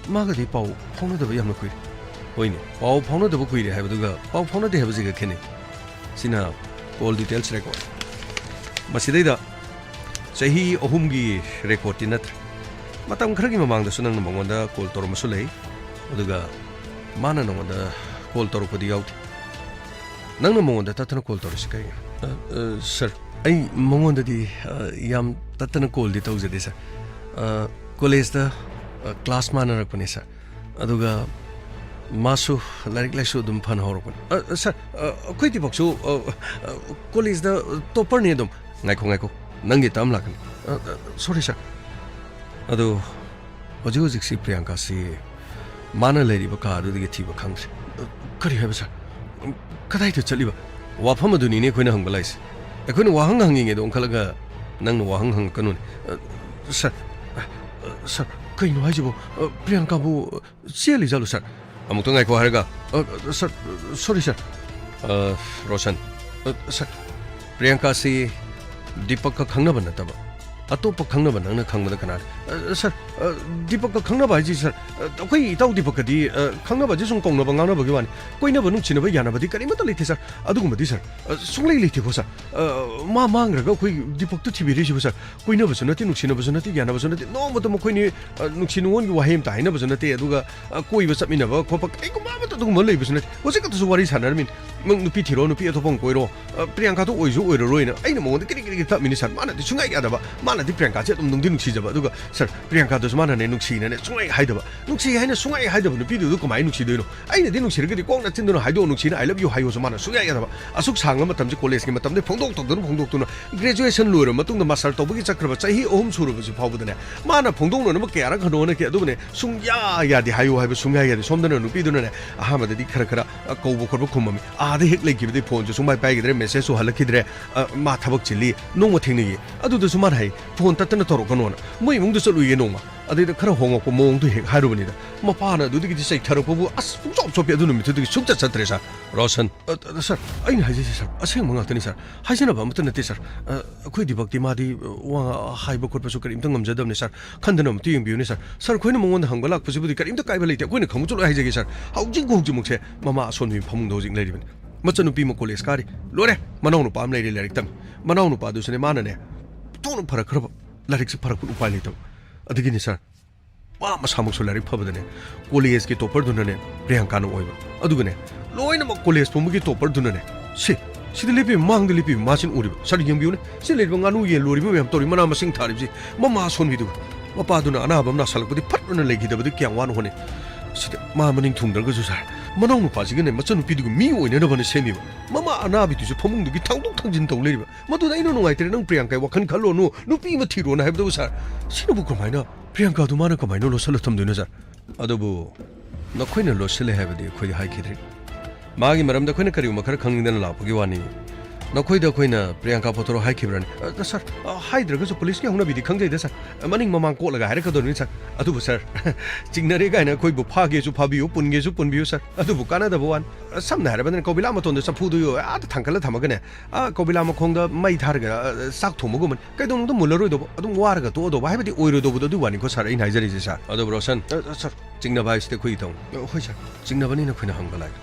ꯃꯥꯒꯗꯤ ꯄꯥꯎ ꯐꯥꯎꯅꯗꯕ ꯌꯥꯝꯅ ꯀꯨꯏꯔꯦ꯫ ꯍꯣꯏꯅꯦ, ꯄꯥꯎ ꯐꯥꯎꯅꯗꯕ ꯀꯨꯏꯔꯦ ꯍꯥꯏꯕꯗꯨꯒ ꯄꯥꯎ ꯐꯥꯎꯅꯗꯦ ꯍꯥꯏꯕꯁꯤꯒ ꯈꯦꯠꯅꯩ꯫ ꯁꯤꯅ call details record꯫ ꯃꯁꯤꯗꯩꯗ ꯆꯍꯤ ꯑꯍꯨꯝꯒꯤ recordꯇꯤ ꯅꯠꯇ꯭ꯔꯦ꯫ ꯃꯇꯝ ꯈꯔꯒꯤ ꯃꯃꯥꯡꯗꯁꯨ ꯅꯪꯅ ꯃꯉꯣꯟꯗ call ꯇꯧꯔꯝꯕꯁꯨ ꯂꯩ, ꯑꯗꯨꯒ ꯃꯥꯅ ꯅꯉꯣꯟꯗ call ꯇꯧꯔꯛꯄꯗꯤ ꯌꯥꯎꯗꯦ꯫ ꯅꯪꯅ ꯃꯉꯣꯟꯗ ꯇꯠꯇꯅ call ꯇꯧꯔꯤꯁꯤ ꯀꯩꯒꯤꯅꯣ? ꯑ, ꯑ, ꯁꯥꯔ, ꯑꯩ ꯃꯉꯣꯟꯗꯗꯤ, ꯑ, ꯌꯥꯝ ꯇꯠꯇꯅ callꯗꯤ ꯇꯧꯖꯗꯦ, ꯁꯥꯔ꯫ ꯑ, ꯀꯣꯂꯦꯖꯇ, ꯑ, class ꯃꯥꯟꯅꯔꯛꯄꯅꯦ, ꯁꯥꯔ꯫ ꯑꯗꯨꯒ ꯃꯥꯁꯨ ꯂꯥꯏꯔꯤꯛ ꯂꯥꯏꯁꯨ ꯑꯗꯨꯝ ꯐꯅ ꯍꯧꯔꯛꯄꯅꯦ꯫ ꯑ, ꯑ, ꯁꯥꯔ, ꯑ, ꯑꯩꯈꯣꯏ ꯗꯤꯄꯛꯁꯨ, ꯑ, ꯑ, ꯀꯣꯂꯦꯖꯇ topperꯅꯦ ꯑꯗꯨꯝ꯫ ꯉꯥꯏꯈꯣ, ꯉꯥꯏꯈꯣ꯫ ꯅꯪꯒꯤ ꯇꯥꯝ ꯂꯥꯛꯀꯅꯤ꯫ ꯑ, ꯑ, sorry, ꯁꯥꯔ꯫ ꯑꯗꯣ ꯍꯧꯖꯤꯛ ꯍꯧꯖꯤꯛꯁꯤ ꯄ꯭ꯔꯤꯌꯥꯡꯀꯥꯁꯤ ꯃꯥꯅ ꯂꯩꯔꯤꯕ ꯀꯥ ꯑꯗꯨꯗꯒꯤ ꯊꯤꯕ ꯈꯪꯗ꯭ꯔꯦ꯫ ꯑ, ꯀꯔꯤ ꯍꯥꯏꯕ, ꯁꯥꯔ? ꯀꯗꯥꯏꯗ ꯆꯠꯂꯤꯕ? ꯋꯥꯐꯝ ꯑꯗꯨꯅꯤꯅꯦ ꯑꯩꯈꯣꯏꯅ ꯍꯪꯕ ꯂꯥꯛꯏꯁꯦ꯫ ꯑꯩꯈꯣꯏꯅ ꯋꯥꯍꯪ ꯍꯪꯉꯤꯉꯩꯗ ꯑꯣꯟꯈꯠꯂꯒ ꯅꯪꯅ ꯋꯥꯍꯪ ꯍꯪꯉꯛꯀꯅꯨꯅꯦ꯫ ꯑ, ꯁꯥꯔ, ꯑ, ꯁꯥꯔ, ꯀꯩꯅꯣ ꯍꯥꯏꯁꯤꯕꯣ? ꯑ, ꯄ꯭ꯔꯤꯌꯥꯡꯀꯥꯕꯨ ꯆꯦꯜꯂꯤ ꯖꯥꯠꯂꯣ, ꯁꯥꯔ? ꯑꯃꯨꯛꯇ ꯉꯥꯏꯈꯣ ꯍꯥꯏꯔꯒ, ꯑ, ꯑ, ꯁꯥꯔ, sorry, ꯁꯥꯔ꯫ ꯑ, ꯔꯣꯁꯟ, ꯑ, ꯁꯥꯔ, ꯄ꯭ꯔꯤꯌꯥꯡꯀꯥꯁꯤ ꯗꯤꯄꯛꯀ ꯈꯪꯅꯕ ꯅꯠꯇꯕ ꯑꯇꯣꯞꯄ ꯈꯪꯅꯕ ꯅꯪꯅ ꯈꯪꯕꯗ ꯀꯅꯥꯅ? ꯑ, ꯁꯥꯔ, ꯑ, ꯗꯤꯄꯛꯀ ꯈꯪꯅꯕ ꯍꯥꯏꯁꯤ, ꯁꯥꯔ, ꯑ, ꯑꯩꯈꯣꯏ ꯏꯇꯥꯎ ꯗꯤꯄꯛꯀꯗꯤ, ꯑ, ꯈꯪꯅꯕꯁꯦ ꯁꯨꯝ ꯀꯧꯅꯕ ꯉꯥꯡꯅꯕꯒꯤ ꯋꯥꯅꯤ꯫ ꯀꯣꯏꯅꯕ ꯅꯨꯡꯁꯤꯅꯕ ꯌꯥꯅꯕꯗꯤ ꯀꯔꯤꯃꯠꯇ ꯂꯩꯇꯦ, ꯁꯥꯔ꯫ ꯑꯗꯨꯒꯨꯝꯕꯗꯤ, ꯁꯥꯔ, ꯑ, ꯁꯨꯡꯂꯩ ꯂꯩꯇꯦꯀꯣ, ꯁꯥꯔ꯫ ꯑ, ꯃꯥ ꯃꯥꯡꯈ꯭ꯔꯒ ꯑꯩꯈꯣꯏ ꯗꯤꯄꯛꯇꯨ ꯊꯤꯕꯤꯔꯤꯁꯤꯕꯨ, ꯁꯥꯔ? ꯀꯣꯏꯅꯕꯁꯨ ꯅꯠꯇꯦ, ꯅꯨꯡꯁꯤꯅꯕꯁꯨ ꯅꯠꯇꯦ, ꯌꯥꯅꯕꯁꯨ ꯅꯠꯇꯦ, ꯅꯣꯡꯃꯇ ꯃꯈꯣꯏꯅꯤ, ꯑ, ꯅꯨꯡꯁꯤ ꯅꯨꯡꯉꯣꯟꯒꯤ ꯋꯥꯍꯩ ꯑꯝꯇ ꯍꯥꯏꯅꯕꯁꯨ ꯅꯠꯇꯦ, ꯑꯗꯨꯒ, ꯑ, ꯀꯣꯏꯕ ꯆꯠꯃꯤꯟꯅꯕ ꯈꯣꯠꯄ ꯀꯩꯒꯨꯝꯕ ꯑꯃꯠꯇ ꯑꯗꯨꯒꯨꯝꯕ ꯂꯩꯕꯁꯨ ꯅꯠꯇꯦ꯫ ꯍꯧꯖꯤꯛ ꯈꯛꯇꯁꯨ ꯋꯥꯔꯤ ꯁꯥꯟꯅꯔꯝꯃꯤꯅꯤ꯫ ꯅꯪ ꯅꯨꯄꯤ ꯊꯤꯔꯣ, ꯅꯨꯄꯤ ꯑꯇꯣꯞꯄ ꯑꯃ ꯀꯣꯏꯔꯣ, ꯑ, ꯄ꯭ꯔꯤꯌꯥꯡꯀꯥꯗꯣ ꯑꯣꯏꯁꯨ ꯑꯣꯏꯔꯔꯣꯏꯅ ꯑꯩꯅ ꯃꯉꯣꯟꯗ ꯀꯔꯤ ꯀꯔꯤ ꯇꯞꯃꯤꯅꯤ, ꯁꯥꯔ꯫ ꯃꯥꯅꯗꯤ ꯁꯨꯡꯌꯥ ꯌꯥꯗꯕ, ꯃꯥꯅꯗꯤ ꯄ꯭ꯔꯤꯌꯥꯡꯀꯥꯁꯦ ꯑꯗꯨꯝ ꯅꯨꯡꯗꯤ ꯅꯨꯡꯁꯤꯖꯕ, ꯑꯗꯨꯒ, ꯁꯥꯔ, ꯄ꯭ꯔꯤꯌꯥꯡꯀꯥꯗꯨꯁꯨ ꯃꯥꯅꯅꯦ ꯅꯨꯡꯁꯤꯅꯅꯦ ꯁꯨꯡꯍꯥꯏ ꯍꯥꯏꯗꯕ, ꯅꯨꯡꯁꯤ ꯍꯥꯏꯅ ꯁꯨꯡꯍꯥꯏ ꯍꯥꯏꯗꯕ ꯅꯨꯄꯤꯗꯨꯗ ꯀꯃꯥꯏꯅ ꯅꯨꯡꯁꯤꯗꯣꯏꯅꯣ? ꯑꯩꯅꯗꯤ ꯅꯨꯡꯁꯤꯔꯒꯗꯤ ꯀꯣꯛ ꯅꯆꯤꯟꯗꯨꯅ ꯍꯥꯏꯗꯣꯛꯑꯣ, ꯅꯨꯡꯁꯤꯅ "I love you" ꯍꯥꯏꯌꯣꯁꯨ ꯃꯥꯅ ꯁꯨꯡꯌꯥ ꯌꯥꯗꯕ꯫ ꯑꯁꯨꯛ ꯁꯥꯡꯕ ꯃꯇꯝꯁꯦ ꯀꯣꯂꯦꯖꯀꯤ ꯃꯇꯝꯗꯩ ꯐꯣꯡꯗꯣꯛ ꯇꯧꯗꯅ ꯐꯣꯡꯗꯣꯛꯇꯨꯅ, graduation ꯂꯣꯏꯔꯕ ꯃꯇꯨꯡꯗ master ꯇꯧꯕꯒꯤ ꯆꯠꯈ꯭ꯔꯕ ꯆꯍꯤ ꯑꯍꯨꯝ ꯁꯨꯔꯕꯁꯤ ꯐꯥꯎꯕꯗꯅꯦ, ꯃꯥꯅ ꯐꯣꯡꯗꯣꯛꯅꯅꯕ ꯀꯌꯥꯔꯛ ꯍꯟꯅ ꯍꯣꯠꯅꯈꯤ, ꯑꯗꯨꯕꯨꯅꯦ ꯁꯨꯡꯌꯥ ꯌꯥꯗꯦ, ꯍꯥꯏꯌꯨ ꯍꯥꯏꯕ ꯁꯨꯡꯌꯥ ꯌꯥꯗꯦ꯫ ꯁꯣꯝꯗꯅ ꯅꯨꯄꯤꯗꯨꯅꯅꯦ ꯑꯍꯥꯟꯕꯗꯗꯤ ꯈꯔ ꯈꯔ, ꯑ, ꯀꯧꯕ ꯈꯣꯠꯄ ꯈꯨꯝꯃꯝꯃꯤ, ꯑꯥꯗ ꯍꯦꯛ ꯂꯩꯈꯤꯕꯗꯩ ꯐꯣꯟꯁꯨ ꯁꯨꯡꯄꯥꯏ ꯄꯥꯏꯈꯤꯗ꯭ꯔꯦ, messageꯁꯨ ꯍꯜꯂꯛꯈꯤꯗ꯭ꯔꯦ꯫ ꯑ, ꯃꯥ ꯊꯕꯛ ꯆꯤꯜꯂꯤ, ꯅꯣꯡꯃ ꯊꯦꯡꯅꯩꯌꯦ, ꯑꯗꯨꯗꯁꯨ ꯃꯥꯅ ꯍꯥꯏ, "ꯐꯣꯟ ꯇꯠꯇꯅ ꯇꯧꯔꯛꯀꯅꯣꯅ"꯫ ꯃꯣꯏ ꯏꯃꯨꯡꯗ ꯆꯠꯂꯨꯏꯌꯦ ꯅꯣꯡꯃ, ꯑꯗꯩꯗ ꯈꯔ ꯍꯣꯡꯉꯛꯄ ꯃꯑꯣꯡꯗꯨ ꯍꯦꯛ ꯍꯥꯏꯔꯨꯕꯅꯤꯗ, ꯃꯄꯥꯅ ꯑꯗꯨꯗꯒꯤꯗꯤ ꯆꯩꯊꯔꯛꯄꯕꯨ ꯑꯁ ꯄꯨꯡꯆꯣꯞ ꯆꯣꯞꯄꯤ꯫ ꯑꯗꯨ ꯅꯨꯃꯤꯠꯇꯨꯗꯒꯤ ꯁꯨꯡꯆꯠ ꯆꯠꯇ꯭ꯔꯦ ꯁꯥꯔ꯫ ꯔꯣꯁꯟ, "ꯑ, ꯑ, ꯁꯥꯔ, ꯑꯩꯅ ꯍꯥꯏꯖꯩꯁꯦ ꯁꯥꯔ, ꯑꯁꯦꯡꯕ ꯉꯥꯛꯇꯅꯤ ꯁꯥꯔ, ꯍꯥꯏꯖꯅꯕ ꯑꯃꯠꯇ ꯅꯠꯇꯦ ꯁꯥꯔ꯫ ꯑ, ꯑꯩꯈꯣꯏ ꯗꯤꯄꯛꯇꯤ ꯃꯥꯗꯤ, ꯑ, ꯋꯥ ꯍꯥꯏꯕ ꯈꯣꯠꯄꯁꯨ ꯀꯔꯤꯝꯇ ꯉꯝꯖꯗꯕꯅꯤ ꯁꯥꯔ, ꯈꯟꯗꯅ ꯑꯝꯇ ꯌꯦꯡꯕꯤꯌꯨꯅꯦ ꯁꯥꯔ꯫ ꯁꯥꯔ, ꯑꯩꯈꯣꯏꯅ ꯃꯉꯣꯟꯗ ꯍꯪꯕ ꯂꯥꯛꯄꯁꯤꯕꯨꯗꯤ ꯀꯔꯤꯝꯇ ꯀꯥꯏꯕ ꯂꯩꯇꯦ, ꯑꯩꯈꯣꯏꯅ ꯈꯪꯕꯁꯨ ꯂꯣꯏ ꯍꯥꯏꯖꯒꯦ ꯁꯥꯔ꯫ ꯍꯧꯖꯤꯛ ꯍꯧꯖꯤꯛꯃꯛꯁꯦ ꯃꯃꯥ ꯑꯁꯣꯟꯕꯤ ꯐꯃꯨꯡꯗ ꯍꯧꯖꯤꯛ ꯂꯩꯔꯤꯕꯅꯤ꯫ ꯃꯆꯟꯅꯨꯄꯤ ꯑꯃ ꯀꯣꯂꯦꯖ ꯀꯥꯔꯤ, ꯂꯣꯏꯔꯦ, ꯃꯅꯥꯎꯅꯨꯄꯥ ꯑꯃ ꯂꯩꯔꯦ ꯂꯥꯏꯔꯤꯛ ꯇꯝꯃꯤ꯫ ꯃꯅꯥꯎꯅꯨꯄꯥꯗꯨꯁꯨꯅꯦ ꯃꯥꯅꯅꯦ ꯊꯣꯛꯅ ꯐꯔꯛꯈ꯭ꯔꯕ, ꯂꯥꯏꯔꯤꯛꯁꯦ ꯐꯔꯛꯄ ꯎꯄꯥꯏ ꯂꯩꯇꯕ꯫ ꯑꯗꯒꯤꯅꯤ ꯁꯥꯔ, ꯃꯥ ꯃꯁꯥꯃꯛꯁꯨ ꯂꯥꯏꯔꯤꯛ ꯐꯕꯗꯅꯦ, ꯀꯣꯂꯦꯖꯀꯤ ꯇꯣꯞꯄꯔꯗꯨꯅꯅꯦ ꯄ꯭ꯔꯤꯌꯥꯡꯀꯥꯅ ꯑꯣꯏꯕ꯫ ꯑꯗꯨꯒꯅꯦ, ꯂꯣꯏꯅꯃꯛ ꯀꯣꯂꯦꯖ ꯄꯨꯝꯕꯒꯤ ꯇꯣꯞꯄꯔꯗꯨꯅꯅꯦ, ꯁꯤ, ꯁꯤꯗ ꯂꯦꯞꯄꯤꯕ, ꯃꯥꯡꯗ ꯂꯦꯞꯄꯤꯕ ꯃꯥꯁꯤꯅ ꯎꯔꯤꯕ꯫ ꯁꯥꯔ, ꯌꯦꯡꯕꯤꯌꯨꯅꯦ, ꯁꯤ ꯂꯩꯔꯤꯕ ꯉꯥꯅꯨ ꯌꯦꯟ ꯂꯣꯏꯔꯤꯕ ꯃꯌꯥꯝ ꯇꯧꯔꯤ, ꯃꯅꯥ ꯃꯁꯤꯡ ꯊꯥꯔꯤꯕꯁꯤ, ꯃꯃꯥ ꯑꯁꯣꯟꯕꯤꯗꯨ, ꯃꯄꯥꯗꯨꯅ ꯑꯅꯥꯕ ꯑꯃ ꯅꯥꯁꯜꯂꯛꯄꯗꯤ ꯐꯠ ꯑꯣꯏꯅ ꯂꯩꯈꯤꯗꯕꯗꯨ ꯀꯌꯥꯝ ꯋꯥꯅ ꯍꯣꯠꯅꯩ꯫ ꯁꯤꯗ ꯃꯥ ꯃꯅꯤꯡ ꯊꯨꯡꯗ꯭ꯔꯒꯁꯨ ꯁꯥꯔ, ꯃꯅꯥꯎ ꯅꯨꯄꯥꯁꯤꯒꯅꯦ ꯃꯆꯟꯅꯨꯄꯤꯗꯨꯒ ꯃꯤ ꯑꯣꯏꯅꯅꯕꯅ ꯁꯦꯝꯃꯤꯕ꯫ ꯃꯃꯥ ꯑꯅꯥꯕꯤꯗꯨꯁꯨ ꯐꯃꯨꯡꯗꯨꯒꯤ ꯊꯥꯡꯗꯣꯛ ꯊꯥꯡꯖꯤꯟ ꯇꯧ ꯂꯩꯔꯤꯕ꯫ ꯃꯗꯨꯗ ꯑꯩꯅ ꯅꯨꯡꯉꯥꯏꯇ꯭ꯔꯦ, ꯅꯪ ꯄ꯭ꯔꯤꯌꯥꯡꯀꯥꯒꯤ ꯋꯥꯈꯜ ꯈꯜꯂꯣꯅꯨ, ꯅꯨꯄꯤ ꯑꯃ ꯊꯤꯔꯣꯅ ꯍꯥꯏꯕꯗꯕꯨ ꯁꯥꯔ, ꯁꯤꯅꯕꯨ ꯀꯃꯥꯏꯅ? ꯄ꯭ꯔꯤꯌꯥꯡꯀꯥꯗꯨ ꯃꯥꯅ ꯀꯃꯥꯏꯅ ꯂꯣꯠꯁꯤꯜꯂ ꯊꯝꯗꯣꯏꯅꯣ ꯁꯥꯔ? ꯑꯗꯨꯕꯨ ꯅꯈꯣꯏꯅ ꯂꯣꯠꯁꯤꯜꯂꯦ ꯍꯥꯏꯕꯗꯤ ꯑꯩꯈꯣꯏꯗ ꯍꯥꯏꯈꯤꯗ꯭ꯔꯤ꯫ ꯃꯥꯒꯤ ꯃꯔꯝꯗ ꯑꯩꯈꯣꯏꯅ ꯀꯔꯤꯒꯨꯝꯕ ꯈꯔ ꯈꯪꯅꯤꯡꯗꯅ ꯂꯥꯛꯄꯒꯤ ꯋꯥꯅꯤ꯫ ꯅꯈꯣꯏꯗ ꯑꯩꯈꯣꯏꯅ ꯄ꯭ꯔꯤꯌꯥꯡꯀꯥ ꯄꯣꯊꯣꯔꯣ ꯍꯥꯏꯈꯤꯕ꯭ꯔꯅꯦ? ꯑ, ꯁꯥꯔ, ꯑ, ꯍꯥꯏꯗ꯭ꯔꯒꯁꯨ ꯄꯨꯂꯤꯁꯀꯤ ꯍꯧꯅꯕꯤꯗꯤ ꯈꯪꯖꯩꯗ ꯁꯥꯔ꯫ ꯃꯅꯤꯡ ꯃꯃꯥꯡ ꯀꯣꯠꯂꯒ ꯍꯥꯏꯔꯛꯀꯗꯧꯔꯤꯅꯤ ꯁꯥꯔ꯫ ꯑꯗꯨꯕꯨ ꯁꯥꯔ, ꯆꯤꯡꯅꯔꯦ ꯀꯥꯏꯅ ꯑꯩꯈꯣꯏꯕꯨ ꯐꯥꯒꯦꯁꯨ ꯐꯥꯕꯤꯌꯨ, ꯄꯨꯟꯒꯦꯁꯨ ꯄꯨꯟꯕꯤꯌꯨ ꯁꯥꯔ, ꯑꯗꯨꯕꯨ ꯀꯥꯟꯅꯗꯕ ꯋꯥꯅꯤ꯫ ꯁꯝꯅ ꯍꯥꯏꯔꯕꯗ ꯀꯧꯕꯤꯂꯥ ꯃꯇꯣꯟꯗ ꯆꯐꯨꯗꯨ ꯑꯥꯗ ꯊꯥꯡꯒꯠꯂ ꯊꯝꯃꯒꯅꯦ, ꯑꯥ ꯀꯧꯕꯤꯂꯥ ꯃꯈꯣꯡꯗ ꯃꯩ ꯊꯥꯔꯒ, ꯑ, ꯆꯥꯛ ꯊꯣꯡꯕꯒꯨꯝꯕꯅꯤ꯫ ꯀꯩꯗꯧꯅꯨꯡꯗ ꯃꯨꯜꯂꯔꯣꯏꯗꯧꯕ, ꯑꯗꯨꯝ ꯋꯥꯔꯒ ꯇꯣꯛꯑꯗꯧꯕ ꯍꯥꯏꯕꯗꯤ ꯑꯣꯏꯔꯣꯏꯗꯧꯕꯗꯣ, ꯑꯗꯨꯒꯤ ꯋꯥꯅꯤꯀꯣ ꯁꯥꯔ ꯑꯩꯅ ꯍꯥꯏꯖꯔꯤꯁꯦ ꯁꯥꯔ꯫ ꯑꯗꯨꯕꯨ ꯔꯣꯁꯟ, ꯑ, ꯑ, ꯁꯥꯔ, ꯆꯤꯡꯅꯕ ꯍꯥꯏꯁꯤꯗꯤ ꯑꯩꯈꯣꯏꯒꯤ ꯊꯧꯅꯤ꯫ ꯑ, ꯍꯣꯏ ꯁꯥꯔ꯫ ꯆꯤꯡꯅꯕꯅꯤꯅ ꯑꯩꯈꯣꯏꯅ ꯍꯪꯕ ꯂꯥꯛꯏ꯫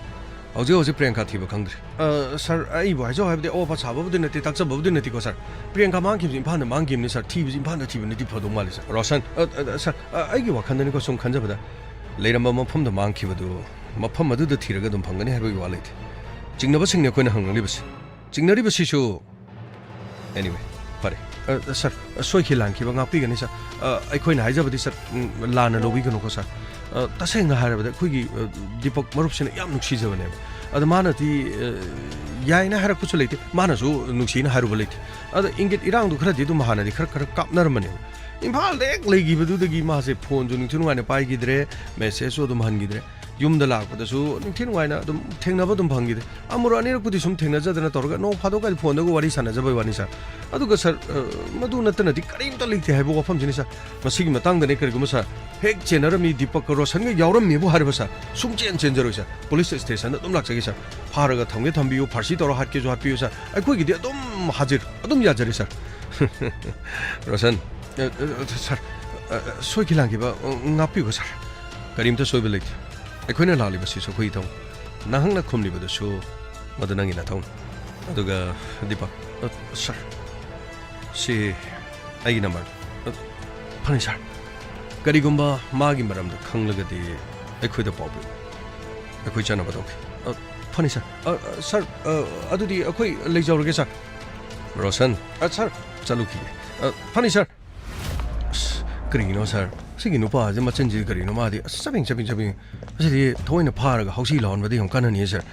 ꯍꯧꯖꯤꯛ ꯍꯧꯖꯤꯛ ꯄ꯭ꯔꯤꯌꯥꯡꯀꯥ ꯊꯤꯕ ꯈꯪꯗ꯭ꯔꯤ꯫ ꯑ, ꯁꯥꯔ, ꯑꯩꯕꯨ ꯍꯥꯏꯖꯧ ꯍꯥꯏꯕꯗꯤ ꯑꯋꯥ ꯑꯄꯥ ꯁꯥꯕꯕꯨꯗꯤ ꯅꯠꯇꯦ, ꯇꯥꯛꯆꯕꯕꯨꯗꯤ ꯅꯠꯇꯦꯀꯣ ꯁꯥꯔ꯫ ꯄ꯭ꯔꯤꯌꯥꯡꯀꯥ ꯃꯥꯡꯈꯤꯕꯁꯤ ꯏꯝꯐꯥꯜꯗ ꯃꯥꯡꯈꯤꯕꯅꯤ ꯁꯥꯔ, ꯊꯤꯕꯁꯤ ꯏꯝꯐꯥꯜꯗ ꯊꯤꯕꯅꯗꯤ ꯐꯗꯧ ꯃꯥꯜꯂꯤ ꯁꯥꯔ꯫ ꯔꯣꯁꯟ, ꯑ, ꯑ, ꯑ, ꯁꯥꯔ, ꯑ, ꯑꯩꯒꯤ ꯋꯥꯈꯜꯗꯅꯤꯀꯣ ꯁꯨꯝ ꯈꯟꯖꯕꯗ, ꯂꯩꯔꯝꯕ ꯃꯐꯝꯗ ꯃꯥꯡꯈꯤꯕꯗꯨ ꯃꯐꯝ ꯑꯗꯨꯗ ꯊꯤꯔꯒ ꯑꯗꯨꯝ ꯐꯪꯒꯅꯤ ꯍꯥꯏꯕꯒꯤ ꯋꯥ ꯂꯩꯇꯦ꯫ ꯆꯤꯡꯅꯕꯁꯤꯡꯅꯤ ꯑꯩꯈꯣꯏꯅ ꯍꯪꯂꯛꯂꯤꯕꯁꯤ꯫ ꯆꯤꯡꯅꯔꯤꯕꯁꯤꯁꯨ, anyway, ꯐꯔꯦ꯫ ꯑ, ꯁꯥꯔ, ꯑ, ꯁꯣꯏꯈꯤ ꯂꯥꯟꯈꯤꯕ ꯉꯥꯛꯄꯤꯒꯅꯤ ꯁꯥꯔ꯫ ꯑ, ꯑꯩꯈꯣꯏꯅ ꯍꯥꯏꯖꯕꯗꯤ ꯁꯥꯔ, ꯎꯝ, ꯂꯥꯟꯅ ꯂꯧꯕꯤꯒꯅꯨꯀꯣ ꯁꯥꯔ꯫ ꯑ, ꯇꯁꯦꯡꯅ ꯍꯥꯏꯔꯕꯗ ꯑꯩꯈꯣꯏꯒꯤ, ꯑ, ꯗꯤꯄꯛ ꯃꯔꯨꯞꯁꯤꯅ ꯌꯥꯝ ꯅꯨꯡꯁꯤꯖꯕꯅꯦꯕ꯫ ꯑꯗ ꯃꯥꯅꯗꯤ, ꯑ, ꯌꯥꯏꯅ ꯍꯥꯏꯔꯛꯄꯁꯨ ꯂꯩꯇꯦ, ꯃꯥꯅꯁꯨ ꯅꯨꯡꯁꯤꯅ ꯍꯥꯏꯔꯨꯕ ꯂꯩꯇꯦ꯫ ꯑꯗ ꯏꯪꯒꯤꯠ ꯏꯔꯥꯡꯗꯣ ꯈꯔꯗꯤ ꯑꯗꯨꯝ ꯍꯥꯟꯅꯗꯤ ꯈꯔ ꯈꯔ ꯀꯥꯞꯅꯔꯝꯕꯅꯦꯕ꯫ ꯏꯝꯐꯥꯜꯗ ꯍꯦꯛ ꯂꯩꯈꯤꯕꯗꯨꯗꯒꯤ ꯃꯥꯁꯦ ꯐꯣꯟꯁꯨ ꯅꯤꯡꯊꯤ ꯅꯨꯡꯉꯥꯏꯅ ꯄꯥꯏꯈꯤꯗ꯭ꯔꯦ, ꯃꯦꯁꯦꯖꯁꯨ ꯑꯗꯨꯝ ꯍꯟꯈꯤꯗ꯭ꯔꯦ꯫ ꯌꯨꯝꯗ ꯂꯥꯛꯄꯗꯁꯨ ꯅꯤꯡꯊꯤ ꯅꯨꯡꯉꯥꯏꯅ ꯑꯗꯨꯝ ꯊꯦꯡꯅꯕ ꯑꯗꯨꯝ ꯐꯪꯈꯤꯗꯦ꯫ ꯑꯃꯨꯔꯛ ꯑꯅꯤꯔꯛꯄꯨꯗꯤ ꯁꯨꯝ ꯊꯦꯡꯅꯖꯗꯅ ꯇꯧꯔꯒ ꯅꯣꯡ ꯐꯥꯗꯣꯛꯀꯗꯤ ꯐꯣꯟꯗꯒ ꯋꯥꯔꯤ ꯁꯥꯟꯅꯖꯕꯩ ꯋꯥꯅꯤ ꯁꯥꯔ꯫ ꯑꯗꯨꯒ ꯁꯥꯔ, ꯑ, ꯃꯗꯨ ꯅꯠꯇꯅꯗꯤ ꯀꯔꯤꯝꯇ ꯂꯩꯇꯦ ꯍꯥꯏꯕ ꯋꯥꯐꯝꯁꯤꯅꯤ ꯁꯥꯔ꯫ ꯃꯁꯤꯒꯤ ꯃꯇꯥꯡꯗꯅꯦ ꯀꯔꯤꯒꯨꯝꯕ ꯁꯥꯔ, ꯍꯦꯛ ꯆꯦꯟꯅꯔꯝꯃꯤ ꯗꯤꯄꯛꯀ ꯔꯣꯁꯟꯒ ꯌꯥꯎꯔꯝꯃꯦꯕꯨ ꯍꯥꯏꯔꯕ ꯁꯥꯔ, ꯁꯨꯡꯆꯦꯟ ꯆꯦꯟꯖꯔꯣꯏ ꯁꯥꯔ꯫ ꯄꯨꯂꯤꯁ ꯁ꯭ꯇꯦꯁꯟꯗ ꯑꯗꯨꯝ ꯂꯥꯛꯆꯒꯦ ꯁꯥꯔ꯫ ꯐꯥꯔꯒ ꯊꯝꯒꯦ ꯊꯝꯕꯤꯌꯨ, ꯐꯥꯔꯁꯤ ꯇꯧꯔ ꯍꯥꯠꯀꯦꯁꯨ ꯍꯥꯠꯄꯤꯌꯨ ꯁꯥꯔ꯫ ꯑꯩꯈꯣꯏꯒꯤꯗꯤ ꯑꯗꯨꯝ ꯍꯥꯖꯤꯔ, ꯑꯗꯨꯝ ꯌꯥꯖꯔꯤ ꯁꯥꯔ꯫ ꯔꯣꯁꯟ, ꯑ, ꯑ, ꯁꯥꯔ, ꯑ, ꯁꯣꯏꯈꯤ ꯂꯥꯟꯈꯤꯕ, ꯑ, ꯉꯥꯛꯄꯤꯌꯨ ꯁꯥꯔ꯫ ꯀꯔꯤꯝꯇ ꯁꯣꯏꯕ ꯂꯩꯇꯦ꯫ ꯑꯩꯈꯣꯏꯅ ꯂꯥꯛꯂꯤꯕꯁꯤꯁꯨ ꯑꯩꯈꯣꯏ ꯏꯊꯧ꯫ ꯅꯍꯥꯛꯅ ꯈꯨꯝꯂꯤꯕꯗꯨꯁꯨ ꯃꯗꯨ ꯅꯪꯒꯤ ꯅꯊꯧꯅꯤ꯫ ꯑꯗꯨꯒ ꯗꯤꯄꯛ, ꯑ, ꯁꯥꯔ, ꯁꯤ ꯑꯩꯒꯤ ꯅꯝꯕꯔ꯫ ꯑ, ꯐꯅꯤ ꯁꯥꯔ꯫ ꯀꯔꯤꯒꯨꯝꯕ ꯃꯥꯒꯤ ꯃꯔꯝꯗ ꯈꯪꯂꯒꯗꯤ ꯑꯩꯈꯣꯏꯗ ꯄꯥꯎ ꯄꯤꯌꯨ꯫ ꯑꯩꯈꯣꯏ ꯆꯠꯅꯕ ꯇꯧꯒꯦ꯫ ꯑ, ꯐꯅꯤ ꯁꯥꯔ꯫ ꯑ, ꯑ, ꯁꯥꯔ, ꯑ, ꯑꯗꯨꯗꯤ ꯑꯩꯈꯣꯏ ꯂꯩꯖꯔꯒꯦ ꯁꯥꯔ꯫ ꯔꯣꯁꯟ꯫ ꯑ, ꯁꯥꯔ꯫ ꯆꯠꯂꯨꯈꯤꯒꯦ꯫ ꯑ, ꯐꯅꯤ ꯁꯥꯔ꯫ ꯑꯁ, ꯀꯔꯤꯒꯤꯅꯣ ꯁꯥꯔ? ꯁꯤꯒꯤ ꯅꯨꯄꯥꯁꯦ ꯃꯆꯤꯟꯁꯤ ꯀꯔꯤꯅꯣ? ꯃꯥꯗꯤ ꯑꯁ, ꯆꯕꯦꯡ, ꯆꯕꯦꯡ, ꯆꯕꯦꯡ꯫ ꯑꯁꯤꯗꯤ ꯊꯑꯣꯏꯅ ꯐꯥꯔꯒ ꯍꯧꯁꯤ ꯂꯥꯎꯍꯟꯕꯗꯤ ꯌꯥꯝ ꯀꯥꯟꯅꯅꯤꯌꯦ ꯁꯥꯔ꯫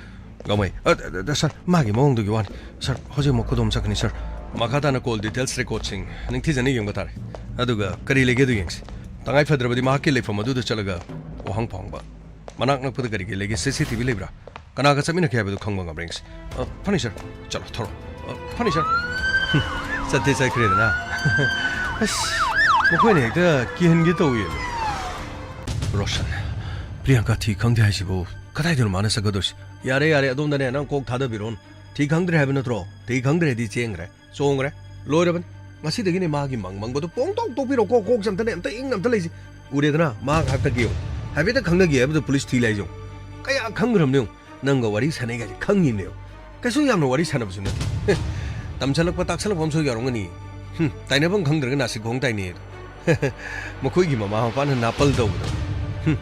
ꯒꯥꯡꯃꯩ, ꯑ, ꯑ, ꯑ, ꯁꯥꯔ, ꯃꯥꯒꯤ ꯃꯑꯣꯡꯗꯨꯒꯤ ꯋꯥꯅꯤ꯫ ꯁꯥꯔ, ꯍꯧꯖꯤꯛꯃꯛ ꯈꯨꯗꯣꯝ ꯆꯠꯀꯅꯤ ꯁꯥꯔ꯫ ꯃꯈꯥ ꯇꯥꯅ ꯀꯣꯜ ꯗꯤꯇꯦꯜꯁ ꯔꯦꯀꯣꯔꯗꯁꯤꯡ ꯅꯤꯡꯊꯤꯖꯅ ꯌꯦꯡꯕ ꯇꯥꯔꯦ꯫ ꯑꯗꯨꯒ ꯀꯔꯤ ꯂꯩꯒꯦꯗꯨ ꯌꯦꯡꯁꯤ꯫ ꯇꯉꯥꯏ ꯐꯗ꯭ꯔꯕꯗꯤ ꯃꯍꯥꯛꯀꯤ ꯂꯩꯐꯝ ꯑꯗꯨꯗ ꯆꯠꯂꯒ ꯋꯥꯍꯪ ꯐꯥꯎꯍꯪꯕ꯫ ꯃꯅꯥꯛ ꯅꯛꯄꯗ ꯀꯔꯤ ꯀꯔꯤ ꯂꯩꯒꯦ, ꯁꯤ ꯁꯤ ꯇꯤ ꯚꯤ ꯂꯩꯕ꯭ꯔꯥ? ꯀꯅꯥꯒ ꯆꯠꯃꯤꯟꯅꯈꯤ ꯍꯥꯏꯕꯗꯨ ꯈꯪꯕ ꯉꯝꯕ꯭ꯔꯥ ꯌꯦꯡꯁꯤ꯫ ꯑ, ꯐꯅꯤ ꯁꯥꯔ, ꯆꯠꯂꯣ, ꯊꯣꯔꯛꯑꯣ꯫ ꯑ, ꯐꯅꯤ ꯁꯥꯔ꯫ ꯍꯨꯝ, ꯆꯠꯇꯦ ꯆꯠꯈ꯭ꯔꯦꯗꯅ꯫ ꯑꯁ, ꯃꯈꯣꯏꯅ ꯍꯦꯛꯇ ꯀꯤꯍꯟꯒꯦ ꯇꯧꯏ꯫ ꯔꯣꯁꯟ, ꯄ꯭ꯔꯤꯌꯥꯡꯀꯥ ꯊꯤ ꯈꯪꯗꯦ ꯍꯥꯏꯁꯤꯕꯨ ꯀꯗꯥꯏꯗꯅꯣ ꯃꯥꯅ ꯆꯠꯀꯗꯣꯏꯁꯤ? ꯌꯥꯔꯦ, ꯌꯥꯔꯦ, ꯑꯗꯣꯝꯗꯅꯦ ꯅꯪ ꯀꯣꯛ ꯊꯥꯗꯕꯤꯔꯣꯅ꯫ ꯊꯤ ꯈꯪꯗ꯭ꯔꯦ ꯍꯥꯏꯕ ꯅꯠꯇ꯭ꯔꯣ? ꯊꯤ ꯈꯪꯗ꯭ꯔꯦꯗꯤ ꯆꯦꯟꯈ꯭ꯔꯦ꯫ ꯆꯣꯡꯈ꯭ꯔꯦ꯫ ꯂꯣꯏꯔꯕꯅꯤ꯫ ꯉꯁꯤꯗꯒꯤꯅꯦ ꯃꯥꯒꯤ ꯃꯪ ꯃꯪꯕꯗꯣ ꯄꯣꯡꯇꯣꯛ ꯇꯣꯛꯄꯤꯔꯣ꯫ ꯀꯣꯛ, ꯀꯣꯛꯁꯦ ꯑꯝꯇꯅꯦ, ꯑꯝꯇ ꯏꯪꯅ ꯑꯝꯇ ꯂꯩꯁꯤ꯫ ꯎꯔꯦꯗꯅ, ꯃꯥ ꯉꯥꯏꯍꯥꯛꯇꯒꯤ ꯌꯦꯡꯉꯨ꯫ ꯍꯥꯏꯐꯦꯠꯇ ꯈꯪꯅꯒꯦ ꯍꯥꯏꯕꯗ ꯄꯨꯂꯤꯁ ꯊꯤ ꯂꯥꯛꯏꯁꯦ ꯌꯦꯡꯉꯨ꯫ ꯀꯌꯥ ꯈꯪꯈ꯭ꯔꯕꯅꯦ ꯌꯦꯡꯉꯨ꯫ ꯅꯪꯒ ꯋꯥꯔꯤ ꯁꯥꯟꯅꯩꯒꯥꯏꯁꯦ ꯈꯪꯉꯤꯕꯅꯦ ꯌꯦꯡꯉꯨ꯫ ꯀꯩꯁꯨ ꯌꯥꯝꯅ ꯋꯥꯔꯤ ꯁꯥꯟꯅꯕꯁꯨ ꯅꯠꯇꯦ꯫ ꯍꯦ, ꯇꯝꯁꯜꯂꯛꯄ, ꯇꯥꯛꯁꯜꯂꯛꯄ ꯑꯃꯁꯨ ꯌꯥꯎꯔꯝꯒꯅꯤ꯫ ꯍꯨꯝ, ꯇꯥꯏꯅꯐꯝ ꯈꯪꯗ꯭ꯔꯒ ꯅꯥꯁꯤꯛ ꯈꯣꯡ ꯇꯥꯏꯅꯩ ꯑꯗꯣ꯫ ꯃꯈꯣꯏꯒꯤ ꯃꯃꯥ ꯃꯄꯥꯅ ꯅꯥꯄꯜ ꯇꯧꯕꯗꯣ꯫ ꯍꯨꯝ,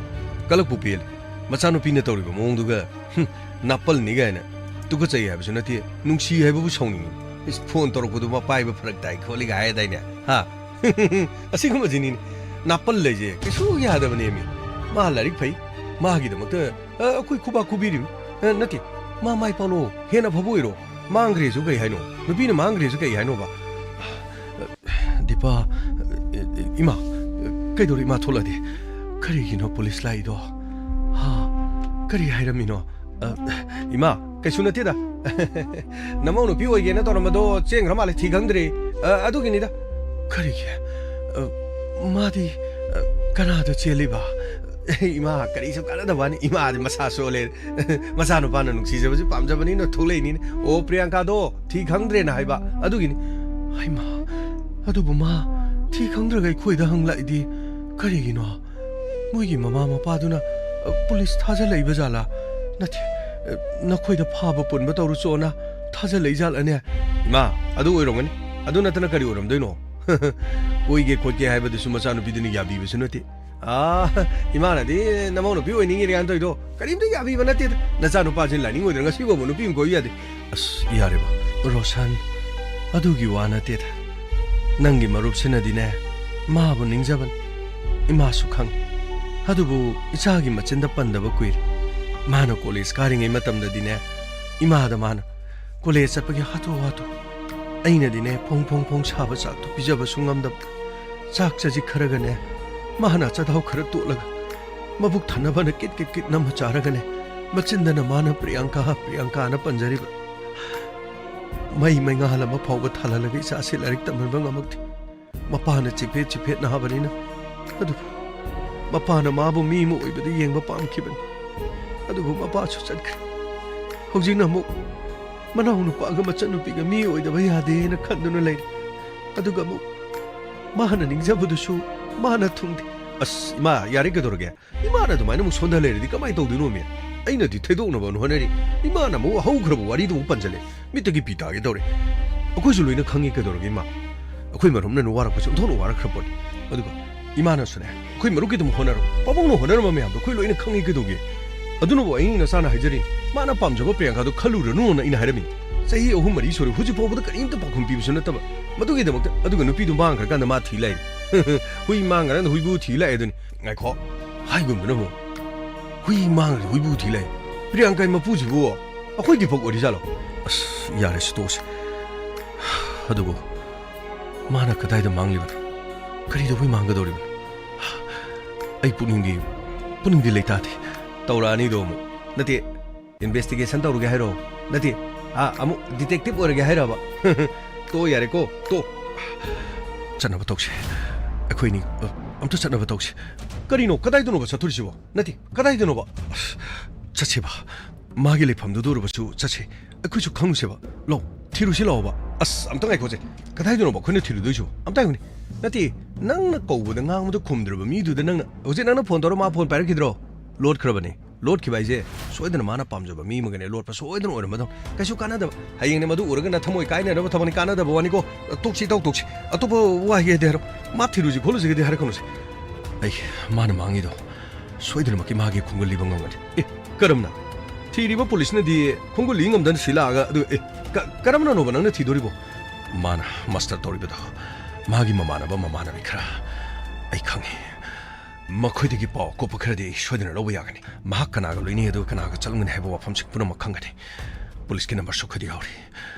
ꯀꯂꯛꯄꯨ ꯄꯦꯜꯂꯦ꯫ ꯃꯆꯥꯅꯨꯄꯤꯅ ꯇꯧꯔꯤꯕ ꯃꯑꯣꯡꯗꯨꯒ, ꯍꯨꯝ, ꯅꯥꯄꯜꯅꯤ ꯀꯥꯏꯅ꯫ ꯇꯨꯀꯠꯆꯩ ꯍꯥꯏꯕꯁꯨ ꯅꯠꯇꯦ, ꯅꯨꯡꯁꯤ ꯍꯥꯏꯕꯕꯨ ꯁꯥꯎꯅꯤꯡꯉꯤ꯫ ꯏꯁ, ꯐꯣꯟ ꯇꯧꯔꯛꯄꯗꯨ ꯃꯥ ꯄꯥꯏꯕ ꯐꯔꯛ ꯇꯥꯏ ꯈꯣꯠꯂꯤꯒ ꯍꯥꯏꯗꯥꯏꯅꯦ? ꯍꯥ? ꯑꯁꯤꯒꯨꯝꯕꯁꯤꯅꯤꯅꯦ꯫ ꯅꯥꯄꯜ ꯂꯩꯁꯦ ꯀꯩꯁꯨ ꯌꯥꯗꯕꯅꯦꯃꯤ꯫ ꯃꯥ ꯂꯥꯏꯔꯤꯛ ꯐꯩ꯫ ꯃꯥꯒꯤꯗꯃꯛꯇ, ꯑ, ꯑꯩꯈꯣꯏ ꯈꯨꯕꯥꯛ ꯈꯨꯕꯤꯔꯤꯃꯤ꯫ ꯑ, ꯅꯠꯇꯦ, ꯃꯥ ꯃꯥꯏ ꯄꯥꯛꯂꯣ, ꯍꯦꯟꯅ ꯑꯐꯕ ꯑꯣꯏꯔꯣ꯫ ꯃꯥꯡꯈ꯭ꯔꯦꯁꯨ ꯀꯩ ꯍꯥꯏꯅꯣ? ꯅꯨꯄꯤꯅ ꯃꯥꯡꯈ꯭ꯔꯦꯁꯨ ꯀꯩ ꯍꯥꯏꯅꯣꯕ? ꯗꯤꯄꯥ, ꯏꯃꯥ, ꯀꯩꯗꯧꯔꯦ ꯏꯃꯥ ꯊꯣꯛꯂꯛꯑꯗꯤ? ꯀꯔꯤꯒꯤꯅꯣ ꯄꯨꯂꯤꯁ ꯂꯥꯛꯏꯗꯣ? ꯍꯥ? ꯀꯔꯤ ꯍꯥꯏꯔꯝꯃꯤꯅꯣ? ꯑ, ꯏꯃꯥ, ꯀꯩꯁꯨ ꯅꯠꯇꯦꯗ꯫ ꯅꯃꯧ ꯅꯨꯄꯤ ꯑꯣꯏꯒꯦꯅ ꯇꯧꯔꯝꯕꯗꯣ ꯆꯦꯟꯈ꯭ꯔ ꯃꯥꯜꯂꯦ, ꯊꯤ ꯈꯪꯗ꯭ꯔꯦ꯫ ꯑ, ꯑꯗꯨꯒꯤꯅꯤꯗ꯫ ꯀꯔꯤꯒꯤ? ꯑ, ꯃꯥꯗꯤ, ꯑ, ꯀꯅꯥꯗ ꯆꯦꯜꯂꯤꯕ? ꯏꯃꯥ, ꯀꯔꯤꯁꯨ ꯀꯥꯟꯅꯗꯕ ꯋꯥꯅꯤ꯫ ꯏꯃꯥꯗꯤ ꯃꯁꯥ ꯁꯣꯜꯂꯦ꯫ ꯃꯆꯥꯅꯨꯄꯥꯅ ꯅꯨꯡꯁꯤꯖꯕꯁꯤ ꯄꯥꯝꯖꯕꯅꯤꯅ ꯊꯣꯛꯂꯛꯏꯅꯤꯅꯦ꯫ ꯑꯣ, ꯄ꯭ꯔꯤꯌꯥꯡꯀꯥꯗꯣ ꯊꯤ ꯈꯪꯗ꯭ꯔꯦꯅ ꯍꯥꯏꯕ꯫ ꯑꯗꯨꯒꯤꯅꯤ꯫ ꯍꯩꯃꯥ, ꯑꯗꯨꯕꯨ ꯃꯥ ꯊꯤ ꯈꯪꯗ꯭ꯔꯒ ꯑꯩꯈꯣꯏꯗ ꯍꯪꯂꯛꯏꯗꯤ ꯀꯔꯤꯒꯤꯅꯣ? ꯃꯣꯏꯒꯤ ꯃꯃꯥ ꯃꯄꯥꯗꯨꯅ, ꯑ, ꯄꯨꯂꯤꯁ ꯊꯥꯖꯜꯂꯛꯏꯕ ꯖꯥꯠꯂꯥ? ꯅꯠꯇꯦ, ꯑ, ꯅꯈꯣꯏꯗ ꯐꯥꯕ ꯄꯨꯟꯕ ꯇꯧꯔꯨꯆꯣꯅ ꯊꯥꯖꯜꯂꯛꯏ ꯖꯥꯠꯂꯅꯦ? ꯏꯃꯥ, ꯑꯗꯨ ꯑꯣꯏꯔꯝꯒꯅꯤ꯫ ꯑꯗꯨ ꯅꯠꯇꯅ ꯀꯔꯤ ꯑꯣꯏꯔꯝꯗꯣꯏꯅꯣ? ꯀꯣꯏꯒꯦ ꯈꯣꯠꯀꯦ ꯍꯥꯏꯕꯗꯨꯁꯨ ꯃꯆꯥꯅꯨꯄꯤꯗꯨꯅ ꯌꯥꯕꯤꯕꯁꯨ ꯅꯠꯇꯦ꯫ ꯑꯥ, ꯏꯃꯥꯅꯗꯤ ꯅꯃꯧ ꯅꯨꯄꯤ ꯑꯣꯏꯅꯤꯡꯉꯤꯅꯦ ꯀꯥꯏꯅ ꯇꯧꯔꯤꯗꯣ ꯀꯔꯤꯝꯇ ꯌꯥꯕꯤꯕ ꯅꯠꯇꯦꯗ꯫ ꯅꯆꯥꯅꯨꯄꯥꯁꯤ ꯂꯥꯏꯅꯤꯡ ꯑꯣꯏꯗꯅ ꯉꯁꯤ ꯐꯥꯎꯕ ꯅꯨꯄꯤ ꯑꯃ ꯀꯣꯏꯕ ꯌꯥꯗꯦ꯫ ꯑꯁ, ꯌꯥꯔꯦꯕ꯫ ꯔꯣꯁꯟ, ꯑꯗꯨꯒꯤ ꯋꯥ ꯅꯠꯇꯦꯗ꯫ ꯅꯪꯒꯤ ꯃꯔꯨꯞꯁꯤꯅꯗꯤꯅꯦ, ꯃꯥꯕꯨ ꯅꯤꯡꯖꯕꯅꯤ꯫ ꯏꯃꯥꯁꯨ ꯈꯪꯉꯤ꯫ ꯑꯗꯨꯕꯨ ꯏꯆꯥꯒꯤ ꯃꯆꯤꯟꯗ ꯄꯟꯗꯕ ꯀꯨꯏꯔꯦ꯫ ꯃꯥꯅ ꯀꯣꯂꯦꯖ ꯀꯥꯔꯤꯉꯩ ꯃꯇꯝꯗꯗꯤꯅꯦ, ꯏꯃꯥꯗ ꯃꯥꯅ ꯀꯣꯂꯦꯖ ꯆꯠꯄꯒꯤ ꯍꯥꯊꯨ ꯍꯥꯊꯨ, ꯑꯩꯅꯗꯤꯅꯦ ꯐꯣꯡ ꯐꯣꯡ ꯐꯣꯡ ꯁꯥꯕ ꯆꯥꯛꯇꯣ ꯄꯤꯖꯕꯁꯨ ꯉꯝꯗꯕ, ꯆꯥꯛ ꯆꯖꯤꯛ ꯈꯔꯒꯅꯦ, ꯃꯥꯅ ꯑꯆꯥꯊꯥꯎ ꯈꯔ ꯇꯣꯠꯂꯒ, ꯃꯕꯨꯛ ꯊꯟꯅꯕꯅ ꯀꯤꯠ ꯀꯤꯠ ꯀꯤꯠ ꯅꯝꯃ ꯆꯥꯔꯒꯅꯦ, ꯃꯆꯤꯟꯗꯅ ꯃꯥꯅ "ꯄ꯭ꯔꯤꯌꯥꯡꯀꯥ, ꯄ꯭ꯔꯤꯌꯥꯡꯀꯥꯅ" ꯄꯟꯖꯔꯤꯕ꯫ ꯃꯩ ꯃꯩꯉꯥꯜ ꯑꯃ ꯐꯥꯎꯕ ꯊꯥꯜꯍꯜꯂꯒ ꯏꯆꯥꯁꯤ ꯂꯥꯏꯔꯤꯛ ꯇꯝꯍꯟꯕ ꯉꯝꯃꯛꯇꯦ꯫ ꯃꯄꯥꯅ ꯆꯤꯐꯦꯠ ꯆꯤꯐꯦꯠ ꯅꯥꯕꯅꯤꯅ꯫ ꯑꯗꯨꯕꯨ ꯃꯄꯥꯅ ꯃꯥꯕꯨ ꯃꯤ ꯑꯃ ꯑꯣꯏꯕꯗ ꯌꯦꯡꯕ ꯄꯥꯝꯈꯤꯕꯅꯤ꯫ ꯑꯗꯨꯕꯨ ꯃꯄꯥꯁꯨ ꯆꯠꯈ꯭ꯔꯦ꯫ ꯍꯧꯖꯤꯛꯅ ꯑꯃꯨꯛ ꯃꯅꯥꯎ ꯅꯨꯄꯥꯒ ꯃꯆꯟꯅꯨꯄꯤꯒ ꯃꯤ ꯑꯣꯏꯗꯕ ꯌꯥꯗꯦꯅ ꯈꯟꯗꯨꯅ ꯂꯩꯔꯦ꯫ ꯑꯗꯨꯒ ꯑꯃꯨꯛ ꯃꯥꯅ ꯅꯤꯡꯖꯕꯗꯨꯁꯨ ꯃꯥꯅ ꯊꯨꯡꯗꯦ꯫ ꯑꯁ, ꯏꯃꯥ, ꯌꯥꯔꯦ, ꯀꯩꯗꯧꯔꯒꯦ? ꯏꯃꯥꯅ ꯑꯗꯨꯃꯥꯏꯅ ꯑꯃꯨꯛ ꯁꯣꯟꯊ ꯂꯩꯔꯗꯤ ꯀꯃꯥꯏꯅ ꯇꯧꯗꯣꯏꯅꯣꯃꯤ? ꯑꯩꯅꯗꯤ ꯊꯩꯗꯣꯛꯅꯕ ꯍꯣꯠꯅꯔꯤ꯫ ꯏꯃꯥꯅ ꯑꯃꯨꯛ ꯍꯧꯈ꯭ꯔꯕ ꯋꯥꯔꯤꯗꯨ ꯑꯃꯨꯛ ꯄꯟꯁꯤꯜꯂꯦ꯫ ꯃꯤꯠꯇꯒꯤ ꯄꯤ ꯇꯥꯒꯦ ꯇꯧꯔꯦ꯫ ꯑꯩꯈꯣꯏꯁꯨ ꯂꯣꯏꯅ ꯈꯪꯉꯤ, ꯀꯩꯗꯧꯔꯒꯦ, ꯏꯃꯥ? ꯑꯩꯈꯣꯏ ꯃꯔꯨꯞꯅ ꯋꯥꯔꯛꯄꯁꯦ ꯑꯣꯟꯊꯣꯛꯅ ꯋꯥꯔꯛꯈ꯭ꯔ ꯄꯣꯠꯅꯤ꯫ ꯑꯗꯨꯒ ꯏꯃꯥꯅꯁꯨꯅꯦ, ꯑꯩꯈꯣꯏ ꯃꯔꯨꯞꯀꯤꯗꯃꯛ ꯍꯣꯠꯅꯔꯣ꯫ ꯄꯥꯕꯨꯡꯅ ꯍꯣꯠꯅꯔꯝꯕ ꯃꯌꯥꯝꯗꯣ ꯑꯩꯈꯣꯏ ꯂꯣꯏꯅ ꯈꯪꯉꯤ, ꯀꯩꯗꯧꯒꯦ? ꯑꯗꯨꯅꯕꯨ ꯑꯩ ꯅꯆꯥꯅ ꯍꯥꯏꯖꯔꯤꯅꯤ꯫ ꯃꯥꯅ ꯄꯥꯝꯖꯕ ꯄ꯭ꯔꯤꯌꯥꯡꯀꯥꯗꯣ ꯈꯜꯂꯨꯔꯅꯨꯅ ꯑꯩꯅ ꯍꯥꯏꯔꯝꯃꯤꯅꯤ꯫ ꯆꯍꯤ ꯑꯍꯨꯝ ꯃꯔꯤ ꯁꯨꯔꯦ, ꯍꯧꯖꯤꯛ ꯐꯥꯎꯕꯗ ꯀꯔꯤꯝꯇ ꯄꯥꯎꯈꯨꯝ ꯄꯤꯕꯁꯨ ꯅꯠꯇꯕ꯫ ꯃꯗꯨꯒꯤꯗꯃꯛꯇ, ꯑꯗꯨꯒ ꯅꯨꯄꯤꯗꯨ ꯃꯥꯡꯈ꯭ꯔꯀꯥꯟꯗ ꯃꯥ ꯊꯤ ꯂꯩꯔꯦ꯫ ꯍꯨꯏ ꯃꯥꯡꯈ꯭ꯔꯀꯥꯟꯗ ꯍꯨꯏꯕꯨ ꯊꯤ ꯂꯥꯛꯑꯦ ꯑꯗꯨꯅꯤ꯫ ꯉꯥꯏꯈꯣ, ꯍꯥꯏꯒꯨꯝꯗꯅ ꯑꯃꯨꯛ ꯍꯨꯏ ꯃꯥꯡꯈ꯭ꯔꯗꯤ ꯍꯨꯏꯕꯨ ꯊꯤ ꯂꯥꯛꯑꯦ꯫ ꯄ꯭ꯔꯤꯌꯥꯡꯀꯥꯒꯤ ꯃꯄꯨꯁꯤꯕꯨ ꯑꯩꯈꯣꯏ ꯗꯤꯄꯛ ꯑꯣꯏꯔꯤꯖꯥꯠꯂꯣ? ꯑꯁ, ꯌꯥꯔꯦ, ꯁꯤ ꯇꯣꯛꯑꯁꯤ꯫ ꯑꯗꯨꯕꯨ ꯃꯥꯅ ꯀꯗꯥꯏꯗ ꯃꯥꯡꯂꯤꯕꯅꯣ? ꯀꯔꯤꯗꯧꯕꯩ ꯃꯥꯡꯒꯗꯧꯔꯤꯕꯅꯣ? ꯑꯩ ꯄꯨꯛꯅꯤꯡꯗꯤ, ꯄꯨꯛꯅꯤꯡꯗꯤ ꯂꯩꯇꯥꯗꯦ꯫ ꯇꯧꯔꯛꯑꯅꯤꯗꯣ ꯑꯃꯨꯛ꯫ ꯅꯠꯇꯦ, ꯏꯟꯚꯦꯁꯇꯤꯒꯦꯁꯟ ꯇꯧꯔꯒꯦ ꯍꯥꯏꯔꯣ? ꯅꯠꯇꯦ, ꯑꯥ, ꯑꯃꯨꯛ ꯗꯤꯇꯦꯛꯇꯤꯚ ꯑꯣꯏꯔꯒꯦ ꯍꯥꯏꯔꯕ? ꯇꯣ, ꯌꯥꯔꯦꯀꯣ, ꯇꯣ꯫ ꯆꯠꯅꯕ ꯇꯧꯁꯦ꯫ ꯑꯩꯈꯣꯏꯅꯤ, ꯑ, ꯑꯝꯇ ꯆꯠꯅꯕ ꯇꯧꯁꯦ꯫ ꯀꯔꯤꯅꯣ? ꯀꯗꯥꯏꯗꯅꯣꯕ ꯆꯠꯊꯣꯔꯤꯁꯤꯕꯣ? ꯅꯠꯇꯦ, ꯀꯗꯥꯏꯗꯅꯣꯕ? ꯑꯁ, ꯆꯠꯁꯦꯕ꯫ ꯃꯥꯒꯤ ꯂꯩꯐꯝꯗꯨꯗ ꯑꯣꯏꯔꯕꯁꯨ ꯆꯠꯁꯦ꯫ ꯑꯩꯈꯣꯏꯁꯨ ꯈꯪꯉꯨꯁꯦꯕ꯫ ꯂꯥꯛꯑꯣ, ꯊꯤꯔꯨꯁꯤ ꯂꯥꯛꯑꯣꯕ꯫ ꯑꯁ, ꯑꯝꯇ ꯉꯥꯏꯈꯣꯁꯦ꯫ ꯀꯗꯥꯏꯗꯅꯣꯕ ꯑꯩꯈꯣꯏꯅ ꯊꯤꯔꯨꯗꯣꯏꯁꯤꯕꯣ? ꯑꯝꯇ ꯉꯥꯏꯈꯣꯅꯦ꯫ ꯅꯠꯇꯦ, ꯅꯪꯅ ꯀꯧꯕꯗ ꯉꯥꯡꯕꯗ ꯈꯨꯝꯗ꯭ꯔꯕ ꯃꯤꯗꯨꯗ ꯅꯪꯅ, ꯍꯧꯖꯤꯛ ꯅꯪꯅ ꯐꯣꯟ ꯇꯧꯔ ꯃꯥ ꯐꯣꯟ ꯄꯥꯏꯔꯛꯈꯤꯗ꯭ꯔꯣ? ꯂꯣꯠꯈ꯭ꯔꯕꯅꯦ꯫ ꯂꯣꯠꯈꯤꯕ ꯍꯥꯏꯁꯦ ꯁꯣꯏꯗꯅ ꯃꯥꯅ ꯄꯥꯝꯖꯕ ꯃꯤ ꯑꯃꯒꯅꯦ ꯂꯣꯠꯄ ꯁꯣꯏꯗꯅ ꯑꯣꯏꯔꯝꯃꯗꯧꯅꯤ꯫ ꯀꯩꯁꯨ ꯀꯥꯟꯅꯗꯕ꯫ ꯍꯌꯦꯡꯅꯦ ꯃꯗꯨ ꯎꯔꯒ ꯅꯊꯃꯣꯏ ꯀꯥꯏꯅꯅꯕ ꯊꯕꯛꯅꯤ, ꯀꯥꯟꯅꯗꯕ ꯋꯥꯅꯤꯀꯣ꯫ ꯇꯣꯛꯁꯤ, ꯏꯇꯥꯎ, ꯇꯣꯛꯁꯤ꯫ ꯑꯇꯣꯞꯄ ꯋꯥ ꯍꯥꯏꯒꯦꯗꯤ ꯍꯥꯏꯔꯣ꯫ ꯃꯥ ꯊꯤꯔꯨꯁꯤ ꯈꯣꯠꯂꯨꯁꯤꯒꯗꯤ ꯍꯥꯏꯔꯛꯀꯅꯨꯁꯦ꯫ ꯑꯩ, ꯃꯥꯅ ꯃꯥꯡꯉꯤꯗꯣ ꯁꯣꯏꯗꯅꯃꯛꯀꯤ ꯃꯥꯒꯤ ꯈꯣꯡꯒꯨꯜ ꯂꯤꯕ ꯉꯝꯒꯅꯤ꯫ ꯑꯦ, ꯀꯔꯝꯅ? ꯊꯤꯔꯤꯕ ꯄꯨꯂꯤꯁꯅꯗꯤ ꯈꯣꯡꯒꯨꯜ ꯂꯤ ꯉꯝꯗꯅ ꯁꯤ ꯂꯥꯛꯑꯒ, ꯑꯗꯨ, ꯑꯦ, ꯀ-, ꯀꯔꯝꯅꯅꯣꯕ ꯅꯪꯅ ꯊꯤꯗꯣꯔꯤꯕꯣ? ꯃꯥꯅ ꯃꯥꯁꯇꯔ ꯇꯧꯔꯤꯕꯗꯣ, ꯃꯥꯒꯤ ꯃꯃꯥꯟꯅꯕ ꯃꯃꯥꯟꯅꯕꯤ ꯈꯔ ꯑꯩ ꯈꯪꯉꯤ꯫ ꯃꯈꯣꯏꯗꯒꯤ ꯄꯥꯎ ꯑꯀꯨꯞꯄ ꯈꯔꯗꯤ ꯑꯩ ꯁꯣꯏꯗꯅ ꯂꯧꯕ ꯌꯥꯒꯅꯤ꯫ ꯃꯍꯥꯛ ꯀꯅꯥꯒ ꯂꯣꯏꯅꯩ, ꯑꯗꯨꯒ ꯀꯅꯥꯒ ꯆꯠꯂꯝꯒꯅꯤ ꯍꯥꯏꯕ ꯋꯥꯐꯝꯁꯤꯡ ꯄꯨꯝꯅꯃꯛ ꯈꯪꯒꯅꯤ꯫ ꯄꯨꯂꯤꯁꯀꯤ ꯅꯝꯕꯔꯁꯨ ꯑꯩꯈꯣꯏꯗ ꯌꯥꯎꯔꯤ꯫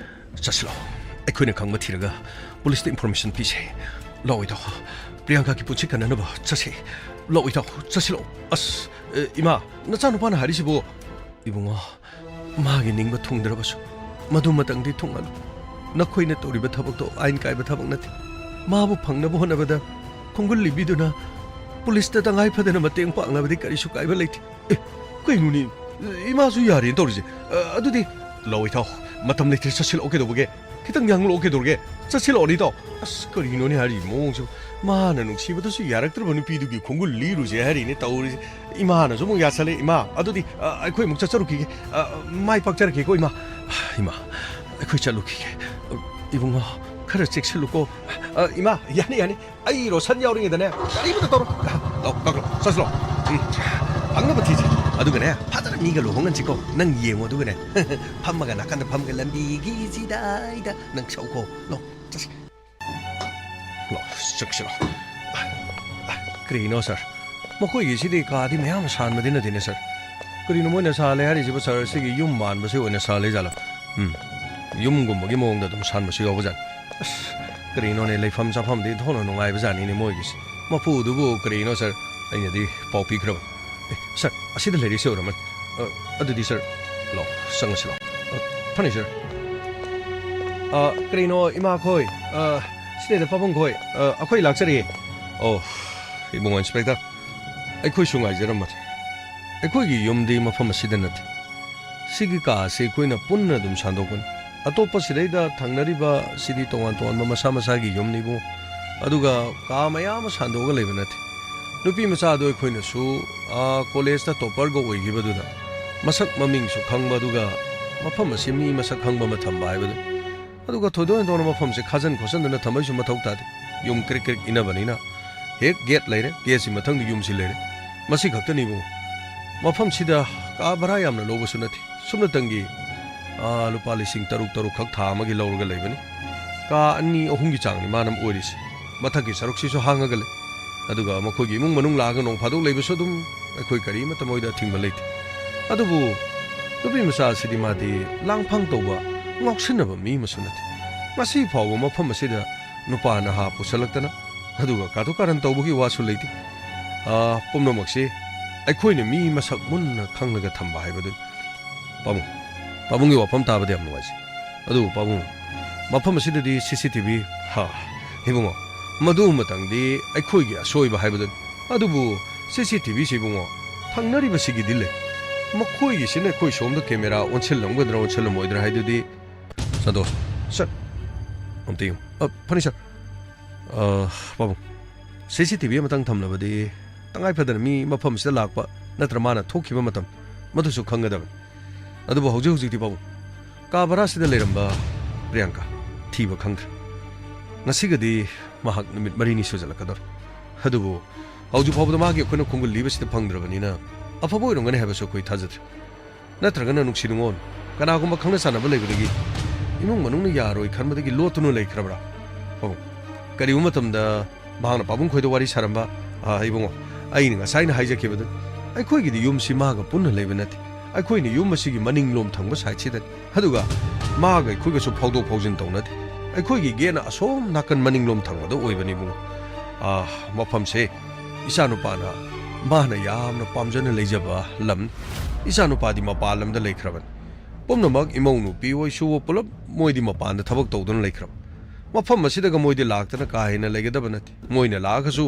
ꯆꯠꯁꯤꯜꯂꯣ꯫ ꯑꯩꯈꯣꯏꯅ ꯈꯪꯕ ꯊꯤꯔꯒ ꯄꯨꯂꯤꯁꯇ ꯏꯟꯐꯣꯔꯃꯦꯁꯟ ꯄꯤꯁꯦ꯫ ꯂꯥꯛꯑꯣ ꯏꯇꯥꯎ꯫ ꯄ꯭ꯔꯤꯌꯥꯡꯀꯥꯒꯤ ꯄꯨꯟꯁꯤ ꯀꯟꯅꯅꯕ ꯆꯠꯁꯦ꯫ ꯂꯥꯛꯑꯣ ꯏꯇꯥꯎ, ꯆꯠꯁꯤꯜꯂꯣ꯫ ꯑꯁ, ꯑꯦ, ꯏꯃꯥ, ꯅꯆꯥꯅꯨꯄꯥꯅ ꯍꯥꯏꯔꯤꯁꯤꯕꯨ? ꯏꯕꯨꯡꯉꯣ, ꯃꯥꯒꯤ ꯅꯤꯡꯕ ꯊꯨꯡꯗ꯭ꯔꯕꯁꯨ ꯃꯗꯨꯃꯇꯪꯗꯤ ꯊꯨꯡꯍꯜꯂꯨ꯫ ꯅꯈꯣꯏꯅ ꯇꯧꯔꯤꯕ ꯊꯕꯛꯇꯣ ꯑꯥꯏꯟ ꯀꯥꯏꯕ ꯊꯕꯛ ꯅꯠꯇꯦ꯫ ꯃꯥꯕꯨ ꯐꯪꯅꯕ ꯍꯣꯠꯅꯕꯗ ꯈꯣꯡꯒꯨꯜ ꯂꯤꯕꯤꯗꯨꯅ ꯄꯨꯂꯤꯁꯇ ꯇꯉꯥꯏ ꯐꯗꯅ ꯃꯇꯦꯡ ꯄꯥꯡꯂꯕꯗꯤ ꯀꯔꯤꯁꯨ ꯀꯥꯏꯕ ꯂꯩꯇꯦ꯫ ꯑꯦ, ꯀꯩꯅꯣꯅꯦ? ꯏꯃꯥꯁꯨ ꯌꯥꯔꯦꯅ ꯇꯧꯔꯤꯁꯦ꯫ ꯑ, ꯑꯗꯨꯗꯤ ꯂꯥꯛꯑꯣ ꯏꯇꯥꯎ, ꯃꯇꯝ ꯂꯩꯇ꯭ꯔꯦ, ꯆꯠꯁꯤꯜꯂꯛꯑꯣ ꯀꯩꯗꯧꯕꯒꯦ? ꯈꯤꯇꯪ ꯌꯥꯡꯂꯛꯑꯣ ꯀꯩꯗꯧꯔꯒꯦ? ꯆꯠꯁꯤꯜꯂꯛꯑꯣꯅꯦ ꯏꯇꯥꯎ꯫ ꯑꯁ, ꯀꯔꯤꯅꯣꯅꯦ ꯍꯥꯏꯔꯤ ꯃꯑꯣꯡꯁꯤꯕꯨ? ꯃꯥꯅ ꯅꯨꯡꯁꯤꯕꯗꯁꯨ ꯌꯥꯔꯛꯇ꯭ꯔꯕ ꯅꯨꯄꯤꯗꯨꯒꯤ ꯈꯣꯡꯒꯨꯜ ꯂꯤꯔꯨꯁꯦ ꯍꯥꯏꯔꯤꯅꯦ ꯇꯧꯔꯤꯁꯦ꯫ ꯏꯃꯥꯅꯁꯨ ꯑꯃꯨꯛ ꯌꯥꯁꯜꯂꯦ꯫ ꯏꯃꯥ, ꯑꯗꯨꯗꯤ, ꯑ, ꯑꯩꯈꯣꯏ ꯑꯃꯨꯛ ꯆꯠꯆꯔꯨꯈꯤꯒꯦ꯫ ꯑ, ꯃꯥꯏ ꯄꯥꯛꯆꯔꯛꯀꯦꯀꯣ, ꯏꯃꯥ꯫ ꯏꯃꯥ, ꯑꯩꯈꯣꯏ ꯆꯠꯂꯨꯈꯤꯒꯦ꯫ ꯏꯕꯨꯡꯉꯣ, ꯈꯔ ꯆꯦꯛꯁꯤꯜꯂꯨꯀꯣ꯫ ꯑ, ꯏꯃꯥ, ꯌꯥꯅꯤ, ꯌꯥꯅꯤ꯫ ꯑꯩ ꯔꯣꯁꯟ ꯌꯥꯎꯔꯤꯉꯩꯗꯅꯦ, ꯀꯔꯤꯃꯠꯇ ꯇꯧꯔꯣ꯫ ꯂꯥꯛꯑꯣ, ꯂꯥꯛꯑꯣ, ꯆꯠꯁꯤꯂꯣ꯫ ꯎꯝ, ꯐꯪꯅꯕ ꯊꯤꯁꯤ꯫ ꯑꯗꯨꯒꯅꯦ, ꯐꯖꯅ ꯃꯤꯒ ꯂꯨꯍꯣꯡꯍꯟꯁꯤꯀꯣ꯫ ꯅꯪ ꯌꯦꯡꯉꯣ, ꯑꯗꯨꯒꯅꯦ, ꯐꯝꯃꯒ ꯅꯥꯀꯟꯗ ꯐꯝꯒ ꯂꯝꯕꯤꯒꯤ ꯆꯤꯗꯥꯏꯗ ꯅꯪ ꯁꯛꯎꯀꯣ꯫ ꯂꯥꯛꯑꯣ, ꯆꯠꯁꯤ꯫ ꯂꯥꯛꯑꯣ, ꯆꯠꯁꯤꯂꯣ꯫ ꯀꯔꯤꯅꯣ, ꯁꯥꯔ? ꯃꯈꯣꯏꯒꯤꯁꯤꯗꯤ ꯀꯥꯗꯤ ꯃꯌꯥꯝ ꯁꯥꯟꯕꯗꯤ ꯅꯠꯇꯦꯅꯦ, ꯁꯥꯔ꯫ ꯀꯔꯤꯅꯣ ꯃꯣꯏꯅ ꯁꯥꯜꯂꯦ ꯍꯥꯏꯔꯤꯁꯤꯕꯨ, ꯁꯥꯔ? ꯁꯤꯒꯤ ꯌꯨꯝ ꯃꯥꯟꯕꯁꯤ ꯑꯣꯏꯅ ꯁꯥꯜꯂꯦ ꯖꯥꯠꯂꯥ? ꯎꯝ, ꯌꯨꯝꯒꯨꯝꯕꯒꯤ ꯃꯑꯣꯡꯗ ꯑꯗꯨꯝ ꯁꯥꯟꯕꯁꯨ ꯌꯥꯎꯕꯖꯥꯠꯅꯤ꯫ ꯑꯁ, ꯀꯔꯤꯅꯣꯅꯦ, ꯂꯩꯐꯝ ꯆꯥꯐꯝꯗꯤ ꯊꯣꯛꯅ ꯅꯨꯡꯉꯥꯏꯕꯖꯥꯠꯅꯤꯅꯦ ꯃꯣꯏꯒꯤꯁꯤ꯫ ꯃꯄꯨꯗꯨꯕꯨ ꯀꯔꯤꯅꯣ, ꯁꯥꯔ? ꯑꯩꯅꯗꯤ ꯄꯥꯎ ꯄꯤꯈ꯭ꯔꯕ꯫ ꯑꯦ, ꯁꯥꯔ, ꯑꯁꯤꯗ ꯂꯩꯔꯤꯁꯦ ꯑꯣꯏꯔꯝꯃꯅꯤ꯫ ꯑ, ꯑꯗꯨꯗꯤ ꯁꯥꯔ, ꯂꯥꯛꯑꯣ, ꯆꯪꯉꯁꯤ ꯂꯥꯛꯑꯣ꯫ ꯑ, ꯐꯅꯤ ꯁꯥꯔ꯫ ꯑ, ꯀꯔꯤꯅꯣ, ꯏꯃꯥ ꯈꯣꯏ? ꯑ, ꯁꯤꯗꯩꯗ ꯄꯥꯕꯨꯡ ꯈꯣꯏ? ꯑ, ꯑꯩꯈꯣꯏ ꯂꯥꯛꯆꯔꯤꯌꯦ꯫ ꯑꯣ, ꯏꯕꯨꯡꯉꯣ ꯏꯟꯁꯄꯦꯛꯇꯔ, ꯑꯩꯈꯣꯏꯁꯨ ꯉꯥꯏꯖꯔꯝꯕꯅꯤ꯫ ꯑꯩꯈꯣꯏꯒꯤ ꯌꯨꯝꯗꯤ ꯃꯐꯝ ꯑꯁꯤꯗ ꯅꯠꯇꯦ꯫ ꯁꯤꯒꯤ ꯀꯥ ꯑꯁꯤ ꯑꯩꯈꯣꯏꯅ ꯄꯨꯟꯅ ꯑꯗꯨꯝ ꯁꯥꯟꯗꯣꯛꯄꯅꯤ꯫ ꯑꯇꯣꯞꯄ ꯁꯤꯗꯩꯗ ꯊꯪꯅꯔꯤꯕ ꯁꯤꯗꯤ ꯇꯣꯉꯥꯟ ꯇꯣꯉꯥꯟꯕ ꯃꯁꯥ ꯃꯁꯥꯒꯤ ꯌꯨꯝꯅꯤ ꯏꯕꯨꯡꯉꯣ꯫ ꯑꯗꯨꯒ ꯀꯥ ꯃꯌꯥꯝ ꯑꯃ ꯁꯥꯟꯗꯣꯛꯑꯒ ꯂꯩꯕ ꯅꯠꯇꯦ꯫ ꯅꯨꯄꯤ ꯃꯆꯥꯗꯣ ꯑꯩꯈꯣꯏꯅꯁꯨ, ꯑꯥ, ꯀꯣꯂꯦꯖꯇ ꯇꯣꯄꯔꯒ ꯑꯣꯏꯈꯤꯕꯗꯨꯗ ꯃꯁꯛ ꯃꯃꯤꯡꯁꯨ ꯈꯪꯕ, ꯑꯗꯨꯒ ꯃꯐꯝ ꯑꯁꯤ ꯃꯤ ꯃꯁꯛ ꯈꯪꯕ ꯑꯃ ꯊꯝꯕ ꯍꯥꯏꯕꯗꯨ꯫ ꯑꯗꯨꯒ ꯊꯣꯏꯗꯣꯛ ꯍꯦꯟꯗꯣꯛꯅ ꯃꯐꯝꯁꯦ ꯈꯥꯖꯤꯟ ꯈꯣꯠꯆꯤꯟꯗꯅ ꯊꯝꯕꯒꯤꯁꯨ ꯃꯊꯧ ꯇꯥꯗꯦ꯫ ꯌꯨꯝ ꯀ꯭ꯔꯤꯛ ꯀ꯭ꯔꯤꯛ ꯏꯟꯅꯕꯅꯤꯅ ꯍꯦꯛ ꯒꯦꯠ ꯂꯩꯔꯦ, ꯒꯦꯠꯁꯤ ꯃꯊꯪꯗ ꯌꯨꯝꯁꯤ ꯂꯩꯔꯦ꯫ ꯃꯁꯤ ꯈꯛꯇꯅꯤ ꯏꯕꯨꯡꯉꯣ꯫ ꯃꯐꯝꯁꯤꯗ ꯀꯥ ꯚꯔꯥ ꯌꯥꯝꯅ ꯂꯧꯕꯁꯨ ꯅꯠꯇꯦ꯫ ꯁꯨꯞꯅꯇꯪꯒꯤ, ꯑꯥ, ꯂꯨꯄꯥ ꯂꯤꯁꯤꯡ ꯇꯔꯨꯛ, ꯇꯔꯨꯛ ꯈꯛ ꯊꯥ ꯑꯃꯒꯤ ꯂꯧꯔꯒ ꯂꯩꯕꯅꯤ꯫ ꯀꯥ ꯑꯅꯤ ꯑꯍꯨꯝꯒꯤ ꯆꯥꯡꯅꯤ ꯃꯥꯅ ꯑꯣꯏꯔꯤꯁꯦ꯫ ꯃꯊꯛꯀꯤ ꯁꯔꯨꯛꯁꯤꯁꯨ ꯍꯥꯡꯉꯒ ꯂꯩ꯫ ꯑꯗꯨꯒ ꯃꯈꯣꯏꯒꯤ ꯏꯃꯨꯡ ꯃꯅꯨꯡ ꯂꯥꯛꯑꯒ ꯅꯣꯡ ꯐꯥꯗꯣꯛ ꯂꯩꯕꯁꯨ ꯑꯗꯨꯝ ꯑꯩꯈꯣꯏ ꯀꯔꯤꯃꯠꯇ ꯃꯣꯏꯗ ꯑꯊꯤꯡꯕ ꯂꯩꯇꯦ꯫ ꯑꯗꯨꯕꯨ ꯅꯨꯄꯤ ꯃꯆꯥ ꯑꯁꯤꯗꯤ ꯃꯥꯗꯤ ꯂꯥꯡꯐꯥꯡ ꯇꯧꯕ, ꯉꯥꯎꯁꯤꯟꯅꯕ ꯃꯤ ꯑꯃꯁꯨ ꯅꯠꯇꯦ꯫ ꯉꯁꯤ ꯐꯥꯎꯕ ꯃꯐꯝ ꯑꯁꯤꯗ ꯅꯨꯄꯥ ꯅꯍꯥ ꯄꯨꯁꯜꯂꯛꯇꯅ, ꯑꯗꯨꯒ ꯀꯥꯇꯨ ꯀꯥꯔꯟ ꯇꯧꯕꯒꯤ ꯋꯥꯁꯨ ꯂꯩꯇꯦ꯫ ꯑꯥ, ꯄꯨꯝꯅꯃꯛꯁꯤ ꯑꯩꯈꯣꯏꯅ ꯃꯤ ꯃꯁꯛ ꯃꯨꯟꯅ ꯈꯪꯂꯒ ꯊꯝꯕ ꯍꯥꯏꯕꯗꯨꯅꯤ꯫ ꯄꯥꯕꯨꯡ, ꯄꯥꯕꯨꯡꯒꯤ ꯋꯥꯐꯝ ꯇꯥꯕꯗ ꯌꯥꯝ ꯅꯨꯡꯉꯥꯏꯖꯩ꯫ ꯑꯗꯨꯕꯨ ꯄꯥꯕꯨꯡ, ꯃꯐꯝ ꯑꯁꯤꯗꯗꯤ ꯁꯤ ꯁꯤ ꯇꯤ ꯚꯤ, ꯍꯥ, ꯏꯕꯨꯡꯉꯣ, ꯃꯗꯨꯃꯇꯪꯗꯤ ꯑꯩꯈꯣꯏꯒꯤ ꯑꯁꯣꯏꯕ ꯍꯥꯏꯕꯗꯨꯅꯤ꯫ ꯑꯗꯨꯕꯨ ꯁꯤ ꯁꯤ ꯇꯤ ꯚꯤꯁꯤ ꯏꯕꯨꯡꯉꯣ, ꯊꯪꯅꯔꯤꯕꯁꯤꯒꯤꯗꯤ ꯂꯩ꯫ ꯃꯈꯣꯏꯒꯤꯁꯤꯅ ꯑꯩꯈꯣꯏ ꯁꯣꯝꯗ ꯀꯦꯃꯦꯔꯥ ꯑꯣꯟꯁꯤꯜꯂꯝꯒꯗ꯭ꯔꯥ ꯑꯣꯟꯁꯤꯜꯂꯝꯃꯣꯏꯗ꯭ꯔꯥ ꯍꯥꯏꯗꯨꯗꯤ꯫ ꯁꯟꯇꯣꯁ꯫ ꯁꯥꯔ꯫ ꯑꯝꯇ ꯌꯦꯡꯉꯨ꯫ ꯑ, ꯐꯅꯤ ꯁꯥꯔ꯫ ꯑ, ꯄꯥꯕꯨꯡ, ꯁꯤ ꯁꯤ ꯇꯤ ꯚꯤ ꯑꯃꯇꯪ ꯊꯝꯂꯕꯗꯤ ꯇꯉꯥꯏ ꯐꯗꯅ ꯃꯤ ꯃꯐꯝꯁꯤꯗ ꯂꯥꯛꯄ ꯅꯠꯇ꯭ꯔ ꯃꯥꯅ ꯊꯣꯛꯈꯤꯕ ꯃꯇꯝ ꯃꯗꯨꯁꯨ ꯈꯪꯒꯗꯕꯅꯤ꯫ ꯑꯗꯨꯕꯨ ꯍꯧꯖꯤꯛ ꯍꯧꯖꯤꯛꯇꯤ ꯄꯥꯕꯨꯡ, ꯀꯥ ꯚꯔꯥꯁꯤꯗ ꯂꯩꯔꯝꯕ ꯄ꯭ꯔꯤꯌꯥꯡꯀꯥ ꯊꯤꯕ ꯈꯪꯗ꯭ꯔꯦ꯫ ꯉꯁꯤꯒꯗꯤ ꯃꯍꯥꯛ ꯅꯨꯃꯤꯠ ꯃꯔꯤꯅꯤ ꯁꯨꯖꯜꯂꯛꯀꯗꯧꯔꯦ꯫ ꯑꯗꯨꯕꯨ ꯍꯧꯖꯤꯛ ꯐꯥꯎꯕꯗ ꯃꯥꯒꯤ ꯑꯩꯈꯣꯏꯅ ꯈꯣꯡꯒꯨꯜ ꯂꯤꯕꯁꯤꯗ ꯐꯪꯗ꯭ꯔꯕꯅꯤꯅ ꯑꯐꯕ ꯑꯣꯏꯔꯝꯒꯅꯤ ꯍꯥꯏꯕꯁꯨ ꯑꯩꯈꯣꯏ ꯊꯥꯖꯗ꯭ꯔꯦ꯫ ꯅꯠꯇ꯭ꯔꯒꯅ ꯅꯨꯡꯁꯤ ꯅꯨꯡꯉꯣꯜ, ꯀꯅꯥꯒꯨꯝꯕ ꯈꯪꯅ ꯆꯥꯟꯅꯕ ꯂꯩꯕꯗꯒꯤ ꯏꯃꯨꯡ ꯃꯅꯨꯡꯅ ꯌꯥꯔꯣꯏ ꯈꯟꯕꯗꯒꯤ ꯂꯣꯠꯇꯨꯅ ꯂꯩꯈ꯭ꯔꯕ꯭ꯔꯥ? ꯄꯥꯕꯨꯡ, ꯀꯔꯤꯒꯨꯝꯕ ꯃꯇꯝꯗ ꯃꯍꯥꯛꯅ ꯄꯥꯕꯨꯡ ꯈꯣꯏꯗ ꯋꯥꯔꯤ ꯁꯥꯔꯝꯕ, "ꯑꯥ, ꯏꯕꯨꯡꯉꯣ, ꯑꯩꯅ ꯉꯁꯥꯏꯅ ꯍꯥꯏꯖꯈꯤꯕꯗꯨ, ꯑꯩꯈꯣꯏꯒꯤꯗꯤ ꯌꯨꯝꯁꯤ ꯃꯥꯒ ꯄꯨꯟꯅ ꯂꯩꯕ ꯅꯠꯇꯦ꯫ ꯑꯩꯈꯣꯏꯅ ꯌꯨꯝ ꯑꯁꯤꯒꯤ ꯃꯅꯤꯡꯂꯣꯝ ꯊꯪꯕ ꯁꯥꯏꯠꯁꯤꯗꯅꯤ꯫ ꯑꯗꯨꯒ ꯃꯥꯒ ꯑꯩꯈꯣꯏꯒꯁꯨ ꯐꯥꯎꯗꯣꯛ ꯐꯥꯎꯖꯤꯟ ꯇꯧꯅꯗꯦ꯫ ꯑꯩꯈꯣꯏꯒꯤ ꯒꯦꯠꯅ ꯑꯁꯣꯝ ꯅꯥꯀꯟ ꯃꯅꯤꯡꯂꯣꯝ ꯊꯪꯕꯗ ꯑꯣꯏꯕꯅꯤ ꯏꯕꯨꯡꯉꯣ꯫ ꯑꯥ, ꯃꯐꯝꯁꯦ ꯏꯆꯥꯅꯨꯄꯥꯅ ꯃꯥꯅ ꯌꯥꯝꯅ ꯄꯥꯝꯖꯅ ꯂꯩꯖꯕ ꯂꯝꯅꯤ꯫ ꯏꯆꯥꯅꯨꯄꯥꯗꯤ ꯃꯄꯥꯟ ꯂꯝꯗ ꯂꯩꯈ꯭ꯔꯕꯅꯤ꯫ ꯄꯨꯝꯅꯃꯛ ꯏꯃꯧ ꯅꯨꯄꯤ ꯑꯣꯏꯁꯨ ꯄꯨꯂꯞ ꯃꯣꯏꯗꯤ ꯃꯄꯥꯟꯗ ꯊꯕꯛ ꯇꯧꯗꯨꯅ ꯂꯩꯈ꯭ꯔꯕ꯫ ꯃꯐꯝ ꯑꯁꯤꯗꯒ ꯃꯣꯏꯗꯤ ꯂꯥꯛꯇꯅ ꯀꯥ ꯍꯦꯟꯅ ꯂꯩꯒꯗꯕ ꯅꯠꯇꯦ꯫ ꯃꯣꯏꯅ ꯂꯥꯛꯑꯒꯁꯨ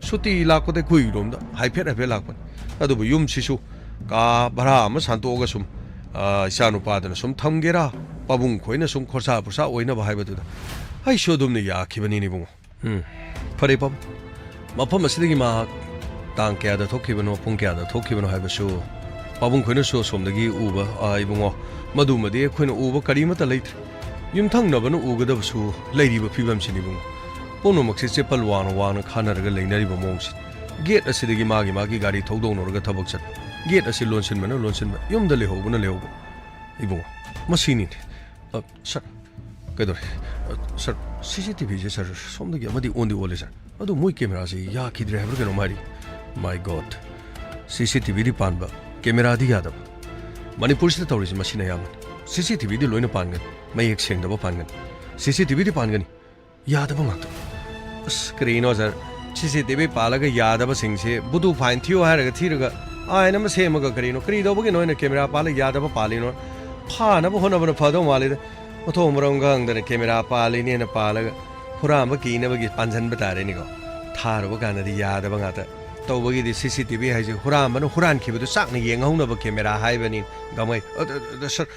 ꯁꯨꯇꯤ ꯂꯥꯛꯄꯗ ꯑꯩꯈꯣꯏꯔꯣꯝꯗ ꯍꯥꯏꯐꯦꯠ ꯍꯥꯏꯐꯦꯠ ꯂꯥꯛꯄꯅꯤ꯫ ꯑꯗꯨꯕꯨ ꯌꯨꯝꯁꯤꯁꯨ ꯀꯥ ꯚꯔꯥ ꯑꯃ ꯁꯥꯟꯇꯣꯛꯑꯒ ꯁꯨꯝ, ꯑ, ꯏꯆꯥꯅꯨꯄꯥꯗꯨꯅ ꯁꯨꯝ ꯊꯝꯒꯦꯔꯥ, ꯄꯥꯕꯨꯡ ꯈꯣꯏꯅ ꯁꯨꯝ ꯈꯣꯔꯁꯥ ꯄꯨꯔꯁꯥ ꯑꯣꯏꯅꯕ ꯍꯥꯏꯕꯗꯨꯗ ꯑꯩꯁꯨ ꯑꯗꯨꯝꯅ ꯌꯥꯈꯤꯕꯅꯤꯅꯦ ꯏꯕꯨꯡꯉꯣ꯫ ꯎꯝ, ꯐꯔꯦ ꯄꯥꯕꯨꯡ꯫ ꯃꯐꯝ ꯑꯁꯤꯗꯒꯤ ꯃꯍꯥꯛ ꯇꯥꯡ ꯀꯌꯥꯗ ꯊꯣꯛꯈꯤꯕꯅꯣ, ꯄꯨꯡ ꯀꯌꯥꯗ ꯊꯣꯛꯈꯤꯕꯅꯣ ꯍꯥꯏꯕꯁꯨ ꯄꯥꯕꯨꯡ ꯈꯣꯏꯅꯁꯨ ꯑꯁꯣꯝꯗꯒꯤ ꯎꯕ, ꯑ, ꯏꯕꯨꯡꯉꯣ, ꯃꯗꯨꯃꯗꯤ ꯑꯩꯈꯣꯏꯅ ꯎꯕ ꯀꯔꯤꯃꯠꯇ ꯂꯩꯇ꯭ꯔꯦ꯫ ꯌꯨꯝꯊꯪꯅꯕꯅ ꯎꯒꯗꯕꯁꯨ ꯂꯩꯔꯤꯕ ꯐꯤꯕꯝꯁꯤꯅꯤ ꯏꯕꯨꯡꯉꯣ꯫ ꯄꯨꯝꯅꯃꯛꯁꯦ ꯆꯦꯄꯜ ꯋꯥꯡꯅ ꯋꯥꯡꯅ ꯈꯥꯅꯔꯒ ꯂꯩꯅꯔꯤꯕ ꯃꯑꯣꯡꯁꯤ꯫ ꯒꯦꯠ ꯑꯁꯤꯗꯒꯤ ꯃꯥꯒꯤ ꯃꯥꯒꯤ ꯒꯥꯔꯤ ꯊꯧꯗꯣꯛꯅꯔꯒ ꯊꯕꯛ ꯆꯠꯄ꯫ ꯒꯦꯠ ꯑꯁꯤ ꯂꯣꯟꯁꯤꯟꯕꯅ ꯂꯣꯟꯁꯤꯟꯕ, ꯌꯨꯝꯗ ꯂꯩꯍꯧꯕꯅ ꯂꯩꯍꯧꯕ꯫ ꯏꯕꯨꯡꯉꯣ, ꯃꯁꯤꯅꯤꯅꯦ꯫ ꯑ, ꯁꯥꯔ, ꯀꯩꯗꯧꯔꯦ? ꯑ, ꯁꯥꯔ, ꯁꯤ ꯁꯤ ꯇꯤ ꯚꯤꯁꯦ, ꯁꯥꯔ, ꯁꯣꯝꯗꯒꯤ ꯑꯃꯗꯤ ꯑꯣꯟꯗꯤ ꯑꯣꯜꯂꯦ, ꯁꯥꯔ꯫ ꯑꯗꯨ ꯃꯣꯏ ꯀꯦꯃꯦꯔꯥꯁꯤ ꯌꯥꯈꯤꯗ꯭ꯔꯦ ꯍꯥꯏꯕ꯭ꯔꯥ ꯀꯩꯅꯣꯝ ꯍꯥꯏꯔꯤ꯫ My God꯫ ꯁꯤ ꯁꯤ ꯇꯤ ꯚꯤꯗꯤ ꯄꯥꯟꯕ, ꯀꯦꯃꯦꯔꯥꯗꯤ ꯌꯥꯗꯕ꯫ ꯃꯅꯤꯄꯨꯔꯁꯤꯗ ꯇꯧꯔꯤꯁꯤ ꯃꯁꯤꯅ ꯑꯌꯥꯝꯕꯅꯤ꯫ ꯁꯤ ꯁꯤ ꯇꯤ ꯚꯤꯗꯤ ꯂꯣꯏꯅ ꯄꯥꯟꯒꯅꯤ, ꯃꯌꯦꯛ ꯁꯦꯡꯗꯕ ꯄꯥꯟꯒꯅꯤ꯫ ꯁꯤ ꯁꯤ ꯇꯤ ꯚꯤꯗꯤ ꯄꯥꯟꯒꯅꯤ, ꯌꯥꯗꯕ ꯉꯥꯛꯇ꯫ ꯑꯁ, ꯀꯔꯤꯅꯣ, ꯁꯥꯔ? ꯁꯤ ꯁꯤ ꯇꯤ ꯚꯤ ꯄꯥꯜꯂꯒ ꯌꯥꯗꯕꯁꯤꯡꯁꯦ ꯕꯨꯗꯨ ꯐꯥꯏꯟ ꯊꯤꯌꯣ ꯍꯥꯏꯔꯒ ꯊꯤꯔꯒ ꯑꯥꯏꯟ ꯑꯃ ꯁꯦꯝꯃꯒ ꯀꯔꯤꯅꯣ? ꯀꯔꯤ ꯇꯧꯕꯒꯤꯅꯣ ꯑꯩꯅ ꯀꯦꯃꯦꯔꯥ ꯄꯥꯜꯂꯒ ꯌꯥꯗꯕ ꯄꯥꯜꯂꯤꯅꯣ? ꯐꯥꯅꯕ ꯍꯣꯠꯅꯕꯅ ꯐꯗꯧ ꯃꯥꯜꯂꯤꯗ꯫ ꯃꯊꯣꯡ ꯃꯔꯝ ꯈꯪꯗꯅ ꯀꯦꯃꯦꯔꯥ ꯄꯥꯜꯂꯤꯅꯦꯅ ꯄꯥꯜꯂꯒ ꯍꯨꯔꯥꯟꯕ ꯀꯤꯅꯕꯒꯤ ꯄꯥꯟꯁꯤꯟꯕ ꯇꯥꯔꯦꯅꯦꯀꯣ꯫ ꯊꯥꯔꯨꯕ ꯀꯥꯟꯗꯗꯤ ꯌꯥꯗꯕ ꯉꯥꯛꯇ꯫ ꯇꯧꯕꯒꯤꯗꯤ ꯁꯤ ꯁꯤ ꯇꯤ ꯚꯤ ꯍꯥꯏꯁꯦ ꯍꯨꯔꯥꯟꯕꯅ ꯍꯨꯔꯥꯟꯈꯤꯕꯗꯨ ꯆꯥꯛꯅ ꯌꯦꯡꯍꯧꯅꯕ ꯀꯦꯃꯦꯔꯥ ꯍꯥꯏꯕꯅꯤ, ꯒꯃꯩ꯫ ꯑ, ꯑ, ꯑ, ꯁꯥꯔ,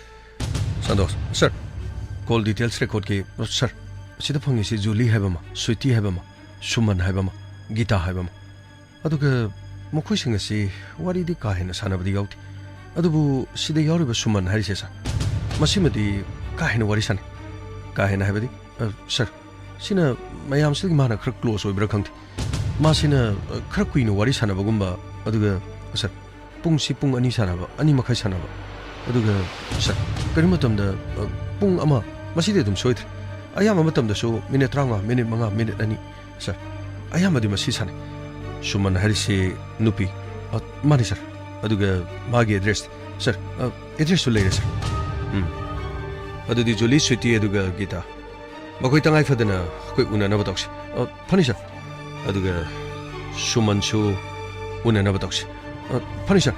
ꯁꯟꯇꯣꯁ, ꯁꯥꯔ, call details recordꯀꯤ, ꯁꯥꯔ, ꯑꯁꯤꯗ ꯐꯪꯉꯤꯁꯤ ꯖꯨꯂꯤ ꯍꯥꯏꯕ ꯑꯃ, ꯁ꯭ꯋꯤꯇꯤ ꯍꯥꯏꯕ ꯑꯃ, ꯁꯨꯃꯟ ꯍꯥꯏꯕ ꯑꯃ, ꯒꯤꯇꯥ ꯍꯥꯏꯕ ꯑꯃ꯫ ꯑꯗꯨꯒ ꯃꯈꯣꯏꯁꯤꯡ ꯑꯁꯤ ꯋꯥꯔꯤꯗꯤ ꯀꯥ ꯍꯦꯟꯅ ꯁꯥꯟꯅꯕꯗꯤ ꯌꯥꯎꯗꯦ꯫ ꯑꯗꯨꯕꯨ ꯁꯤꯗ ꯌꯥꯎꯔꯤꯕ ꯁꯨꯃꯟ ꯍꯥꯏꯔꯤꯁꯦ, ꯁꯥꯔ, ꯃꯁꯤꯃꯗꯤ ꯀꯥ ꯍꯦꯟꯅ ꯋꯥꯔꯤ ꯁꯥꯟꯅꯩ꯫ ꯀꯥ ꯍꯦꯟꯅ ꯍꯥꯏꯕꯗꯤ, ꯑ, ꯁꯥꯔ, ꯁꯤꯅ ꯃꯌꯥꯝꯁꯤꯗꯒꯤ ꯃꯥꯅ ꯈꯔ close ꯑꯣꯏꯕ꯭ꯔꯥ ꯈꯪꯗꯦ꯫ ꯃꯥꯁꯤꯅ, ꯑ, ꯈꯔ ꯀꯨꯏꯅ ꯋꯥꯔꯤ ꯁꯥꯟꯅꯕꯒꯨꯝꯕ, ꯑꯗꯨꯒ, ꯁꯥꯔ, ꯄꯨꯡꯁꯤ ꯄꯨꯡ ꯑꯅꯤ ꯁꯥꯟꯅꯕ, ꯑꯅꯤ ꯃꯈꯥꯏ ꯁꯥꯟꯅꯕ꯫ ꯑꯗꯨꯒ, ꯁꯥꯔ, ꯀꯔꯤꯒꯨꯝꯕ ꯃꯇꯝꯗ, ꯑ, ꯄꯨꯡ ꯑꯃ, ꯃꯁꯤꯗꯤ ꯑꯗꯨꯝ ꯁꯣꯏꯗ꯭ꯔꯦ꯫ ꯑꯌꯥꯝꯕ ꯃꯇꯝꯗꯁꯨ ꯃꯤꯅꯤꯠ ꯇꯔꯥꯃꯉꯥ, ꯃꯤꯅꯤꯠ ꯃꯉꯥ, ꯃꯤꯅꯤꯠ ꯑꯅꯤ, ꯁꯥꯔ꯫ ꯑꯌꯥꯝꯕꯗꯤ ꯃꯁꯤ ꯁꯥꯟꯅꯩ꯫ ꯁꯨꯃꯟ ꯍꯥꯏꯔꯤꯁꯤ ꯅꯨꯄꯤ꯫ ꯑ, ꯃꯥꯅꯤ, ꯁꯥꯔ꯫ ꯑꯗꯨꯒ ꯃꯥꯒꯤ address, ꯁꯥꯔ, ꯑ, addressꯁꯨ ꯂꯩꯔꯦ, ꯁꯥꯔ꯫ ꯎꯝ꯫ ꯑꯗꯨꯗꯤ ꯖꯨꯂꯤ, ꯁ꯭ꯋꯤꯇꯤ, ꯑꯗꯨꯒ ꯒꯤꯇꯥ, ꯃꯈꯣꯏ ꯇꯉꯥꯏ ꯐꯗꯅ ꯑꯩꯈꯣꯏ ꯎꯅꯅꯕ ꯇꯧꯁꯤ꯫ ꯑ, ꯐꯅꯤ, ꯁꯥꯔ꯫ ꯑꯗꯨꯒ ꯁꯨꯃꯟꯁꯨ ꯎꯅꯅꯕ ꯇꯧꯁꯤ꯫ ꯑ, ꯐꯅꯤ, ꯁꯥꯔ꯫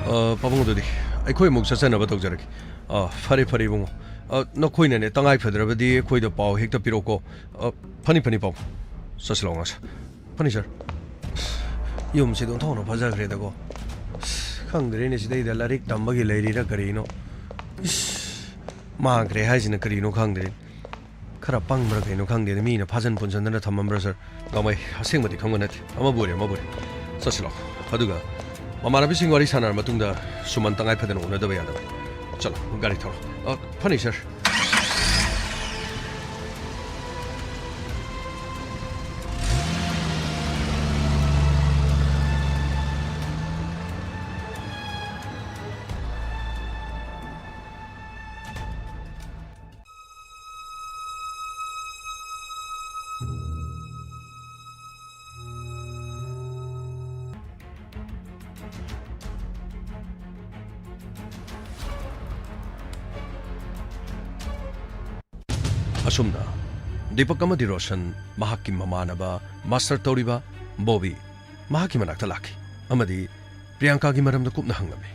ꯑ, ꯄꯥꯕꯨꯡ, ꯑꯗꯨꯗꯤ ꯑꯩꯈꯣꯏ ꯑꯃꯨꯛ ꯆꯠꯆꯅꯕ ꯇꯧꯖꯔꯒꯦ꯫ ꯑ, ꯐꯔꯦ, ꯐꯔꯦ, ꯏꯕꯨꯡꯉꯣ꯫ ꯑ, ꯅꯈꯣꯏꯅꯅꯦ, ꯇꯉꯥꯏ ꯐꯗ꯭ꯔꯕꯗꯤ ꯑꯩꯈꯣꯏꯗ ꯄꯥꯎ ꯍꯦꯛꯇ ꯄꯤꯔꯛꯎꯀꯣ꯫ ꯑ, ꯐꯅꯤ, ꯐꯅꯤ, ꯄꯥꯕꯨꯡ꯫ ꯆꯠꯁꯤ ꯂꯥꯛꯑꯣ, ꯉꯁꯤ꯫ ꯐꯅꯤ, ꯁꯥꯔ꯫ ꯌꯨꯝꯁꯤꯗ ꯑꯣꯟꯊꯣꯛꯅ ꯐꯖꯈ꯭ꯔꯦꯗꯀꯣ꯫ ꯑꯁ, ꯈꯪꯗ꯭ꯔꯦꯅꯦ, ꯁꯤꯗꯩꯗ ꯂꯥꯏꯔꯤꯛ ꯇꯝꯕꯒꯤ ꯂꯩꯔꯤꯔꯥ ꯀꯔꯤꯅꯣ꯫ ꯏꯁ, ꯃꯥꯡꯈ꯭ꯔꯦ ꯍꯥꯏꯁꯤꯅ ꯀꯔꯤꯅꯣ ꯈꯪꯗ꯭ꯔꯦ꯫ ꯈꯔ ꯄꯪꯕ꯭ꯔꯥ ꯀꯩꯅꯣ ꯈꯪꯗꯦꯅꯦ, ꯃꯤꯅ ꯐꯥꯖꯟ ꯄꯨꯟꯁꯟꯗꯅ ꯊꯝꯃꯝꯕ꯭ꯔꯥ, ꯁꯥꯔ? ꯒꯥꯡꯃꯩ, ꯑꯁꯦꯡꯕꯗꯤ ꯈꯪꯕ ꯅꯠꯇꯦ꯫ ꯑꯃꯕꯨ ꯑꯣꯏꯔꯦ, ꯑꯃꯕꯨ ꯑꯣꯏꯔꯦ꯫ ꯆꯠꯁꯤ ꯂꯥꯛꯑꯣ꯫ ꯑꯗꯨꯒ ꯃꯃꯥꯟꯅꯕꯤꯁꯤꯡ ꯋꯥꯔꯤ ꯁꯥꯟꯅꯔ ꯃꯇꯨꯡꯗ ꯁꯨꯃꯟ ꯇꯉꯥꯏ ꯐꯗꯅ ꯎꯅꯗꯕ ꯌꯥꯗꯕ꯫ ꯆꯠꯂꯣ, ꯒꯥꯔꯤ ꯊꯧꯔꯣ꯫ ꯑ, ꯐꯅꯤ, ꯁꯥꯔ꯫ ꯑꯁꯨꯝꯅ ꯗꯤꯄꯛ ꯑꯃꯗꯤ ꯔꯣꯁꯟ ꯃꯍꯥꯛꯀꯤ ꯃꯃꯥꯟꯅꯕ ꯃꯥꯁꯇꯔ ꯇꯧꯔꯤꯕ ꯕꯣꯕꯤ ꯃꯍꯥꯛꯀꯤ ꯃꯅꯥꯛꯇ ꯂꯥꯛꯈꯤ ꯑꯃꯗꯤ ꯄ꯭ꯔꯤꯌꯥꯡꯀꯥꯒꯤ ꯃꯔꯝꯗ ꯀꯨꯞꯅ ꯍꯪꯂꯝꯃꯤ꯫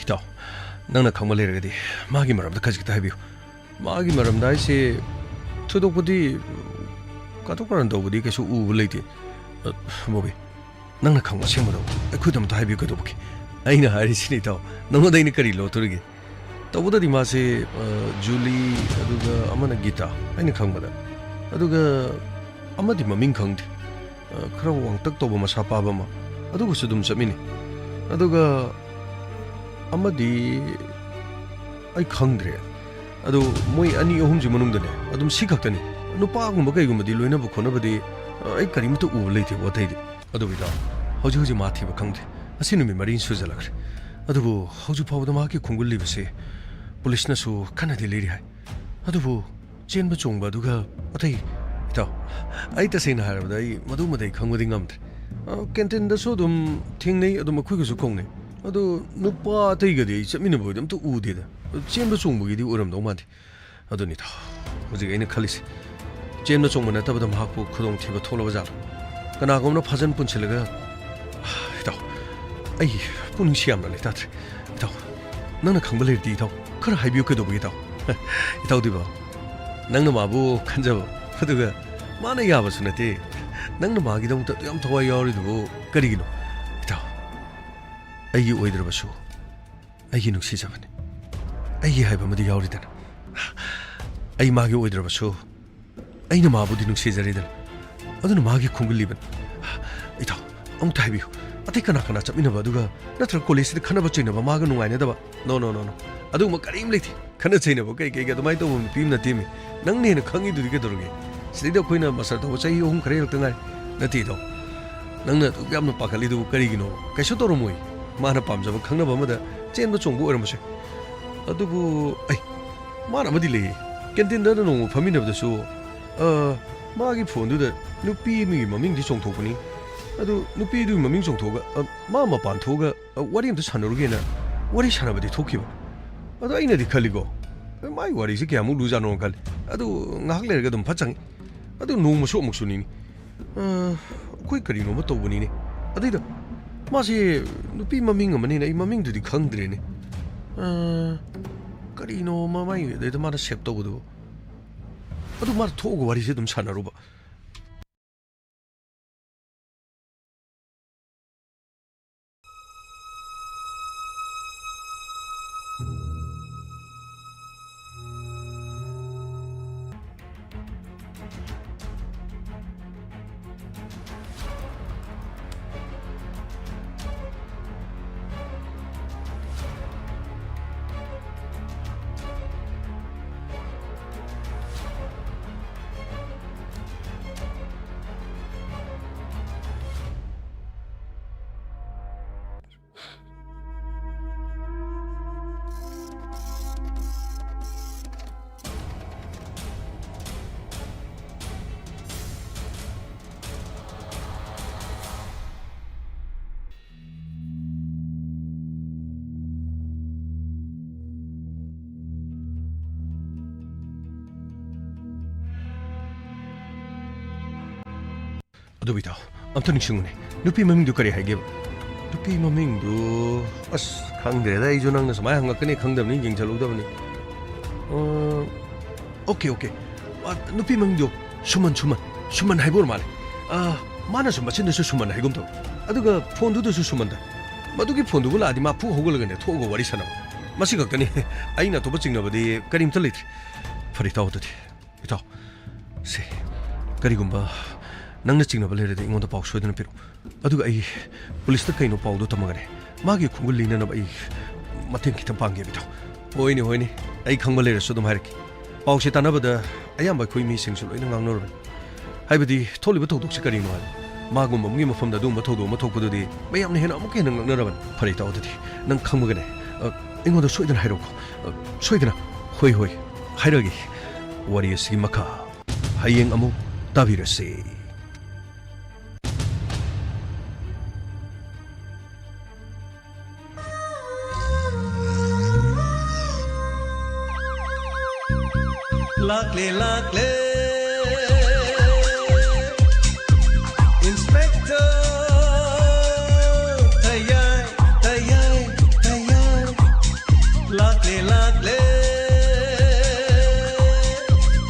"ꯏꯇꯥꯎ, ꯅꯪꯅ ꯈꯪꯕ ꯂꯩꯔꯒꯗꯤ ꯃꯥꯒꯤ ꯃꯔꯝꯗ ꯈꯖꯤꯛꯇ ꯍꯥꯏꯕꯤꯌꯨ꯫" "ꯃꯥꯒꯤ ꯃꯔꯝꯗ ꯍꯥꯏꯁꯦ ꯊꯣꯏꯗꯣꯛꯄꯗꯤ, ꯀꯥꯇꯨ ꯀꯥꯔꯟ ꯇꯧꯕꯗꯤ ꯀꯩꯁꯨ ꯎꯕ ꯂꯩꯇꯦ꯫ ꯑ, ꯕꯣꯕꯤ, ꯅꯪꯅ ꯈꯪꯕ ꯑꯁꯦꯡꯕꯗꯣ ꯑꯩꯈꯣꯏꯗ ꯑꯝꯇ ꯍꯥꯏꯕꯤꯌꯨ ꯀꯩꯗꯧꯕꯒꯦ?" "ꯑꯩꯅ ꯍꯥꯏꯔꯤꯁꯤꯅꯤ ꯏꯇꯥꯎ, ꯅꯉꯣꯟꯗ ꯑꯩꯅ ꯀꯔꯤ ꯂꯣꯠꯇꯣꯔꯤꯒꯦ? ꯇꯧꯕꯗꯗꯤ ꯃꯥꯁꯦ, ꯑ, ꯖꯨꯂꯤ, ꯑꯗꯨꯒ ꯑꯃꯅ ꯒꯤꯇꯥ, ꯑꯩꯅ ꯈꯪꯕꯗ꯫ ꯑꯗꯨꯒ ꯑꯃꯗꯤ ꯃꯃꯤꯡ ꯈꯪꯗꯦ꯫ ꯑ, ꯈꯔ ꯋꯥꯡꯇꯛ ꯇꯧꯕ ꯃꯁꯥ ꯄꯥꯕ ꯑꯃ, ꯑꯗꯨꯒꯁꯨ ꯑꯗꯨꯝ ꯆꯠꯃꯤꯟꯅꯩ꯫ ꯑꯗꯨꯒ ꯑꯃꯗꯤ ꯑꯩ ꯈꯪꯗ꯭ꯔꯦ꯫ ꯑꯗꯨ ꯃꯣꯏ ꯑꯅꯤ ꯑꯍꯨꯝꯁꯤ ꯃꯅꯨꯡꯗꯅꯦ, ꯑꯗꯨꯝ ꯁꯤ ꯈꯛꯇꯅꯤ꯫ ꯅꯨꯄꯥꯒꯨꯝꯕ ꯀꯩꯒꯨꯝꯕꯗꯤ ꯂꯣꯏꯅꯕ ꯈꯣꯠꯅꯕꯗꯤ, ꯑ, ꯑꯩ ꯀꯔꯤꯃꯠꯇ ꯎꯕ ꯂꯩꯇꯦꯕ ꯑꯇꯩꯗꯤ꯫ ꯑꯗꯨꯕꯨ ꯏꯇꯥꯎ, ꯍꯧꯖꯤꯛ ꯍꯧꯖꯤꯛ ꯃꯥ ꯊꯤꯕ ꯈꯪꯗꯦ꯫ ꯉꯁꯤ ꯅꯨꯃꯤꯠ ꯃꯔꯤꯅꯤ ꯁꯨꯖꯜꯂꯛꯈ꯭ꯔꯦ꯫ ꯑꯗꯨꯕꯨ ꯍꯧꯖꯤꯛ ꯐꯥꯎꯕꯗ ꯃꯍꯥꯛꯀꯤ ꯈꯣꯡꯒꯨꯜ ꯂꯤꯕꯁꯤ ꯄꯨꯂꯤꯁꯅꯁꯨ ꯀꯟꯅꯗꯤ ꯂꯤꯔꯤ ꯍꯥꯏ꯫ ꯑꯗꯨꯕꯨ ꯆꯦꯟꯕ ꯆꯣꯡꯕ ꯑꯗꯨꯒ ꯑꯇꯩ, ꯏꯇꯥꯎ, ꯑꯩ ꯇꯁꯦꯡꯅ ꯍꯥꯏꯔꯕꯗ ꯑꯩ ꯃꯗꯨꯃꯗꯤ ꯑꯩ ꯈꯪꯕꯗꯤ ꯉꯝꯗ꯭ꯔꯦ꯫ ꯑ, ꯀꯦꯟꯇꯤꯟꯗꯁꯨ ꯑꯗꯨꯝ ꯊꯦꯡꯅꯩ, ꯑꯗꯨꯝ ꯑꯩꯈꯣꯏꯒꯁꯨ ꯀꯧꯅꯩ꯫ ꯑꯗꯣ ꯅꯨꯄꯥ ꯑꯇꯩꯒꯗꯤ ꯑꯩ ꯆꯠꯃꯤꯟꯅꯕ ꯑꯣꯏꯗꯤ ꯑꯝꯇ ꯎꯗꯦꯗ꯫ ꯆꯦꯟꯕ ꯆꯣꯡꯕꯒꯤꯗꯤ ꯑꯣꯏꯔꯝꯗꯧ ꯃꯥꯟꯗꯦ꯫" ꯑꯗꯨꯅꯤꯗ ꯍꯧꯖꯤꯛ ꯑꯩꯅ ꯈꯜꯂꯤꯁꯦ꯫ ꯆꯦꯟꯕ ꯆꯣꯡꯕ ꯅꯠꯇꯕꯗ ꯃꯍꯥꯛꯄꯨ ꯈꯨꯗꯣꯡꯊꯤꯕ ꯊꯣꯛꯂꯕ ꯖꯥꯠꯂꯣ? ꯀꯅꯥꯒꯨꯝꯕꯅ ꯐꯥꯖꯟ ꯄꯨꯟꯁꯤꯜꯂꯒ ꯏꯇꯥꯎ, ꯑꯩ ꯄꯨꯛꯅꯤꯡꯁꯤ ꯌꯥꯝꯅ ꯂꯩꯇꯥꯗ꯭ꯔꯦ꯫ ꯏꯇꯥꯎ, ꯅꯪꯅ ꯈꯪꯕ ꯂꯩꯔꯗꯤ ꯏꯇꯥꯎ, ꯈꯔ ꯍꯥꯏꯕꯤꯌꯨ ꯀꯩꯗꯧꯕꯒꯤ ꯏꯇꯥꯎ? ꯏꯇꯥꯎꯗꯤꯕ, ꯅꯪꯅ ꯃꯥꯕꯨ ꯈꯟꯖꯕ, ꯑꯗꯨꯒ ꯃꯥꯅ ꯌꯥꯕꯁꯨ ꯅꯠꯇꯦ꯫ ꯅꯪꯅ ꯃꯥꯒꯤꯗꯃꯛꯇ ꯑꯗꯨ ꯌꯥꯝ ꯊꯋꯥꯏ ꯌꯥꯎꯔꯤꯗꯨꯕꯨ ꯀꯔꯤꯒꯤꯅꯣ? ꯏꯇꯥꯎ, ꯑꯩꯒꯤ ꯑꯣꯏꯗ꯭ꯔꯕꯁꯨ ꯑꯩꯒꯤ ꯅꯨꯡꯁꯤꯖꯕꯅꯤ꯫ ꯑꯩꯒꯤ ꯍꯥꯏꯕ ꯑꯃꯗꯤ ꯌꯥꯎꯔꯤꯗꯅ꯫ ꯑꯩ ꯃꯥꯒꯤ ꯑꯣꯏꯗ꯭ꯔꯕꯁꯨ ꯑꯩꯅ ꯃꯥꯕꯨꯗꯤ ꯅꯨꯡꯁꯤꯖꯔꯤꯗꯅ꯫ ꯑꯗꯨꯅ ꯃꯥꯒꯤ ꯈꯣꯡꯒꯨꯜꯂꯤꯕꯅꯤ꯫ ꯏꯇꯥꯎ, ꯑꯃꯨꯛꯇ ꯍꯥꯏꯕꯤꯌꯨ꯫ ꯑꯇꯩ ꯀꯅꯥ ꯀꯅꯥ ꯆꯠꯃꯤꯟꯅꯕ, ꯑꯗꯨꯒ ꯅꯠꯇ꯭ꯔꯒ ꯀꯣꯂꯦꯖꯁꯤꯗ ꯈꯠꯅꯕ ꯆꯩꯅꯕ, ꯃꯥꯒ ꯅꯨꯡꯉꯥꯏꯅꯗꯕ? No, no, no, no. ꯑꯗꯨꯒꯨꯝꯕ ꯀꯔꯤꯝ ꯂꯩꯇꯦ꯫ ꯈꯠꯅ ꯆꯩꯅꯕ ꯀꯩ ꯀꯩꯒ ꯑꯗꯨꯃꯥꯏꯅ ꯇꯧꯕ ꯅꯨꯄꯤ ꯑꯃ ꯅꯠꯇꯦꯃꯤ꯫ ꯅꯪꯅ ꯍꯦꯟꯅ ꯈꯪꯉꯤꯗꯨꯗꯤ ꯀꯩꯗꯧꯔꯒꯦ? ꯁꯤꯗꯩꯗ ꯑꯩꯈꯣꯏꯅ ꯃꯥꯁꯇꯔ ꯇꯧꯕ ꯆꯍꯤ ꯑꯍꯨꯝ ꯈꯔ ꯍꯦꯜꯂꯛꯇ ꯉꯥꯏꯔꯤ꯫ ꯅꯠꯇꯦ ꯏꯇꯥꯎ, ꯅꯪꯅ ꯑꯗꯨꯛ ꯌꯥꯝꯅ ꯄꯥꯈꯠꯂꯤꯗꯨꯕꯨ ꯀꯔꯤꯒꯤꯅꯣ? ꯀꯩꯁꯨ ꯇꯧꯔꯝꯃꯣꯏ꯫ ꯃꯥꯅ ꯄꯥꯝꯖꯕ ꯈꯪꯅꯕ ꯑꯃꯗ ꯆꯦꯟꯕ ꯆꯣꯡꯕ ꯑꯣꯏꯔꯝꯕꯁꯨ ꯌꯥꯏ꯫ ꯑꯗꯨꯕꯨ ꯑꯩ ꯃꯥꯅ ꯑꯃꯗꯤ ꯂꯩꯌꯦ꯫ ꯀꯦꯟꯇꯤꯟꯗ ꯅꯣꯡꯃ ꯐꯝꯃꯤꯟꯅꯕꯗꯁꯨ, ꯑ, ꯃꯥꯒꯤ ꯐꯣꯟꯗꯨꯗ ꯅꯨꯄꯤ ꯑꯃꯒꯤ ꯃꯃꯤꯡꯗꯤ ꯆꯣꯡꯊꯣꯛꯄꯅꯤ꯫ ꯑꯗꯨ ꯅꯨꯄꯤꯗꯨꯒꯤ ꯃꯃꯤꯡ ꯆꯣꯡꯊꯣꯛꯑꯒ, ꯑ, ꯃꯥ ꯃꯄꯥꯟ ꯊꯣꯛꯑꯒ, ꯑ, ꯋꯥꯔꯤ ꯑꯝꯇ ꯁꯥꯟꯅꯔꯨꯒꯦꯅ ꯋꯥꯔꯤ ꯁꯥꯟꯅꯕꯗꯤ ꯊꯣꯛꯈꯤꯕ꯫ ꯑꯗꯣ ꯑꯩꯅꯗꯤ ꯈꯜꯂꯤꯀꯣ, "ꯑꯦ, ꯃꯥꯒꯤ ꯋꯥꯔꯤꯁꯦ ꯀꯌꯥꯃꯨꯛ ꯂꯨꯖꯥꯠꯅꯣꯅ" ꯈꯜꯂꯤ꯫ ꯑꯗꯨ ꯉꯥꯏꯍꯥꯛ ꯂꯩꯔꯒ ꯑꯗꯨꯝ ꯐꯠ ꯆꯪꯉꯤ꯫ ꯑꯗꯨ ꯅꯣꯡꯃꯁꯨ ꯑꯃꯨꯛꯁꯨꯅꯤꯅꯤ꯫ ꯑ, ꯑꯩꯈꯣꯏ ꯀꯔꯤꯅꯣꯃ ꯇꯧꯕꯅꯤꯅꯦ꯫ ꯑꯗꯩꯗ ꯃꯥꯁꯦ ꯅꯨꯄꯤ ꯃꯃꯤꯡ ꯑꯃꯅꯤꯅ ꯑꯩ ꯃꯃꯤꯡꯗꯨꯗꯤ ꯈꯪꯗ꯭ꯔꯦꯅꯦ꯫ ꯑ, ꯀꯔꯤꯅꯣ ꯃꯃꯥꯏ ꯑꯗꯩꯗ ꯃꯥꯅ ꯁꯦꯞ ꯇꯧꯕꯗꯨꯕꯨ? ꯑꯗꯨ ꯃꯥꯅ ꯊꯣꯛꯑꯒ ꯋꯥꯔꯤꯁꯦ ꯑꯗꯨꯝ ꯁꯥꯟꯅꯔꯨꯕ꯫ ꯑꯗꯨꯕꯨ ꯏꯇꯥꯎ, ꯑꯝꯇ ꯅꯤꯡꯁꯤꯡꯉꯨꯅꯦ, ꯅꯨꯄꯤ ꯃꯃꯤꯡꯗꯨ ꯀꯔꯤ ꯍꯥꯏꯒꯦꯕ? ꯅꯨꯄꯤ ꯃꯃꯤꯡꯗꯨ, ꯑꯁ, ꯈꯪꯗ꯭ꯔꯦꯗ, ꯑꯩꯁꯨ ꯅꯪꯅ ꯁꯨꯃꯥꯏꯅ ꯍꯪꯉꯛꯀꯅꯤ ꯈꯪꯗꯕꯅꯤ, ꯌꯦꯡꯁꯜꯍꯧꯗꯕꯅꯤ꯫ ꯑ, ꯑꯣꯀꯦ, ꯑꯣꯀꯦ꯫ ꯑ, ꯅꯨꯄꯤ ꯃꯃꯤꯡꯗꯣ ꯁꯨꯃꯟ, ꯁꯨꯃꯟ, ꯁꯨꯃꯟ ꯍꯥꯏꯕ ꯑꯣꯏꯔ ꯃꯥꯜꯂꯦ꯫ ꯑ, ꯃꯥꯅꯁꯨ ꯃꯆꯤꯟꯗꯁꯨ ꯁꯨꯃꯟ ꯍꯥꯏꯒꯨꯝ ꯇꯧ꯫ ꯑꯗꯨꯒ ꯐꯣꯟꯗꯨꯗꯁꯨ ꯁꯨꯃꯟꯗ꯫ ꯃꯗꯨꯒꯤ ꯐꯣꯟꯗꯨꯕꯨ ꯂꯥꯛꯑꯗꯤ ꯃꯥ ꯐꯨ ꯍꯧꯒꯠꯂꯒꯅꯦ ꯊꯣꯛꯑꯒ ꯋꯥꯔꯤ ꯁꯥꯟꯅꯕ꯫ ꯃꯁꯤ ꯈꯛꯇꯅꯤ꯫ ꯑꯩꯅ ꯑꯇꯣꯞꯄ ꯆꯤꯡꯅꯕꯗꯤ ꯀꯔꯤꯝꯇ ꯂꯩꯇ꯭ꯔꯤ꯫ ꯐꯔꯦ, ꯏꯇꯥꯎ, ꯑꯗꯨꯗꯤ꯫ ꯏꯇꯥꯎ, ꯁꯦ, ꯀꯔꯤꯒꯨꯝꯕ ꯅꯪꯅ ꯆꯤꯡꯅꯕ ꯂꯩꯔꯗꯤ ꯑꯩꯉꯣꯟꯗ ꯄꯥꯎ ꯁꯣꯏꯗꯅ ꯄꯤꯔꯛꯎ꯫ ꯑꯗꯨꯒ ꯑꯩ ꯄꯨꯂꯤꯁꯇ ꯀꯩꯅꯣ ꯄꯥꯎꯗꯣ ꯇꯝꯃꯒꯅꯦ, ꯃꯥꯒꯤ ꯈꯣꯡꯒꯨꯜ ꯂꯤꯅꯅꯕ ꯑꯩ ꯃꯇꯦꯡ ꯈꯤꯇꯪ ꯄꯥꯡꯒꯦꯕ, ꯏꯇꯥꯎ꯫ ꯍꯣꯏꯅꯦ, ꯍꯣꯏꯅꯦ, ꯑꯩ ꯈꯪꯕ ꯂꯩꯔꯁꯨ ꯑꯗꯨꯝ ꯍꯥꯏꯔꯛꯀꯦ꯫ ꯄꯥꯎꯁꯦ ꯇꯥꯟꯅꯕꯗ ꯑꯌꯥꯝꯕ ꯑꯩꯈꯣꯏ ꯃꯤꯁꯤꯡꯁꯨ ꯂꯣꯏꯅ ꯉꯥꯡꯅꯔꯕꯅꯤ꯫ ꯍꯥꯏꯕꯗꯤ ꯊꯣꯛꯂꯤꯕ ꯊꯧꯗꯣꯛꯁꯦ ꯀꯔꯤꯅꯣ ꯍꯥꯏꯕ꯫ ꯃꯥꯒꯨꯝꯕ ꯑꯃꯒꯤ ꯃꯐꯝꯗ ꯑꯗꯨꯒꯨꯝꯕ ꯊꯧꯗꯣꯛ ꯑꯃ ꯊꯣꯛꯄꯗꯨꯗꯤ ꯃꯌꯥꯝꯅ ꯍꯦꯟꯅ ꯑꯃꯨꯛꯀ ꯍꯦꯟꯅ ꯉꯛꯅꯔꯕꯅꯤ꯫ ꯐꯔꯦ, ꯏꯇꯥꯎ, ꯑꯗꯨꯗꯤ ꯅꯪ ꯈꯪꯕꯒꯅꯦ, ꯑ, ꯑꯩꯉꯣꯟꯗ ꯁꯣꯏꯗꯅ ꯍꯥꯏꯔꯛꯎꯀꯣ꯫ ꯑ, ꯁꯣꯏꯗꯅ꯫ ꯍꯣꯏ, ꯍꯣꯏ, ꯍꯥꯏꯔꯒꯦ꯫ ꯋꯥꯔꯤ ꯑꯁꯤꯒꯤ ꯃꯈꯥ ꯍꯌꯦꯡ ꯑꯃꯨꯛ ꯇꯥꯕꯤꯔꯁꯤ꯫ ꯂꯥꯛꯂꯦ, ꯂꯥꯛꯂꯦ, Inspector ꯇꯌꯥꯏ, ꯇꯌꯥꯏ, ꯇꯌꯥꯏ꯫ ꯂꯥꯛꯂꯦ, ꯂꯥꯛꯂꯦ,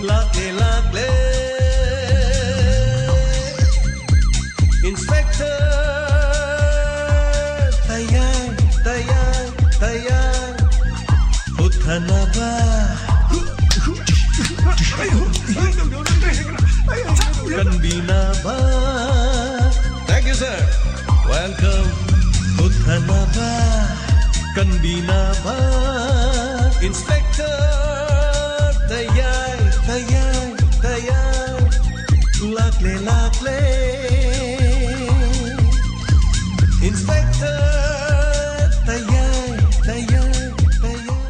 ꯂꯥꯛꯂꯦ, ꯂꯥꯛꯂꯦ꯫ Inspector ꯇꯌꯥꯏ, ꯇꯌꯥꯏ, ꯇꯌꯥꯏ꯫ ꯍꯨꯠꯊꯅꯕ, ꯀꯟꯕꯤꯅꯕ꯫ Thank you, sir. Welcome. ꯍꯨꯠꯊꯅꯕ, ꯀꯟꯕꯤꯅꯕ꯫ Inspector ꯇꯌꯥꯏ, ꯇꯌꯥꯏ, ꯇꯌꯥꯏ꯫ ꯂꯥꯛꯂꯦ, ꯂꯥꯛꯂꯦ꯫ Inspector ꯇꯌꯥꯏ, ꯇꯌꯥꯏ, ꯇꯌꯥꯏ꯫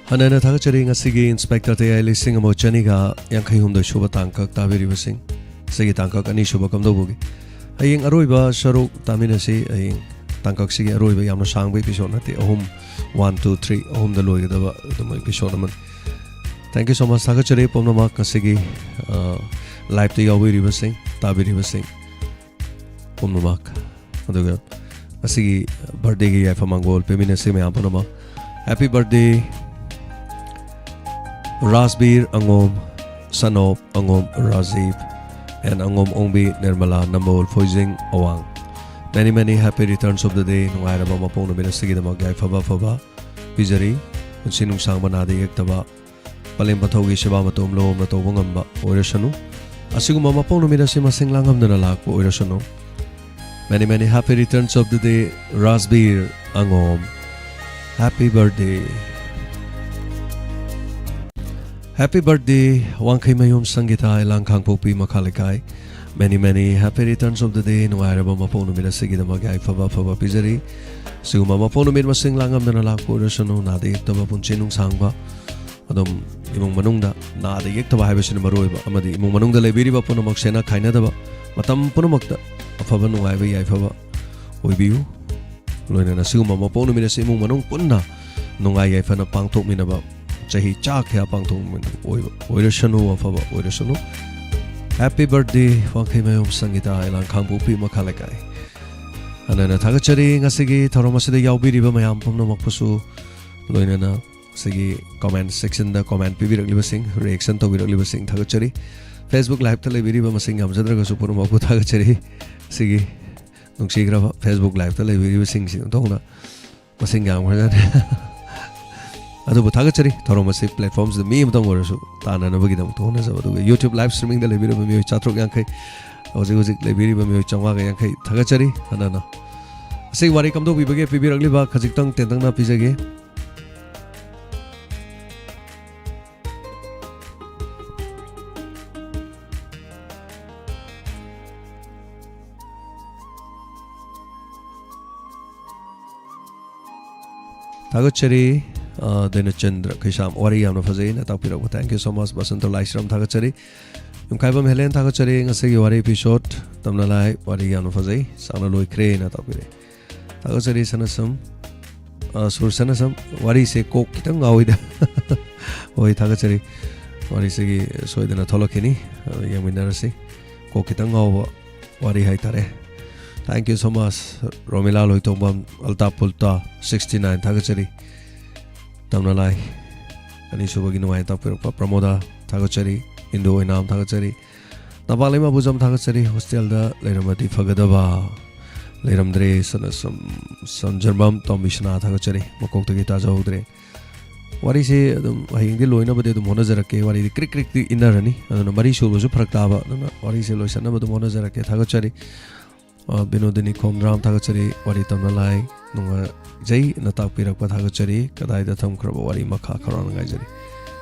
ꯍꯟꯅ ꯍꯟꯅ ꯊꯥꯒꯠꯆꯔꯤ꯫ ꯉꯁꯤꯒꯤ ꯏꯟꯁꯄꯦꯛꯇꯔ ꯇꯌꯥꯏ ꯂꯤꯁꯤꯡ ꯑꯃ ꯆꯅꯤꯒ ꯌꯥꯡꯈꯩ ꯍꯨꯝꯗꯣꯏ ꯁꯨꯕ ꯇꯥꯡꯀꯛ ꯇꯥꯕꯤꯔꯤꯕꯁꯤꯡ, ꯉꯁꯤꯒꯤ ꯇꯥꯡꯀꯛ ꯑꯅꯤ ꯁꯨꯕ ꯀꯝꯗꯧꯕꯒꯤ ꯍꯌꯦꯡ ꯑꯔꯣꯏꯕ ꯁꯔꯨꯛ ꯇꯥꯃꯤꯟꯅꯁꯤ꯫ ꯍꯌꯦꯡ ꯇꯥꯡꯀꯛꯁꯤꯒꯤ ꯑꯔꯣꯏꯕ, ꯌꯥꯝꯅ ꯁꯥꯡꯕ ꯏꯄꯤꯁꯣꯗ ꯅꯠꯇꯦ, ꯑꯍꯨꯝ, ꯋꯥꯟ, ꯇꯨ, ꯊ꯭ꯔꯤ, ꯑꯍꯨꯝꯗ ꯂꯣꯏꯒꯗꯕ ꯑꯗꯨꯝ ꯏꯄꯤꯁꯣꯗ ꯑꯃꯅꯤ꯫ Thank you so much꯫ ꯊꯥꯒꯠꯆꯔꯤ ꯄꯨꯝꯅꯃꯛ ꯉꯁꯤꯒꯤ ꯂꯥꯏꯞꯇ ꯌꯥꯎꯕꯤꯔꯤꯕꯁꯤꯡ, ꯇꯥꯕꯤꯔꯤꯕꯁꯤꯡ ꯄꯨꯝꯅꯃꯛ, ꯑꯗꯨꯒ ꯉꯁꯤꯒꯤ ꯕꯥꯔꯗꯦꯒꯤ ꯌꯥꯏꯐ ꯃꯪꯒꯣꯜ ꯄꯤꯃꯤꯟꯅꯁꯤ ꯃꯌꯥꯝ ꯄꯨꯝꯅꯃꯛ꯫ Happy birthday, ꯔꯥꯖꯕꯤꯔ ꯑꯉꯣꯝ, son of ꯑꯉꯣꯝ Rajiv and ꯑꯉꯣꯝ ꯑꯣꯡꯕꯤ ꯅꯤꯔꯃꯂꯥ ꯅꯝꯕꯣꯜ ꯐꯣꯏꯖꯤꯡ ꯑꯋꯥꯡ꯫ Many, many happy returns of the day꯫ ꯅꯨꯡꯉꯥꯏꯔꯕ ꯃꯄꯣꯛ ꯅꯨꯃꯤꯠ ꯑꯁꯤꯒꯤꯗꯃꯛ ꯌꯥꯏꯐꯕ ꯑꯐꯕ ꯄꯤꯖꯔꯤ꯫ ꯄꯨꯟꯁꯤ ꯅꯨꯡꯁꯥꯡꯕ, ꯅꯥꯗ ꯌꯦꯛꯇꯕ, ꯄꯂꯦꯝ ꯄꯟꯊꯧꯒꯤ ꯁꯦꯕꯥ ꯃꯇꯣꯝ ꯂꯣꯝꯅ ꯇꯧꯕ ꯉꯝꯕ ꯑꯣꯏꯔꯁꯅꯨ꯫ ꯑꯁꯤꯒꯨꯝꯕ ꯃꯄꯣꯛ ꯅꯨꯃꯤꯠ ꯑꯁꯤ ꯃꯁꯤꯡ ꯂꯥꯡꯉꯝꯗꯅ ꯂꯥꯛꯄ ꯑꯣꯏꯔꯁꯅꯨ꯫ Many, many happy returns of the day, ꯔꯥꯖꯕꯤꯔ ꯑꯉꯣꯝ꯫ Happy birthday꯫ Happy birthday, ꯋꯥꯡꯈꯩꯃꯌꯨꯝ ꯁꯪꯒꯤꯇꯥ, ꯏꯂꯥꯡ ꯈꯥꯡꯄꯣꯛꯄꯤ ꯃꯈꯥ ꯂꯩꯀꯥꯏ꯫ Many, many happy returns of the day꯫ ꯅꯨꯡꯉꯥꯏꯔꯕ ꯃꯄꯣꯛ ꯅꯨꯃꯤꯠ ꯑꯁꯤꯒꯤꯗꯃꯛ ꯌꯥꯏꯐꯕ ꯑꯐꯕ ꯄꯤꯖꯔꯤ꯫ ꯁꯤꯒꯨꯝꯕ ꯃꯄꯣꯛ ꯅꯨꯃꯤꯠ ꯃꯁꯤꯡ ꯂꯥꯡꯉꯝꯗꯅ ꯂꯥꯛꯄ ꯑꯣꯏꯔꯁꯅꯨ, ꯅꯥꯗ ꯌꯦꯛꯇꯕ, ꯄꯨꯟꯁꯤ ꯅꯨꯡꯁꯥꯡꯕ, ꯑꯗꯨꯝ ꯏꯃꯨꯡ ꯃꯅꯨꯡꯗ ꯅꯥꯗ ꯌꯦꯛꯇꯕ ꯍꯥꯏꯕꯁꯤꯅ ꯃꯔꯨ ꯑꯣꯏꯕ, ꯑꯃꯗꯤ ꯏꯃꯨꯡ ꯃꯅꯨꯡꯗ ꯂꯩꯕꯤꯔꯤꯕ ꯄꯨꯝꯅꯃꯛ ꯁꯦꯟꯅ ꯈꯥꯏꯅꯗꯕ, ꯃꯇꯝ ꯄꯨꯝꯅꯃꯛꯇ ꯑꯐꯕ ꯅꯨꯡꯉꯥꯏꯕ ꯌꯥꯏꯐꯕ ꯑꯣꯏꯕꯤꯌꯨ꯫ ꯂꯣꯏꯅꯅ ꯁꯤꯒꯨꯝꯕ ꯃꯄꯣꯛ ꯅꯨꯃꯤꯠ ꯑꯁꯤ ꯏꯃꯨꯡ ꯃꯅꯨꯡ ꯄꯨꯟꯅ ꯅꯨꯡꯉꯥꯏ ꯌꯥꯏꯐꯅ ꯄꯥꯡꯊꯣꯛꯃꯤꯟꯅꯕ, ꯆꯍꯤ ꯆꯥ ꯀꯌꯥ ꯄꯥꯡꯊꯣꯛꯃꯤꯟꯅꯕ ꯑꯣꯏꯕ ꯑꯣꯏꯔꯁꯅꯨ, ꯑꯐꯕ ꯑꯣꯏꯔꯁꯅꯨ꯫ Happy birthday, ꯋꯥꯡꯈꯩꯃꯌꯨꯝ ꯁꯪꯒꯤꯇꯥ, ꯏꯂꯥꯡ ꯈꯥꯡꯄꯣꯛꯄꯤ ꯃꯈꯥ ꯂꯩꯀꯥꯏ꯫ ꯍꯟꯅ ꯍꯟꯅ ꯊꯥꯒꯠꯆꯔꯤ꯫ ꯉꯁꯤꯒꯤ ꯊꯧꯔꯝ ꯑꯁꯤꯗ ꯌꯥꯎꯕꯤꯔꯤꯕ ꯃꯌꯥꯝ ꯄꯨꯝꯅꯃꯛꯄꯨꯁꯨ, ꯂꯣꯏꯅꯅ ꯁꯤꯒꯤ comment section ꯗ comment ꯄꯤꯕꯤꯔꯛꯂꯤꯕꯁꯤꯡ, reaction ꯇꯧꯕꯤꯔꯛꯂꯤꯕꯁꯤꯡ ꯊꯥꯒꯠꯆꯔꯤ꯫ Facebook live ꯇ ꯂꯩꯕꯤꯔꯤꯕ ꯃꯁꯤꯡ ꯌꯥꯝꯖꯗ꯭ꯔꯒꯁꯨ ꯄꯨꯝꯅꯃꯛꯄꯨ ꯊꯥꯒꯠꯆꯔꯤ꯫ ꯁꯤꯒꯤ ꯅꯨꯡꯁꯤꯈ꯭ꯔꯕ Facebook live ꯇ ꯂꯩꯕꯤꯔꯤꯕꯁꯤꯡꯁꯤ ꯑꯣꯟꯊꯣꯛꯅ ꯃꯁꯤꯡ ꯌꯥꯝꯈ꯭ꯔꯖꯥꯠꯅꯤ꯫ ꯑꯗꯨꯕꯨ ꯊꯥꯒꯠꯆꯔꯤ, ꯊꯧꯔꯝ ꯑꯁꯤ platform ꯁꯤꯗ ꯃꯤ ꯑꯃꯇꯪ ꯑꯣꯏꯔꯁꯨ ꯇꯥꯟꯅꯅꯕꯒꯤꯗꯃꯛꯇ ꯍꯣꯠꯅꯖꯕ꯫ ꯑꯗꯨꯒ YouTube live streaming ꯗ ꯂꯩꯕꯤꯔꯤꯕ ꯃꯤꯑꯣꯏ ꯆꯥꯇ꯭ꯔꯨꯛ ꯌꯥꯡꯈꯩ, ꯍꯧꯖꯤꯛ ꯍꯧꯖꯤꯛ ꯂꯩꯕꯤꯔꯤꯕ ꯃꯤꯑꯣꯏ ꯆꯥꯝꯃꯉꯥꯒ ꯌꯥꯡꯈꯩ ꯊꯥꯒꯠꯆꯔꯤ꯫ ꯍꯟꯅ ꯍꯟꯅ ꯑꯁꯤꯒꯤ ꯋꯥꯔꯤ ꯀꯝꯗꯧꯕꯤꯕꯒꯦ ꯄꯤꯕꯤꯔꯛꯂꯤꯕ ꯈꯖꯤꯛꯇꯪ ꯇꯦꯟꯇꯛꯅ ꯄꯤꯖꯒꯦ꯫ ꯊꯥꯒꯠꯆꯔꯤ꯫ ꯑ, ꯗꯩꯅꯆꯟꯗ꯭ꯔ ꯈꯩꯁꯥꯝ, ꯋꯥꯔꯤ ꯌꯥꯝꯅ ꯐꯖꯩꯅ ꯇꯥꯛꯄꯤꯔꯛꯄ꯫ Thank you so much, Basanta ꯂꯥꯏꯁ꯭ꯔꯝ, ꯊꯥꯒꯠꯆꯔꯤ꯫ ꯌꯨꯝꯈꯥꯏꯕꯝ ꯍꯦꯂꯦꯟ, ꯊꯥꯒꯠꯆꯔꯤ꯫ ꯉꯁꯤꯒꯤ ꯋꯥꯔꯤ episode ꯇꯝꯅ ꯂꯥꯏ, ꯋꯥꯔꯤ ꯌꯥꯝꯅ ꯐꯖꯩ, ꯁꯥꯡꯅ ꯂꯣꯏꯈ꯭ꯔꯦꯅ ꯇꯥꯛꯄꯤꯔꯛꯑꯦ꯫ ꯊꯥꯒꯠꯆꯔꯤ ꯁꯅꯁꯝ, ꯑ, ꯁꯨꯔ ꯁꯅꯁꯝ, ꯋꯥꯔꯤꯁꯦ ꯀꯣꯛ ꯈꯤꯇꯪ ꯉꯥꯎꯏꯗ꯫ ꯍꯣꯏ, ꯊꯥꯒꯠꯆꯔꯤ꯫ ꯋꯥꯔꯤꯁꯤꯒꯤ ꯁꯣꯏꯗꯅ ꯊꯣꯛꯂꯛꯈꯤꯅꯤ, ꯑ, ꯌꯦꯡꯃꯤꯟꯅꯔꯁꯤ꯫ ꯀꯣꯛ ꯈꯤꯇꯪ ꯉꯥꯎꯕ ꯋꯥꯔꯤ ꯍꯥꯏꯇꯥꯔꯦ꯫ Thank you so much, Romila Loitongbam, ꯑꯜꯇꯥ ꯄꯨꯜꯇꯥ sixty nine, ꯊꯥꯒꯠꯆꯔꯤ꯫ ꯇꯝꯅ ꯂꯥꯏ ꯑꯅꯤꯁꯨꯕꯒꯤ ꯅꯨꯡꯉꯥꯏꯅ ꯇꯥꯛꯄꯤꯔꯛꯄ ꯄ꯭ꯔꯃꯣꯗꯥ, ꯊꯥꯒꯠꯆꯔꯤ꯫ ꯏꯟꯗꯨ ꯑꯣꯏꯅꯥꯝ, ꯊꯥꯒꯠꯆꯔꯤ꯫ ꯅꯄꯥꯂꯩꯃ ꯕꯨꯖꯝ, ꯊꯥꯒꯠꯆꯔꯤ꯫ ꯍꯣꯁꯇꯦꯜꯗ ꯂꯩꯔꯝꯃꯗꯤ ꯐꯒꯗꯕ꯫ ꯂꯩꯔꯝꯗ꯭ꯔꯦ꯫ ꯁꯅ-, ꯁꯝ-, ꯁꯟꯖꯔꯃꯝ ꯇꯣꯝꯕꯤꯁꯅꯥ, ꯊꯥꯒꯠꯆꯔꯤ꯫ ꯃꯀꯣꯛꯇꯒꯤ ꯇꯥꯖꯍꯧꯗ꯭ꯔꯦ꯫ ꯋꯥꯔꯤꯁꯦ ꯑꯗꯨꯝ ꯍꯌꯦꯡꯗꯤ ꯂꯣꯏꯅꯕꯗꯤ ꯑꯗꯨꯝ ꯍꯣꯠꯅꯖꯔꯛꯀꯦ꯫ ꯋꯥꯔꯤꯗꯤ ꯀ꯭ꯔꯤꯛ ꯀ꯭ꯔꯤꯛꯇꯤ ꯏꯟꯅꯔꯅꯤ, ꯑꯗꯨꯅ ꯃꯔꯤ ꯁꯨꯕꯁꯨ ꯐꯔꯛ ꯇꯥꯕ, ꯑꯗꯨꯅ ꯋꯥꯔꯤꯁꯦ ꯂꯣꯏꯁꯟꯅꯕ ꯑꯗꯨꯝ ꯍꯣꯠꯅꯖꯔꯛꯀꯦ꯫ ꯊꯥꯒꯠꯆꯔꯤ꯫ ꯑ, ꯕꯤꯅꯣꯗꯤꯅꯤ ꯈꯣꯝꯗ꯭ꯔꯥꯝ, ꯊꯥꯒꯠꯆꯔꯤ꯫ ꯋꯥꯔꯤ ꯇꯝꯅ ꯂꯥꯏ ꯅꯨꯡꯉꯥꯏꯖꯩꯅ ꯇꯥꯛꯄꯤꯔꯛꯄ ꯊꯥꯒꯠꯆꯔꯤ꯫ ꯀꯗꯥꯏꯗ ꯊꯝꯈ꯭ꯔꯕ ꯋꯥꯔꯤ ꯃꯈꯥ ꯈꯔ ꯉꯥꯏꯖꯔꯤ꯫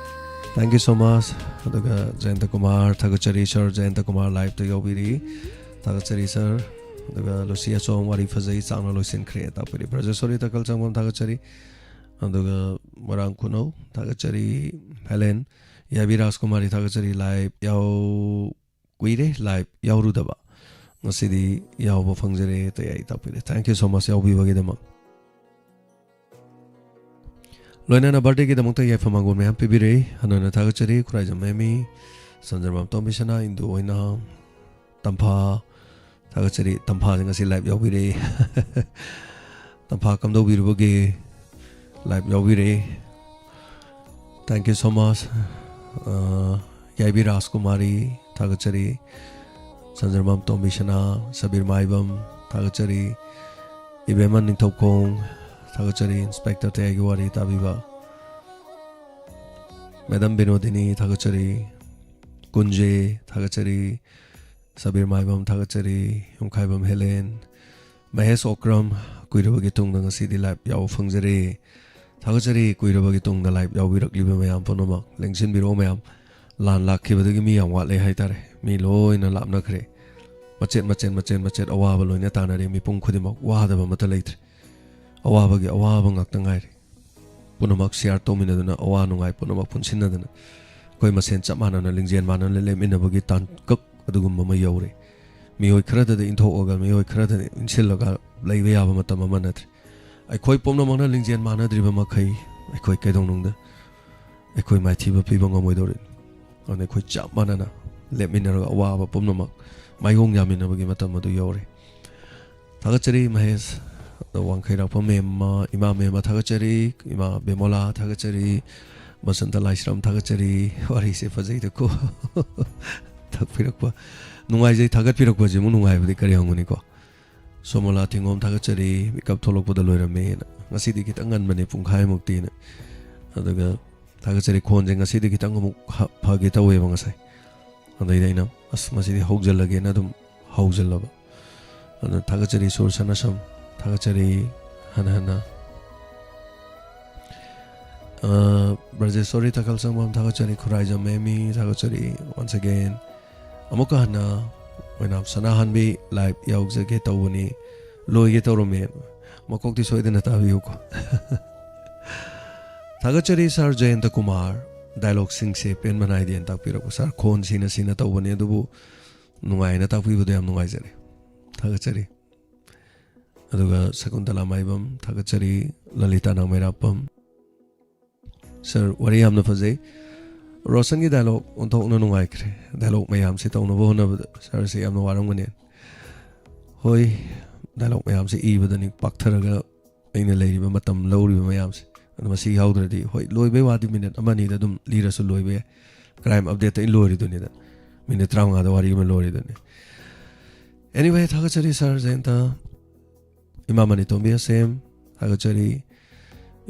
Thank you so much꯫ ꯑꯗꯨꯒ ꯖꯌꯟꯇ ꯀꯨꯃꯥꯔ, ꯊꯥꯒꯠꯆꯔꯤ꯫ Sir ꯖꯌꯟꯇ ꯀꯨꯃꯥꯔ live ꯇ ꯌꯥꯎꯕꯤꯔꯤ, ꯊꯥꯒꯠꯆꯔꯤ sir꯫ ꯑꯗꯨꯒ ꯂꯨꯁꯤ ꯑꯆꯣꯝ, ꯋꯥꯔꯤ ꯐꯖꯩ, ꯁꯥꯡꯅ ꯂꯣꯏꯁꯤꯟꯈ꯭ꯔꯦ ꯇꯥꯛꯄꯤꯔꯤ꯫ ꯕ꯭ꯔꯖꯦꯁꯣꯔꯤ ꯇꯀꯜ ꯁꯪꯕꯝ, ꯊꯥꯒꯠꯆꯔꯤ꯫ ꯑꯗꯨꯒ ꯃꯣꯏꯔꯥꯡ ꯈꯨꯅꯧ, ꯊꯥꯒꯠꯆꯔꯤ꯫ ꯍꯦꯂꯦꯟ, ꯌꯥꯏꯕꯤ ꯔꯥꯖꯀꯨꯃꯥꯔꯤ, ꯊꯥꯒꯠꯆꯔꯤ꯫ Live ꯌꯥꯎ-, ꯀꯨꯏꯔꯦ live ꯌꯥꯎꯔꯨꯗꯕ, ꯉꯁꯤꯗꯤ ꯌꯥꯎꯕ ꯐꯪꯖꯔꯦ꯫ ꯇꯌꯥꯏ ꯇꯥꯛꯄꯤꯔꯦ꯫ Thank you so much ꯌꯥꯎꯕꯤꯕꯒꯤꯗꯃꯛ꯫ ꯂꯣꯏꯅꯅ birthday ꯒꯤꯗꯃꯛꯇ ꯌꯥꯏꯐ ꯃꯪꯒꯣꯜ ꯃꯌꯥꯝ ꯄꯤꯕꯤꯔꯦ꯫ ꯍꯟꯅ ꯍꯟꯅ ꯊꯥꯒꯠꯆꯔꯤ꯫ ꯈꯨꯔꯥꯏꯖꯝ ꯃꯦꯃꯤ, ꯁꯟꯖꯔꯃꯥꯝ ꯇꯣꯝꯕꯤꯁꯅꯥ, ꯏꯟꯗꯨ ꯑꯣꯏꯅꯥꯝ, ꯇꯝꯐꯥ, ꯊꯥꯒꯠꯆꯔꯤ꯫ ꯇꯝꯐꯥꯁꯦ ꯉꯁꯤ live ꯌꯥꯎꯕꯤꯔꯦ꯫ Tampha ꯀꯝꯗꯧꯕꯤꯔꯤꯕꯒꯦ? Live ꯌꯥꯎꯕꯤꯔꯦ꯫ Thank you so much꯫ ꯑ, ꯌꯥꯏꯕꯤ ꯔꯥꯖꯀꯨꯃꯥꯔꯤ, ꯊꯥꯒꯠꯆꯔꯤ꯫ ꯁꯟꯖꯔꯃꯥꯝ ꯇꯣꯝꯕꯤꯁꯅꯥ, ꯁꯕꯤꯔ ꯃꯥꯏꯕꯝ, ꯊꯥꯒꯠꯆꯔꯤ꯫ ꯏꯕꯦꯝꯃ ꯅꯤꯡꯊꯧꯈꯣꯡ, ꯊꯥꯒꯠꯆꯔꯤ꯫ Inspector ꯇꯌꯥꯏꯒꯤ ꯋꯥꯔꯤ ꯇꯥꯕꯤꯕ꯫ Madam ꯕꯤꯅꯣꯗꯤꯅꯤ, ꯊꯥꯒꯠꯆꯔꯤ꯫ ꯀꯨꯟꯖꯦ, ꯊꯥꯒꯠꯆꯔꯤ꯫ ꯁꯕꯤꯔ ꯃꯥꯏꯕꯝ, ꯊꯥꯒꯠꯆꯔꯤ꯫ ꯌꯨꯝꯈꯥꯏꯕꯝ ꯍꯦꯂꯦꯟ, ꯃꯍꯦꯁ ꯑꯣꯀ꯭ꯔꯝ, ꯀꯨꯏꯔꯕꯒꯤ ꯇꯨꯡꯗ ꯉꯁꯤꯗꯤ live ꯌꯥꯎꯕ ꯐꯪꯖꯔꯦ꯫ ꯊꯥꯒꯠꯆꯔꯤ, ꯀꯨꯏꯔꯕꯒꯤ ꯇꯨꯡꯗ live ꯌꯥꯎꯕꯤꯔꯛꯂꯤꯕ ꯃꯌꯥꯝ ꯄꯨꯝꯅꯃꯛ꯫ ꯂꯦꯡꯁꯤꯟꯕꯤꯔꯛꯑꯣ ꯃꯌꯥꯝ꯫ ꯂꯥꯟ ꯂꯥꯛꯈꯤꯕꯗꯒꯤ ꯃꯤ ꯌꯥꯝ ꯋꯥꯠꯂꯦ ꯍꯥꯏꯇꯥꯔꯦ꯫ ꯃꯤ ꯂꯣꯏꯅ ꯂꯥꯞꯅꯈ꯭ꯔꯦ꯫ ꯃꯆꯦꯠ, ꯃꯆꯦꯠ, ꯃꯆꯦꯠ, ꯃꯆꯦꯠ ꯑꯋꯥꯕ ꯂꯣꯏꯅ ꯇꯥꯅꯔꯦ꯫ ꯃꯤꯄꯨꯝ ꯈꯨꯗꯤꯡꯃꯛ ꯋꯥꯗꯕ ꯑꯃꯠꯇ ꯂꯩꯇ꯭ꯔꯦ꯫ ꯑꯋꯥꯕꯒꯤ ꯑꯋꯥꯕ ꯉꯥꯛꯇ ꯉꯥꯏꯔꯦ꯫ ꯄꯨꯝꯅꯃꯛ ꯁꯤꯌꯥꯔ ꯇꯧꯃꯤꯟꯅꯗꯨꯅ, ꯑꯋꯥ ꯅꯨꯡꯉꯥꯏ ꯄꯨꯝꯅꯃꯛ ꯄꯨꯟꯁꯤꯟꯅꯗꯅ, ꯑꯩꯈꯣꯏ ꯃꯁꯦꯟ ꯆꯞ ꯃꯥꯟꯅꯅ ꯂꯤꯡꯖꯦꯜ ꯃꯥꯟꯅꯅ ꯂꯦꯞꯃꯤꯟꯅꯕꯒꯤ ꯇꯥꯡꯀꯛ ꯑꯗꯨꯒꯨꯝꯕ ꯑꯃ ꯌꯧꯔꯦ꯫ ꯃꯤꯑꯣꯏ ꯈꯔꯗꯗꯤ ꯏꯟꯊꯣꯛꯑꯒ ꯃꯤꯑꯣꯏ ꯈꯔꯗꯗꯤ ꯏꯟꯁꯤꯜꯂꯒ ꯂꯩꯕ ꯌꯥꯕ ꯃꯇꯝ ꯑꯃ ꯅꯠꯇ꯭ꯔꯦ꯫ ꯑꯩꯈꯣꯏ ꯄꯨꯝꯅꯃꯛꯅ ꯂꯤꯡꯖꯦꯜ ꯃꯥꯟꯅꯗ꯭ꯔꯤꯕ ꯃꯈꯩ ꯑꯩꯈꯣꯏ ꯀꯩꯗꯧꯅꯨꯡꯗ ꯑꯩꯈꯣꯏ ꯃꯥꯏꯊꯤꯕ ꯄꯤꯕ ꯉꯝꯃꯣꯏꯗꯧꯔꯤꯅꯤ꯫ ꯑꯗꯨꯅ ꯑꯩꯈꯣꯏ ꯆꯞ ꯃꯥꯟꯅꯅ ꯂꯦꯞꯃꯤꯟꯅꯔꯒ ꯑꯋꯥꯕ ꯄꯨꯝꯅꯃꯛ ꯃꯥꯏꯌꯣꯡ ꯌꯥꯃꯤꯟꯅꯕꯒꯤ ꯃꯇꯝ ꯑꯗꯨ ꯌꯧꯔꯦ꯫ ꯊꯥꯒꯠꯆꯔꯤ ꯃꯍꯦꯁ, ꯑꯗꯣ ꯋꯥꯡꯈꯩꯔꯥꯛꯄꯝ ꯃꯦꯝꯃ, ꯏꯃꯥ ꯃꯦꯝꯃ ꯊꯥꯒꯠꯆꯔꯤ, ꯏꯃꯥ ꯕꯦꯃꯣꯂꯥ ꯊꯥꯒꯠꯆꯔꯤ, ꯕꯁꯟꯇ ꯂꯥꯏꯁ꯭ꯔꯝ ꯊꯥꯒꯠꯆꯔꯤ꯫ ꯋꯥꯔꯤꯁꯦ ꯐꯖꯩꯗꯀꯣ꯫ ꯊꯥꯒꯠꯄꯤꯔꯛꯄ, ꯅꯨꯡꯉꯥꯏꯖꯩ꯫ ꯊꯥꯒꯠꯄꯤꯔꯛꯄꯁꯤꯃꯨꯛ ꯅꯨꯡꯉꯥꯏꯕꯗꯤ ꯀꯔꯤ ꯍꯪꯒꯅꯤꯀꯣ? ꯁꯣꯃꯣꯂꯥ ꯊꯤꯡꯒꯣꯝ ꯊꯥꯒꯠꯆꯔꯤ, ꯃꯤꯀꯞ ꯊꯣꯛꯂꯛꯄꯗ ꯂꯣꯏꯔꯝꯃꯦꯅ꯫ ꯉꯁꯤꯗꯤ ꯈꯤꯇꯪ ꯉꯟꯕꯅꯦ, ꯄꯨꯡꯈꯥꯏꯃꯨꯛꯇꯤꯅ꯫ ꯑꯗꯨꯒ ꯊꯥꯒꯠꯆꯔꯤ꯫ ꯈꯣꯟꯁꯦ ꯉꯁꯤꯗꯤ ꯈꯤꯇꯪ ꯑꯃꯨꯛ ꯍ-, ꯐꯒꯦ ꯇꯧꯋꯦꯕ ꯉꯁꯥꯏ꯫ ꯑꯗꯩꯗꯤ ꯑꯩꯅ, "ꯑꯁ, ꯃꯁꯤꯗꯤ ꯍꯧꯖꯤꯜꯂꯒꯦꯅ" ꯑꯗꯨꯝ ꯍꯧꯖꯤꯜꯂꯕ꯫ ꯑꯗꯨꯅ ꯊꯥꯒꯠꯆꯔꯤ ꯁꯨꯔ ꯁꯅꯥꯁꯝ, ꯊꯥꯒꯠꯆꯔꯤ ꯍꯟꯅ ꯍꯟꯅ꯫ ꯑ, ꯕ꯭ꯔꯖꯦꯁꯣꯔꯤ ꯇꯈꯜ ꯁꯪꯕꯝ ꯊꯥꯒꯠꯆꯔꯤ, ꯈꯨꯔꯥꯏꯖꯝ ꯃꯦꯃꯤ ꯊꯥꯒꯠꯆꯔꯤ, once again꯫ ꯑꯃꯨꯛꯀ ꯍꯟꯅ ꯑꯣꯏꯅꯥꯝ ꯁꯅꯥꯍꯟꯕꯤ ꯂꯥꯏꯚ ꯌꯥꯎꯖꯒꯦ ꯇꯧꯕꯅꯤ, ꯂꯣꯏꯒꯦ ꯇꯧꯔꯝꯃꯦ, ꯃꯀꯣꯛꯇꯤ ꯁꯣꯏꯗꯅ ꯇꯥꯕꯤꯌꯨꯀꯣ꯫ ꯊꯥꯒꯠꯆꯔꯤ ꯁꯥꯔ ꯖꯌꯟꯇ ꯀꯨꯃꯥꯔ, ꯗꯥꯏꯂꯣꯛꯁꯤꯡꯁꯦ ꯄꯦꯟꯕ ꯅꯥꯏꯗꯦꯅ ꯇꯥꯛꯄꯤꯔꯛꯄ꯫ ꯁꯥꯔ, ꯈꯣꯟ ꯁꯤꯅ ꯁꯤꯅ ꯇꯧꯕꯅꯤ, ꯑꯗꯨꯕꯨ ꯅꯨꯡꯉꯥꯏꯅ ꯇꯥꯛꯄꯤꯕꯗꯣ ꯌꯥꯝ ꯅꯨꯡꯉꯥꯏꯖꯔꯦ꯫ ꯊꯥꯒꯠꯆꯔꯤ꯫ ꯑꯗꯨꯒ ꯁꯀꯨꯟꯇꯂꯥ ꯃꯥꯏꯕꯝ ꯊꯥꯒꯠꯆꯔꯤ, ꯂꯂꯤꯇꯥ ꯅꯥꯎꯃꯩꯔꯥꯛꯄꯝ꯫ ꯁꯥꯔ, ꯋꯥꯔꯤ ꯌꯥꯝꯅ ꯐꯖꯩ꯫ ꯔꯣꯁꯟꯒꯤ ꯗꯥꯏꯂꯣꯛ ꯑꯣꯟꯊꯣꯛꯅ ꯅꯨꯡꯉꯥꯏꯈ꯭ꯔꯦ꯫ ꯗꯥꯏꯂꯣꯛ ꯃꯌꯥꯝꯁꯦ ꯇꯧꯅꯕ ꯍꯣꯠꯅꯕꯗ ꯁꯥꯔꯁꯦ ꯌꯥꯝꯅ ꯋꯥꯔꯝꯒꯅꯤ꯫ ꯍꯣꯏ, ꯗꯥꯏꯂꯣꯛ ꯃꯌꯥꯝꯁꯦ ꯏꯕꯗꯅꯤ ꯄꯥꯛꯊꯔꯒ ꯑꯩꯅ ꯂꯩꯔꯤꯕ ꯃꯇꯝ ꯂꯧꯔꯤꯕ ꯃꯌꯥꯝꯁꯦ꯫ ꯑꯗꯣ ꯃꯁꯤ ꯌꯥꯎꯗ꯭ꯔꯗꯤ, ꯍꯣꯏ, ꯂꯣꯏꯕꯩ ꯋꯥꯗꯤ ꯃꯤꯅꯤꯠ ꯑꯃ ꯑꯅꯤꯗ ꯑꯗꯨꯝ ꯂꯤꯔꯁꯨ ꯂꯣꯏꯕ ꯌꯥꯏ꯫ ꯀ꯭ꯔꯥꯏꯝ ꯑꯞꯗꯦꯠꯇ ꯑꯩ ꯂꯣꯏꯔꯤꯗꯨꯅꯤꯗ꯫ ꯃꯤꯅꯤꯠ ꯇꯔꯥꯃꯉꯥꯗ ꯋꯥꯔꯤ ꯑꯃ ꯂꯣꯏꯔꯤꯗꯨꯅꯤ꯫ Anyway, ꯊꯥꯒꯠꯆꯔꯤ ꯁꯥꯔ ꯖꯌꯟꯇ꯫ ꯏꯃꯥ ꯃꯅꯤꯇꯣꯝꯕꯤ ꯑꯁꯦꯝ ꯊꯥꯒꯠꯆꯔꯤ꯫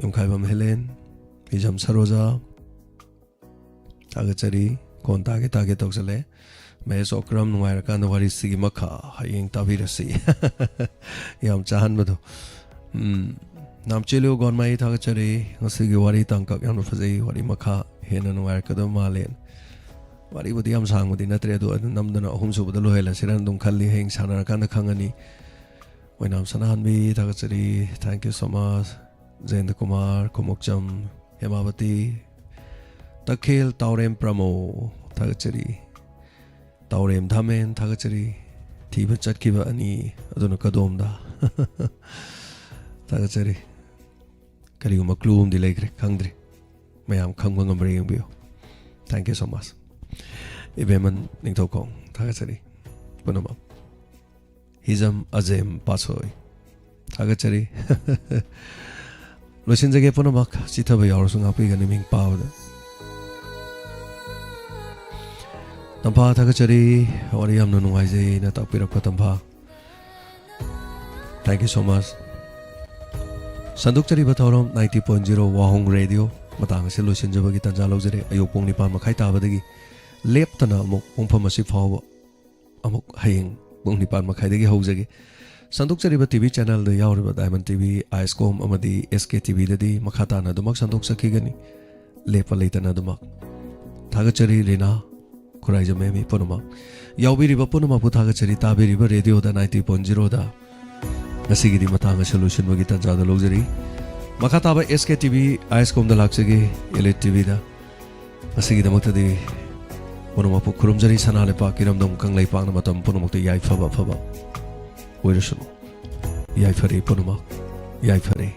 ꯌꯨꯝꯈꯥꯏꯕꯝ ꯍꯦꯂꯦꯟ, ꯍꯤꯖꯝ ꯁꯔꯣꯖꯥ ꯊꯥꯒꯠꯆꯔꯤ꯫ ꯈꯣꯟ ꯇꯥꯒꯦ ꯇꯥꯒꯦ ꯇꯧꯁꯜꯂꯦ꯫ ꯃꯍꯦꯁ ꯑꯣꯀ꯭ꯔꯝ, ꯅꯨꯡꯉꯥꯏꯔꯀꯥꯟꯗ ꯋꯥꯔꯤꯁꯤꯒꯤ ꯃꯈꯥ ꯍꯌꯦꯡ ꯇꯥꯕꯤꯔꯁꯤ꯫ ꯌꯥꯝ ꯆꯥꯍꯟꯕꯗꯣ꯫ ꯎꯝ, ꯅꯥꯝꯆꯦꯂꯨ ꯒꯣꯟꯃꯥꯏ ꯊꯥꯒꯠꯆꯔꯤ꯫ ꯉꯁꯤꯒꯤ ꯋꯥꯔꯤ ꯇꯥꯡꯀꯛ ꯌꯥꯝꯅ ꯐꯖꯩ꯫ ꯋꯥꯔꯤ ꯃꯈꯥ ꯍꯦꯟꯅ ꯅꯨꯡꯉꯥꯏꯔꯛꯀꯗꯕ ꯃꯥꯜꯂꯦ꯫ ꯋꯥꯔꯤꯕꯨꯗꯤ ꯌꯥꯝ ꯁꯥꯡꯕꯗꯤ ꯅꯠꯇ꯭ꯔꯦ, ꯑꯗꯣ ꯑꯗꯨꯝ ꯅꯝꯗꯅ ꯑꯍꯨꯝꯁꯨꯕꯗ ꯂꯣꯏꯍꯜꯂꯁꯤꯔꯅ ꯑꯗꯨꯝ ꯈꯜꯂꯤ꯫ ꯍꯌꯦꯡ ꯁꯥꯟꯅꯔꯀꯥꯟꯗ ꯈꯪꯉꯅꯤ꯫ ꯑꯣꯏꯅꯥꯝ ꯁꯅꯥꯍꯟꯕꯤ ꯊꯥꯒꯠꯆꯔꯤ꯫ Thank you so much꯫ ꯖꯌꯦꯟꯗ Kumar, ꯈꯨꯃꯣꯛꯆꯝ, ꯍꯦꯃꯥꯕꯇꯤ, ꯇꯈꯦꯜ, ꯇꯥꯎꯔꯦꯝ ꯄ꯭ꯔꯃꯣ, ꯊꯥꯒꯠꯆꯔꯤ꯫ ꯇꯥꯎꯔꯦꯝ ꯙꯥꯃꯦꯟ, ꯊꯥꯒꯠꯆꯔꯤ꯫ ꯊꯤꯕ ꯆꯠꯈꯤꯕ ꯑꯅꯤ ꯑꯗꯨꯅ ꯀꯗꯣꯝꯗ? ꯊꯥꯒꯠꯆꯔꯤ꯫ ꯀꯔꯤꯒꯨꯝꯕ clue ꯑꯃꯗꯤ ꯂꯩꯈ꯭ꯔꯦ, ꯈꯪꯗ꯭ꯔꯤ꯫ ꯃꯌꯥꯝ ꯈꯪꯕ ꯉꯝꯕ꯭ꯔꯥ ꯌꯦꯡꯕꯤꯌꯨ꯫ Thank you so much꯫ ꯏꯕꯦꯝꯃꯟ Ningthoukhong, ꯊꯥꯒꯠꯆꯔꯤ ꯄꯨꯝꯅꯃꯛ꯫ ꯍꯤꯖꯝ ꯑꯖꯦꯝ ꯄꯥꯠꯁꯣꯏ, ꯊꯥꯒꯠꯆꯔꯤ꯫ ꯂꯣꯏꯁꯤꯟꯖꯒꯦ ꯄꯨꯝꯅꯃꯛ, ꯆꯤꯊꯕ ꯌꯥꯎꯔꯁꯨ ꯉꯥꯛꯄꯤꯒꯅꯤ ꯃꯤꯡ ꯄꯥꯕꯗ꯫ ꯇꯝꯐꯥ, ꯊꯥꯒꯠꯆꯔꯤ, ꯋꯥꯔꯤ ꯌꯥꯝꯅ ꯅꯨꯡꯉꯥꯏꯖꯩꯅ ꯇꯥꯛꯄꯤꯔꯛꯄ ꯇꯝꯐꯥ꯫ Thank you so much꯫ ꯁꯟꯗꯣꯛꯆꯔꯤꯕ ꯊꯧꯔꯝ ninety point zero ꯋꯥꯍꯣꯡ ꯔꯦꯗꯤꯑꯣ ꯃꯇꯥꯡ ꯑꯁꯤ ꯂꯣꯏꯁꯤꯟꯖꯕꯒꯤ ꯇꯥꯟꯖꯥ ꯂꯧꯖꯔꯦ꯫ ꯑꯌꯨꯛ ꯄꯨꯡ ꯅꯤꯄꯥꯟ ꯃꯈꯥꯏ ꯇꯥꯕꯗꯒꯤ ꯂꯦꯞꯇꯅ ꯑꯃꯨꯛ ꯄꯨꯡꯐꯝ ꯑꯁꯤ ꯐꯥꯎꯕ ꯑꯃꯨꯛ ꯍꯌꯦꯡ ꯄꯨꯡ ꯅꯤꯄꯥꯟ ꯃꯈꯥꯏꯗꯒꯤ ꯍꯧꯖꯒꯦ꯫ ꯁꯟꯗꯣꯛꯆꯔꯤꯕ ꯇꯤꯚꯤ ꯆꯦꯅꯦꯜꯗ ꯌꯥꯎꯔꯤꯕ ꯗꯥꯏꯃꯟ ꯇꯤꯚꯤ, ꯑꯥꯏꯁꯀꯣꯝ ꯑꯃꯗꯤ ꯑꯦꯁ ꯀꯦ ꯇꯤꯚꯤꯗꯗꯤ ꯃꯈꯥ ꯇꯥꯅ ꯑꯗꯨꯃꯛ ꯁꯟꯗꯣꯛꯆꯈꯤꯒꯅꯤ, ꯂꯦꯞꯄ ꯂꯩꯇꯅ ꯑꯗꯨꯃꯛ꯫ ꯊꯥꯒꯠꯆꯔꯤ ꯔꯤꯅꯥ, ꯈꯨꯔꯥꯏꯖꯝ ꯑꯦꯝ ꯏ ꯄꯨꯝꯅꯃꯛ꯫ ꯌꯥꯎꯕꯤꯔꯤꯕ ꯄꯨꯝꯅꯃꯛꯄꯨ ꯊꯥꯒꯠꯆꯔꯤ꯫ ꯇꯥꯕꯤꯔꯤꯕ ꯔꯦꯗꯤꯑꯣꯗ ninety point zeroꯗ ꯉꯁꯤꯒꯤꯗꯤ ꯃꯇꯥꯡ ꯑꯁꯤ ꯂꯣꯏꯁꯤꯟꯕꯒꯤ ꯇꯥꯟꯖꯥꯗ ꯂꯧꯖꯔꯤ꯫ ꯃꯈꯥ ꯇꯥꯕ ꯑꯦꯁ ꯀꯦ ꯇꯤꯚꯤ, ꯑꯥꯏꯁꯀꯣꯝꯗ ꯂꯥꯛꯆꯒꯦ, ꯏꯂꯤꯠ ꯇꯤꯚꯤꯗ꯫ ꯉꯁꯤꯒꯤꯗꯃꯛꯇꯗꯤ ꯄꯨꯝꯅꯃꯛꯄꯨ ꯈꯨꯔꯨꯝꯖꯔꯤ꯫ ꯁꯅꯥ ꯂꯩꯄꯥꯛ ꯏꯔꯝꯗꯝ ꯀꯪꯂꯩꯄꯥꯛꯅ ꯃꯇꯝ ꯄꯨꯝꯅꯃꯛꯇ ꯌꯥꯏꯐꯕ ꯑꯐꯕ ꯑꯣꯏꯔꯁꯅꯨ꯫ ꯌꯥꯏꯐꯔꯦ ꯄꯨꯝꯅꯃꯛ, ꯌꯥꯏꯐꯔꯦ꯫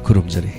ꯈꯨꯔꯨꯝꯖꯔꯤ꯫